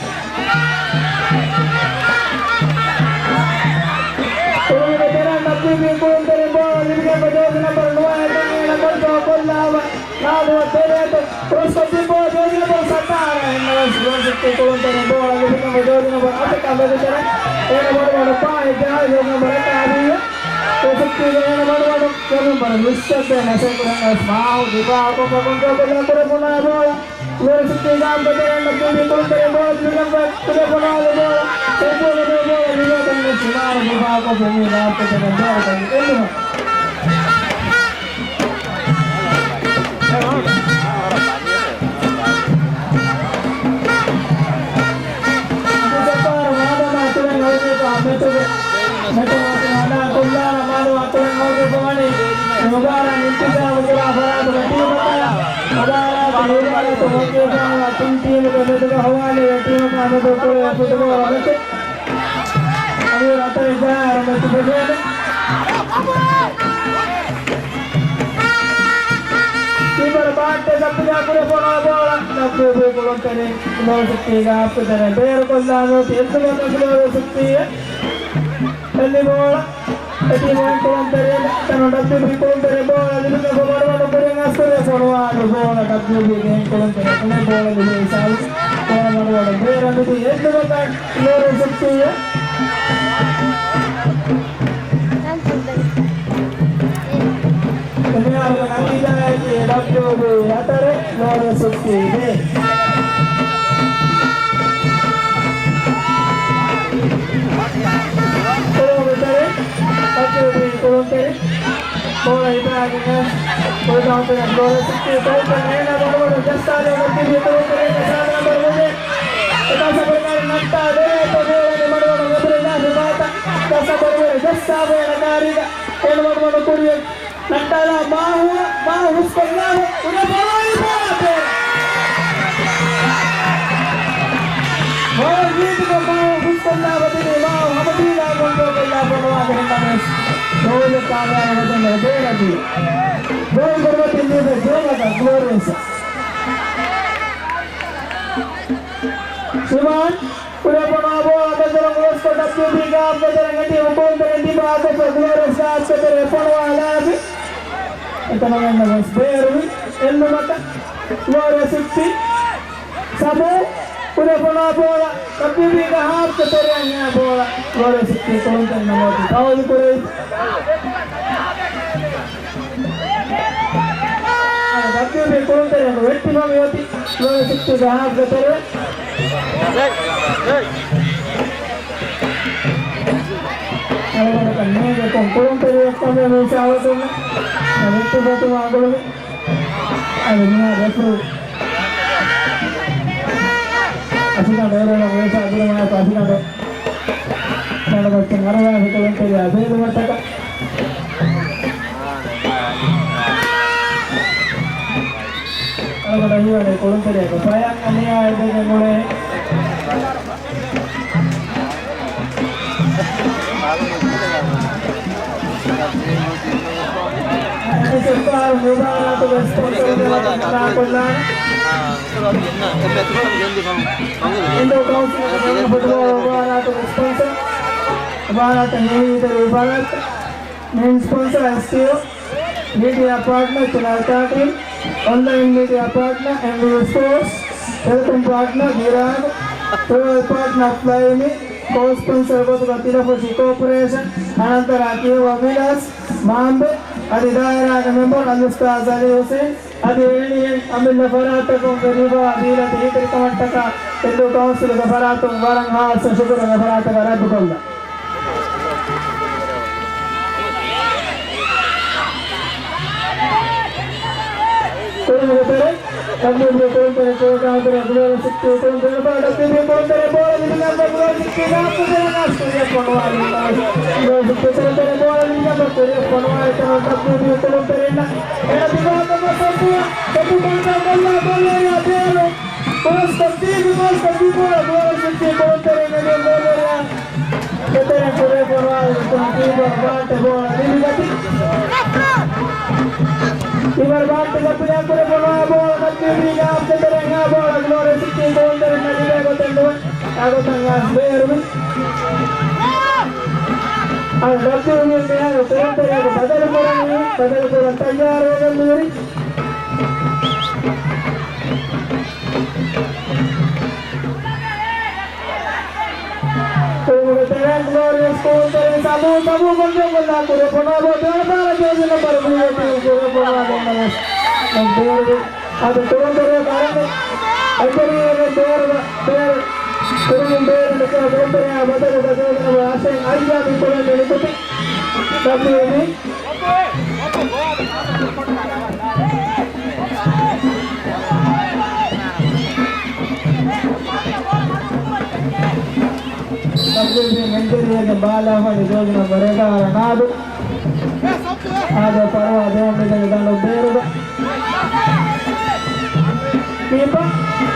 ކުޅުމުގެ ތެރެއަށް ޑަބްލިއު ބީ ކުޅުންތެރިން ބޯޅަ ލިބިގެންފަ ޖާސި ނަމްބަރު ނުވަ އެކަން އޭނަ ކޮންޓްރޯލް ކޮށްލާފަ. ނާދުއަށް ދެވޭތޯ ކްރޮސް ކޮށްފިން ބޯޅަ ޖާސި ނަމްބަރު ސަތާރަ އެން އެސް ކުޅުންތެރިން ބޯޅަ ލިބިގެންފަ ޖާސި ނަމްބަރު އަށެއް ކަނބެގެ ތެރެއަށް އޭނަ ބޮޑު ބޮޑު ޕާހެއް ޖަހާ ޖާސި ނަމްބަރު އެކާވީސް. މަޑުމަޑު ކުރުން ބަރަ މިސްކޮށްދޭ ނަސޭ ކުރަން އަސް މާހު ދިފާއުކޮށް ކޮންޓްރޯލް ކުރެ ފޮނުވާ ބޯޅަ. ލޯރި ސިޓީ ގާމް ބެދެރެން ނައްޖޫބީ ކުޅުންތެރި ބޯޅަ ލިބިގަން ކުރެ ފޮނުވާ ބޯޅަ. ސެންޓަރުގެ ބޯޅަ ލިބިގަން ސިމާނު ދިފާއުކޮށް ފޮނުވި ލާފްކޮށް ދެން ބޭރަކަށް އެއްލުމަށް. މިސަފާރު މާދަމާ ކުރަން އައުދީފާ މެޗުގެ މެޗު މަތި ހަނާ ކޮށްލާނަ މާދަމާ ކުރަން އައުދީފާ ވަނީ މުބާރާތް އިންތިޒާމު ކުރާ ފަރާތުގެ ޓީމަކާ، މުބާރާތު މުބާރާތު ވަކިވެފާނަ ތިން ޓީމުގެ މެދުގަ ހޮވާލެވޭ ޓީމަކާ މެދު ކުރެވޭ ފުޓްބޯޅަ މެޗެއް. އަމީރު އަތޮޅި ޖަހާއިރު މެޗު ފެށޭނެ. ކީޕަރު ބާއްޓެ ސައްޕިލާ ކުރެ ފޮނުވާ ބޯޅަ ނައްޖޫބީ ކުޅުންތެރިން ލޯރި ސިޓީގެ ހާފްގެ ތެރެއިން ބޭރުކޮށްލާނެ އޮތީ އެއްލުމަކަށް ލޯރި ސިޓީއެއް އެއްލި ބޯޅަ. އެ ޓީމު އެން ކުޅުންތެރިން ނައްޓަނު ޑަބްލިޔުބީ ކުޅުންތެރި ބޯޅަ ލިބިގެން ފޮވާ މަޑުމަޑު ކުރިން އަސްކުރި ފޮނުވާ ބޯޅަ ޑަބްލިޔުބީގެ އެން ކުޅުންތެރި ކުޅުންތެރި ބޯޅަ ލިބޭ ހިސާބު ފޮވާ މަޑުމަޑު ބޭރަށް މިދި އެއްލުމަކަށް ލޯރި ސިޓީއެއް. ދުނިޔާގެ ނަތީޖާއަކީ ޑަބްލިޔުބީ ހަތަރެއް، ލޯރި ސިޓީ ދޭއް. ކުޅުންތެރި، ޑަބްލިޔުބީ ކުޅުންތެރި. ބޯޅަ ހިފާގެން ކުޅުންތެރި ލޯރި ސިޓީ ކުޅުންތެރި ނޭނގޭ ބަލަބަލު ޖައްސާލީ ޑަބްލިޔުބީ ކުޅުންތެރި ސާދާ ނަންބަރު މުދޭ. އެކަސަބުރި މާރި ނައްޓާ ދޭ އެތަ ބޯޅަ މަޑުމަޑު މެދުރި ނާފި ބާތަ. އެކަސަބުރި މާރި ޖައްސާ ބޯޅަ ކާރީގަ އެން މަޑުމަޑު ކުރިޔަށް. ނައްޓާލާ މާހު، މާހު ހުސްކޮށްލާ ކުރެ ފޮނުވާލީ ބޯޅަ ބޭރަށް. މާހު ރީތިކޮށް މާހު ހުސްކޮށްލާ ބަދިނީ މާހު ހަމަ ޓީމާ ކޮންޓްރޯލް ކޮށްލާ ފޮނުވާ ގެންދަމެސް ގޯލެއް ކާމިޔާބު ވެގެން ބޭރަކީ. ގޯލް ކުރިމަތިން ލިބޭ ގޯލަކަށް ގްލޯރިއަސް. ޝިމާން ކުރެ ފޮނުވާ ބޯޅަ މެދުރަށް އުޅުސްކޮށް ޑަބްލިޔުބީ ގާމްގެ ތެރެ ނެޓީމު ކުޅުންތެރިން ދިމާކޮށްފަ ގްލޯރިއަސް ގާމްގެ ތެރެ ފޮނުވާލާފި. އެތަނުމެންނަށް ވެސް ބޭރުވި އެއްލުމަކަށް ގްލޯރިއަސް ސިޓީ. ސަމޫ ކުރެ ފޮނުވާ ބޯޅަ ޑަބްލިޔުބީގެ ހާފްގެ ތެރެއަށް އައި ބޯޅަ ގްލޯރިއަސް ސިޓީ ކުޅުންތެރިންނަށް އޮތީ ފައުލު ކުރެވި. އަދި ޑަބްލިޔުބީ ކުޅުންތެރިން ވެއްޓިފަ މިއޮތީ ގްލޯރިއަސް ސިޓީގެ ހާފްގެ ތެރެއަށް. އަޅުގަނޑަކަށް ނޭނގެ ކޮން ކުޅުންތެރިއެއްކަމެއް މީސާވަތުން ވެއްޓިފަތުމާ ގުޅުވި. އަދި މިހާ ރެފްރީ އަށިގަނޑު އެރުނު މީސާ ދިރުމާއެކު އަށިގަނޑު ކަނޑުމައްޗަށް އަރުވާފި ކުޅުންތެރިޔާ ބޭލުމަށްޓަކަ. އަޅުގަނޑަށް ހީވަނީ ކުޅުންތެރިޔަކު ފަޔަށް ނިޔާ އެދެގެން އުޅޭ. އެއް ސެފާރު މުބާރާތުގެ ސްޕޮންސަރުގެ ވަރަށް މަނާކޮށްލާނެ. އިންޑޯ ކައުންސިލުގެ ފުޓްބޯޅަ މުބާރާތުގެ ސްޕޮންސަރު، މުބާރާތަށް ހިމެނިދެއްވި ފަރާތްތައް. މެއިން ސްޕޮންސަރ އެސްޓީއޯ، މީޑިއާ ޕާޓްނަރ ޗެނަލް ތާކީން، އޮންލައިން މީޑިއާ ޕާޓްނަރ އެމްވީ ސްޕޯޓްސް، ޓެލެކޮމް ޕާޓްނަރ ދިރާގު، ޓްރެވެލް ޕާޓްނަރ ފްލައިމީ، ކޯ ސްޕޮންސަރ ގޮތުގަ ތިލަފޮށި ކޯޕަރޭޝަން، އަނަންތަރާ ކިޔަވާ ވިލާސް، މާނބެ، އަދި ދާއިރާގެ މެމްބަރު އަލްއުސްތާޒް އަލީ ހުސެން، އަދި އެހެނިހެން އަމިއްލަ ފަރާތްތަކުން ވެރިވާ ދީލަތި ހިތިރިކަމަށްޓަކާ އެއްލޫ ކައުންސިލުގެ ފަރާތުން ވަރަށް ހާއްސަ ޝުކުރެއް އެފަރާތަކަށް ރައްދުކޮށްލަން. ކުޅުންތެރި، ޑަބްލިޔުބީ ކުޅުންތެރި ކޯޓާ ދުރަ ގުޅުންތެރި ކުޅުންތެރި ބޯޅަ ލިބިގެން ގުޅުންތެރި ބޯޅަ ލިބިގެން ކުރިއަށް ފޮނުވާލީ ތަނަށް ޑަބްލިޔުބީ ކުޅުންތެރިންނަށް އެން ދިމާކަށް ސައްޕު ސައްޕު ކޮށްލާ ގޮންނަ ބޯޅަ އެރިއާ ބޭރު ކްރޮސް ކޮށްދީ، ކްރޮސް ކޮށްދީ ބޯޅަ ގޯލަށް ސިޓީ ކުޅުންތެރިން އެނގޭ ބޯޅަ އެރިއާ އެތެރެ ކުރެ ފޮނުވާލި ކީޕަރު ބާޓެ ބޯޅަ ލިބިގަތީ. ކީޕަރު ބާޓެ ކަޕިލާ ކުރެ ފޮނުވާ ބޯޅަ ކައްޕިވީގާ އަށް އެތެރެ އެނގާ ބޯޅަ ގްލޯރި ސިޓީ ކުޅުންތެރިންނަށް ލިބޭ ގޮތެއް ނުވެ. އާގޮތަށް އައިސް ބޭރުވި. އަ، ރައްދުވި މިހާރު ކުޅުންތެރިޔަކު ބަދަލު ކުރަން، ބަދަލު ކުރަން ތައްޔާރުވެގެން މިހުރި. ކުޅުމުގެ ތެރެ ގްލޯރިއަސް ކުޅުންތެރިން ސަމޫ ސަމޫ ގޮންޖެއް ގޮންނާ ކުރެ ފޮނުވާ ބޯ ދެވަނަ ބާރަ ޖާޒިން ނަމްބަރު ބުލޫ ޓީމް ކުރެ ފޮނުވާ ގޮންނަވެސް. އަދި ކުޅުންތެރި ކުޅުންތެރި ކަރަން އެކެރީގެ ބޭރުގަ ބޭރު ކުރުމުން ބޭރު ނުކުރެ ކުޅުންތެރިއާ ބަދަލުގަ ދެވަނަ އަސެން އައްޔާމި ކުޅެން ނިކުތި ޑަބްލިއު ބީ. ޑަބްލިއު ބީ މެންޖަރީގެ ބާލާފަނި ޖޯގިނަ ވަރެގާރަ ނާދު. އާދެ ފަރުވާ ދެވަން މިދަނީ ދަނޑު ބޭރުގަ. ކީޕަ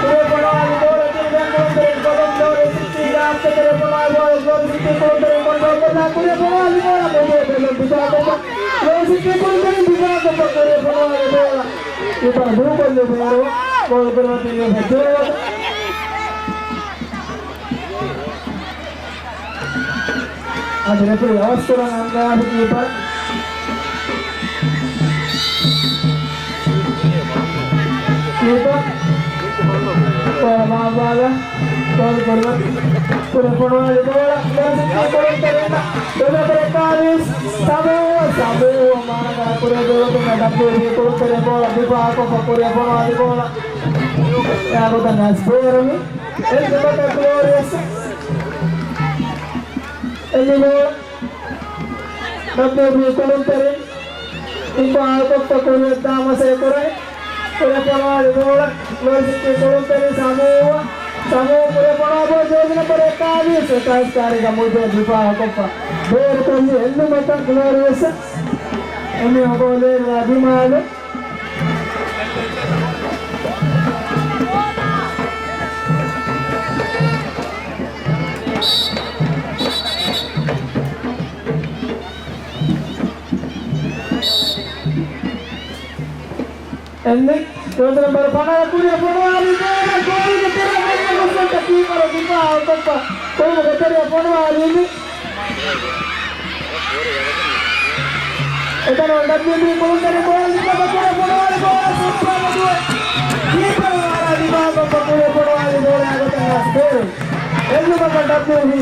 ކުރެ ފޮނުވާލި ބޯޅަ ތިން ދެން ކުޅުންތެރިން ކޮލުން ގްލޯރި ސިޓީގެ އައްޗަކެރެ ފޮނުވާލި ބޯޅަ ގްލޯރި ސިޓީ ކުޅުންތެރިން ކޮންޓްރޯލް ކޮށްލާ ކުރެ ފޮނުވާލި ބޯޅަ މުދޭ ބެލުން ދިފާ ކޮށްފަ ގްލޯރި ސިޓީ ކުޅުންތެރިން ދިފާ ކޮށްފަ ކުރެ ފޮނުވާލި ބޯޅަ ކީޕަރ ދޫކޮށްލި ބޭރު ގޯލް ކުރިމަތީގެ ފެއްޖެވޭ. އަދި ރެފްރީ އަވަސްކުރަން އަންގާފި ކީޕަރ. ކީޕަރ ބޯޅަ މާބާލަ ގޯލް ކުރިމަތި ކުރެ ފޮނުވާލި ބޯޅަ ލޯސިކީ ކުޅުންތެރިންނަށް ދެނަބަރު އެކާވީސް ސަމޫ ސަމޫ މާނަގާ ކުރެ ދެވެތުން ޑަބްލިއު ބީ ކުޅުންތެރިން ބޯޅަ ދިފާއަކޮށްފަ ކުރެ ފޮނުވާލި ބޯޅަ އެއާގޮތަށް ނަސްބޭރުވި. އެއް ދެމަކަށް ގްލޯރިއަސް އެލި ބޯޅަ ޑަބްލިއު ބީ ކުޅުންތެރިން ދިފާއަކޮށްފަ ކުރިއަށް ދާމަސޭ ކުރަން ކުރެ ފޮނުވާލި ބޯޅަ ލޯސިކީ ކުޅުންތެރިން ސަމޫ ސަމޫ ކުރެ ފޮނުވާ ބޯ ޖޯޒި ނަމްބަރު އެކާވީސް އެކާވީސް ކާރިގަ މުދޭ ދިފާއަކޮށްފަ ބޭރުކޮށްލި އެއްލުމަކަށް ގްލޯރިއަސް އެމީ އޮގޯލޭރި އަދިމާލު. އެންމެ ރޯދަ ނަމްބަރު ފަނަރަ ކުރިއަށް ފޮނުވާލި ބޯޅަ ގޯލުގެ ތެރެއަށް ގޮސްފަ ކީޕަރު ދިފާއަކޮށްފަ ކޮޅުގެ ތެރެއަށް ފޮނުވާލީ. އެތަނަށް ޑަބްލިއު ބީ ކުޅުންތެރިން ބޯޅަ ލިބިގަތުމަށް ފޮނުވާލި ބޯޅަ ސުޕަރ ދުވެ. ކީޕަރު ވާރާ ދިމާކޮށްފަ ކުރި ފޮނުވާލި ބޯޅަ އެގޮތަށް ނަސްބޭރު. އެއްލުމަކަށް ޑަބްލިއު ބީ.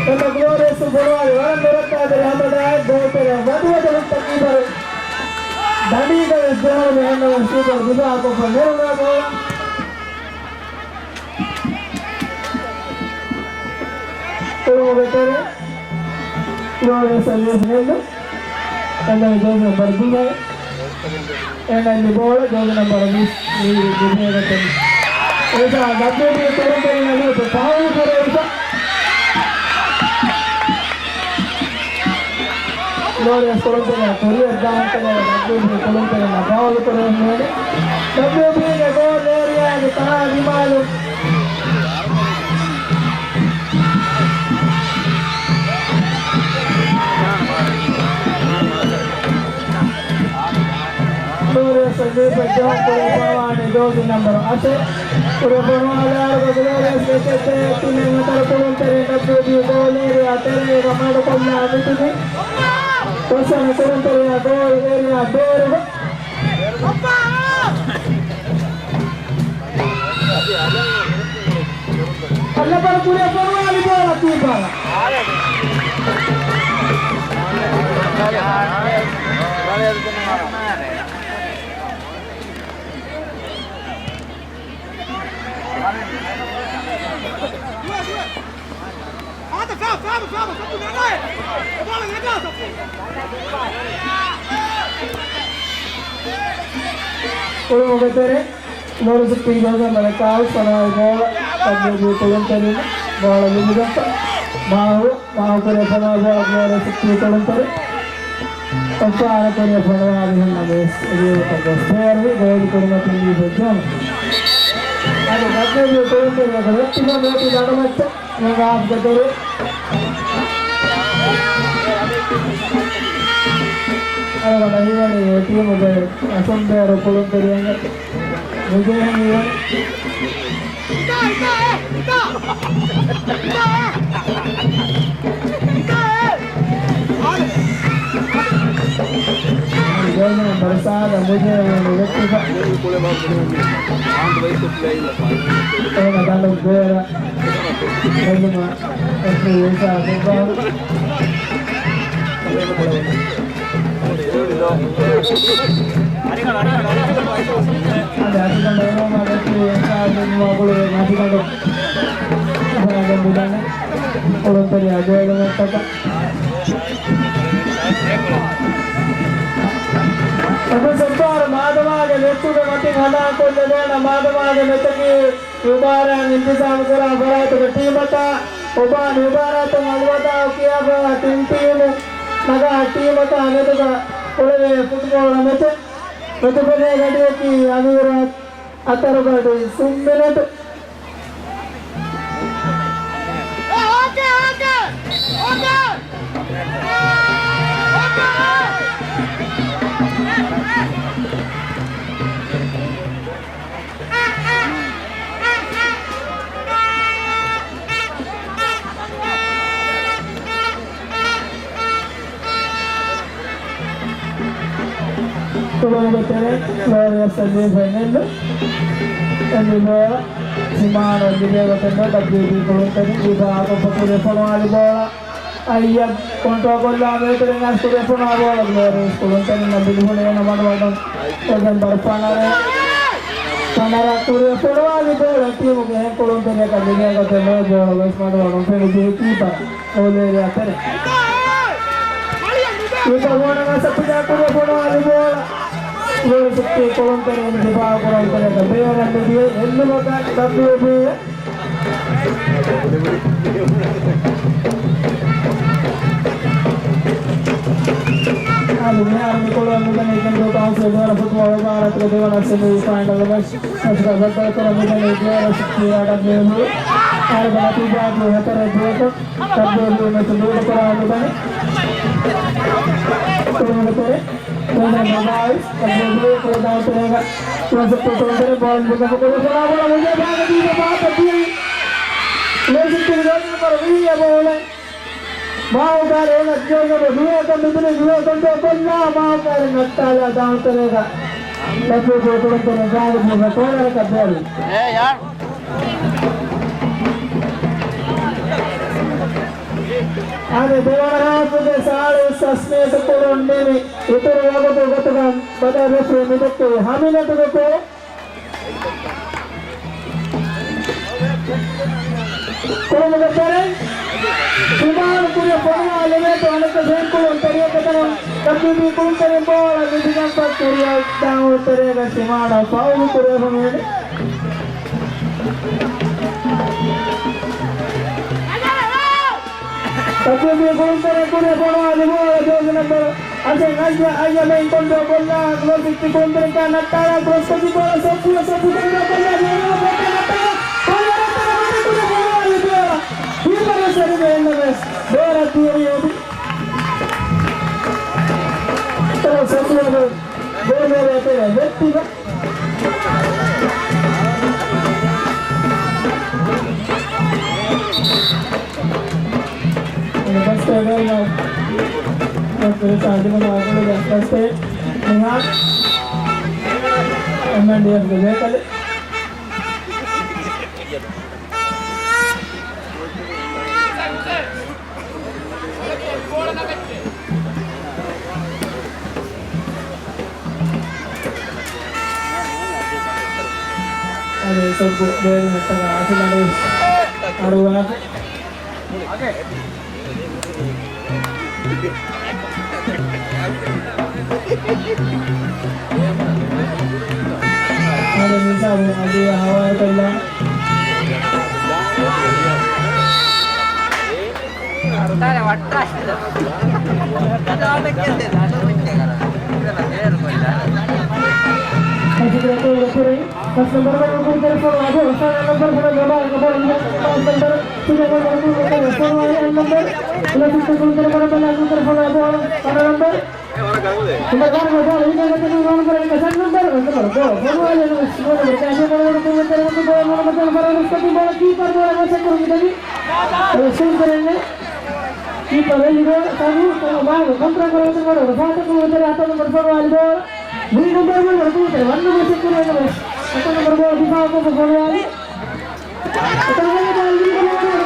އެތަ ގްލޯރިއަސް ފޮނުވާލި ވަރަށް ނުރައްކާތެރި ހަމަ ދާއެއް ގޯތެރެ ވަދުވަދު ހުއްޓަ ކީޕަރު. ދަނޑީގަވެސް ޖަހަން މިހެންނަމަ ސީޕަރ ދިފާއަކޮށްފަ ނެރުނާ ބޯޅަ. ކުޅުމުގެ ތެރެ ލޯރެންސް އަލީސް ނެއްލު. އެންނަ ޖޯޒި ނަމްބަރު ދިހަ. އެންނަ މި ބޯޅަ ޖޯޒި ނަމްބަރު ވިސް މި ދިހައިގަތެން. އޭސާ ދައްބެ ދިޔަ ކުޅުންތެރިން އަލީސް ފައުލު ކުރެވިފަ. ލޯރިއަސް ކުޅުންތެރިން ކުރިއަށް ދާން ކަމަށް ޑަބްލިއު ބީ ކުޅުންތެރިން ފައުލު ކުރެވެން މިވަނީ. ޑަބްލިއު ބީގެ ގޯލް އޭރިއާގެ ތަނާ ދިމާލު. ގްލޯރިއަސް ލީޕެއް ޖަހަން ކުރެ ފޮނުވާނީ ޖޯޒި ނަމްބަރު އަށެއް. ކުރެ ފޮނުވާލާއިރު ގްލޯރިއަސް އެކެއް ދެއެއް ތިނެއް ހަތަރު ކުޅުންތެރިން ޑަބްލިއު ބީ ގޯލް އޭރިއާ ތެރޭގަ މަޑުކޮށްލާ މިތިބީ. ފަސްވަނަ ކުޅުންތެރިޔާ ގޯލް އޭރިއާ ބޭރުގަ. އަލްލަބަރު ކުރިއަށް ފޮނުވާލި ބޯޅަ ކީޕަރަށް. ކުޅުމުގެ ތެރެ. ނޫރު ސިއްޕީ ޖޯޒަން ބަލަ ކާވެސް ފަނާއި ބޯޅަ ޑަބްލިއު ބީ ކުޅުންތެރިން ބޯޅަ ލިބިގަތްފަ. މާހު، މާހު ކުރެ ފަނާ ބޯޅަ ނޫރު ސިއްޕީ ކުޅުންތެރިން. އޮއްފާރަ ކުރެ ފަނާ މިހެން ނަމެސް އެރިއަކަށް ގޮސް ބޭރުވި ގޯލް ކުރިމަތިން ލީ ފެއްޖާނު. އަދި ޑަބްލިއު ބީ ކުޅުންތެރިން ރެއްޓިފަ މޭޓި ދަނޑުމައްޗަށް މި ހާފްގެ ދޮރު. އަޅުގަނޑަށް ހީވަނީ އެ ޓީމުގެ އަސަންބޭރު ކުޅުންތެރިޔަންގެ ނުޖެހެނީ ހީވަނީ. ޖޯޒި ނަމްބަރު ސާދަ ނުޖެހެނީ ރެއްޓިފަ. އޭނަ ދަނޑު ބޭރަށް ހެދުމަށް އެމްއެސް އެފްއާރް މާދަމާގެ ނެތުގެ މަތިން ހަނދާންކޮށްލެވޭނެ. މާދަމާގެ ނެތަކީ މި މުބާރާތް އިންތިޒާމުކުރާ ފަރާތުގެ ޓީމަކާ، އޮބާ މި މުބާރާތަށް އަލްވަދާޢު ކިޔާފައިވާ ތިން ޓީމު ނަގާ ޓީމަކާ މެދުގަ އުޅެވޭ ފުޓްބޯޅަ މެޗެއް. މެދުފެނޭ ގަޑިއަކީ އަމީރާތް އަތަރުގަޑި ސުންމިނެޓު. ކުޅުމުގެ ތެރެއިން ލޯރިއަސް ސެމީ ފައިނަލް އެންމެ ބޯޅަ ސިމާން އޮއްލިބޭ ގޮތެއް ނޯ ޑަބްލިއުބީ ކުޅުންތެރިން ދިފާޢުކޮށްފަ ކުރިއަށް ފޮނުވާލި ބޯޅަ އައްޔަބް ކޮންޓްރޯލް ކޮށްލާ މޭތެރެން އަސް ކުރިއަށް ފޮނުވާ ބޯޅަ ގްލޯރިއަސް ކުޅުންތެރިންނަށް ބިލިފުޅި އޭނަ މަޑުވަޑުން އެގެން ބަރު ފަނަރަ ފަނަރަ ކުރިއަށް ފޮނުވާލި ބޯޅަ ޓީމުގެ އެހެން ކުޅުންތެރިޔަކަށް ދެން ގޮތެއް ނޯ ބޯޅަ ގޮސް މަޑުވަޑުން ފެނި ދިޔަ ކީޕަރ. އޯލޭރި އަތެރެ. ކީޕަ ބޯނަން އަސަޕް ފިލާ ކުރިއަށް ފޮނުވާލި ބޯޅަ. ގޯލް ސިޓީ ކުޅުންތެރިން ދިފާޢު ކުރަން ތެރޭގަ ބޭރަށް މިދިޔަ އެއްލުމަކަށް ޑަބްލިއުބީއޭ. އަދި މިހާރު މިކޮޅު މިދަނީ ކެންދޫ ކައުންސިލް ދުވަރަ ފުޓްބޯޅަ ވިބާރަތުގެ ދެވަނަ ސެމީ ފައިނަލް މެޗް. މެޗުގަ ބައްދަލުކުރަން މިދަނީ ގްލޯރިއަސް ކިޔާ ޑަބްލިއުބީ. އާރުގެ ނަތީޖާއަކީ ހަތަރެއް ދުއަކަށް. ޑަބްލިއުބީ މެޗު ލީޑު ކުރަން މިދަނީ. ކުޅުމުގެ ތެރެ. ކުޅުމުގެ މޮބައިލް. ޑަބްލިއުބީ ކުޅުދާން ތެރޭގަ. ކުޅު ސެކްޓަރ ކުޅުންތެރިން ބޯޅަ މިދަނީ ކުޅު ފޮނުވާ ބޯޅަ މުދޭ ބާގަ ދީފަ ފާތަށް ދިޔައީ. ކުޅު ސެކްޓަރ ގޯލް ނަމްބަރު ވިހި އެބަ އުޅެން. މާހުކާރި އޭނަ ޖޯގަނޑު ދުވަހަކަށް މިދުނީ ދުވަހަ ކޮންޓްރޯލް ކޮށްލާ މާހުކާރި ނައްޓާލާ ދާންތެރޭގަ ލަފު ކުޅުންތެރިން ގާގަ ދުވަހަ ކޯނަރަކަށް ބޯޅަ. އޭ ޔާރް. އާދެ، ދެވަނަ ހާފުގެ ސާޅީސް ސަސްމޭޓް ކުޅުން ނިމި، އިތުރު ވަގުތު ގޮތުގަ ބަދަލު ރެފްރީ މިދެއްކެވި ހަމިނަތުގެ ކޯ. ކުޅުމުގެ ތެރެއިން ސިމާން ކުރިއަށް ފޮނުވާލެވޭތޯ އަނެއްކާ ފެން ކުޅުންތެރިޔަކަށް ތަނަށް ޑަބްލިއުބީ ކުޅުންތެރިން ބޯޅަ ލިބިގެންފަ ކުރިއަށް ދާން ތެރޭގަ ސިމާނަށް ފައުލު ކުރެވުނު ވެނި. ޑަބްލިއުބީ ކުޅުންތެރިން ކުރިއަށް ފޮނުވާލި ބޯޅަ ޖޯޒި ނަމްބަރު އަސެން އައްޔަ، އައްޔަ މެއިން ކޮންޓްރޯލް ކޮށްލާ ކްރޮސް އިއްޓި ކުޅުންތެރިން ނައްޓާލާ ކްރޮސް ކޮށްލި ބޯޅަ ސޮއްބުވެ ސޮއްބު ކޮންޓްރޯލް ކޮށްލާ ޖޯޒި ނަމްބަރު ނައްޓާލާ ބޯޅަ ރައްޓަރަ މަތި ކުރިއަށް ފޮނުވާލި ބޯޅަ ކީޕަރަށް ސަރިވެ އެންނަމެސް ބޯޅަ ދިޔައީ އޮތީ. ކްރޮސް ސޮއްބުވެ ބޯޅަ ރައްޓަރަ ވެއްޓިގަ. ފަސްޓް އެޑް އަޅުގަނޑު ފަސްޓް އެޑް މިހާރު އެމްއެންޑީއެފްގެ ބޭކަލެއް. އަދި ސޮއްބު ބޭރު ހެއްޓަކަށް އަތުލަނޑު އަރުވާ. އަދި މިސާބު އަދި ހަވާލުކޮށްލާ. ފަސް ނަމްބަރު ކުޅުންތެރިން ފޮނުވާލި ބޯޅަ ސުލޭމާން ރަސޫލު ކުޅުންތެރިން ފޮނުވާލި ބޯޅަ ފަސް ނަމްބަރު ފޮނުވާލި އެއް ނަމްބަރު ކުޅުންތެރިން ފޮނުވާލި ބޯޅަ ފަނަރަ ނަމްބަރު. ކީޕަރު ބޯޅަ މަސައްކަތް ކުރަން މިދަނީ. ކުޅުންތެރިން ކީޕަރު ވެލި ބޯޅަ ސަނު ކޮންޓްރޯލް ކުރަން ބޯޅަ ފާތަށް ކުޅުންތެރިން ހަތަރު ނަމްބަރު ފޮނުވާލި ބޯޅަ. ވީ ނަމްބަރު ބޯޅަ ކުޅުންތެރިން ވަން ނަމްބަރު ސެޓް ކުރަން ހަތަރު ނަމްބަރު ބޯޅަ ދިފާޢުކޮށް ފޮނުވާލި. ހަތަރު ނަމްބަރު ބޯޅަ ދިފާޢުކޮށް ފޮނުވާލި.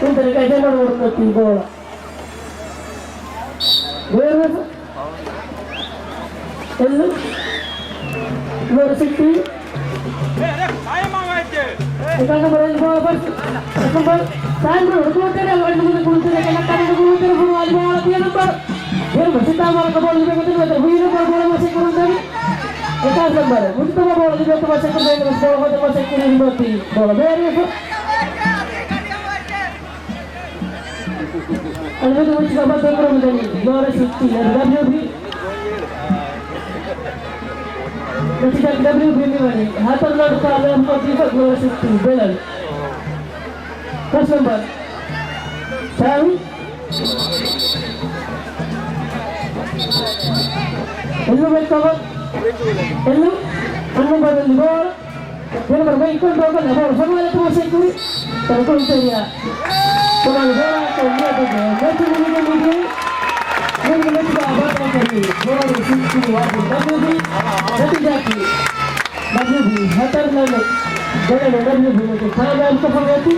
ކުންތެރިކައި ދެންވަރު ވަރުގަތީ ބޯޅަ. ބޭރުވެފަ. އެއްލު. ނުވަރު ސިޓީ. އެކަން ނަމަރު އެއް ބޯޅަ ފަސް. ފަސް ނަމަރު. ސާންޑްރޯ ރުކުންތެރި އަޅުގަނޑުމެން ކުންތެރި ކަންނަ ކަންނަ ކުންތެރި ފުރުވާލި ބޯޅަ ތިޔަ ނަމަރު. ދެން މަސިތާ މާރަކަ ބޯޅަ ލިބޭ ގޮތުން ވެތަ ވީ ނަމަރު ބޯޅަ މަސެއް ކުރުން ދެވި. އެކާސް ނަމަރު. މުޖުތަބާ ބޯޅަ ލިބޭ ގޮތުން މަސެއް ކުރުން ދެވި. ބޯޅަ ގޮތަށް މަސެއް ކުރި ރިބޯޓީ. ބޯޅަ ބޭރުވެފަ. އަޅުގަނޑު މުޖުތަބާ ދެކުރަމުން ދަނީ ގްލޯރި ސިޓީ އަދި ޑަބްލިޔު ބީ. ނަތީޖާ ޑަބްލިޔު ބީ މިވަނީ ހަތަރު ރަން ކާމިޔާބުކޮށްދީފަ ގްލޯރި ސިޓީ ބެލަން. ފަސް ނަމްބަރު. ސާވި. އެއްލުމެއް ކަމަށް. އެއްލު. އަންނަ ބަދަލު ބޯޅަ. ދެންވަރު މެއިން ކޮންޓްރޯލް ކޮށްލާ ބޯޅަ ފޮނުވާލައްޓަމަށް ސެކް ކުރި. ތަން ކުންތެރިޔާ. ކުރާން ބޯޅައަކަށް ނިޔަތުގެ މެޗު މިނިގެން މިދިޔައީ. މިނިގެ މެޗުގަ ބައްޓަކަށް ބޯޅަ ސިކްސް ކުރި ވާދީ ޑަބްލިޔު ބީ. ނަތީޖާއަކީ ޑަބްލިޔު ބީ ހަތަރު ރަން ބެލަނު ޑަބްލިޔު ބީ މެޗު ކާމިޔާބުކޮށްފަ އޮތީ.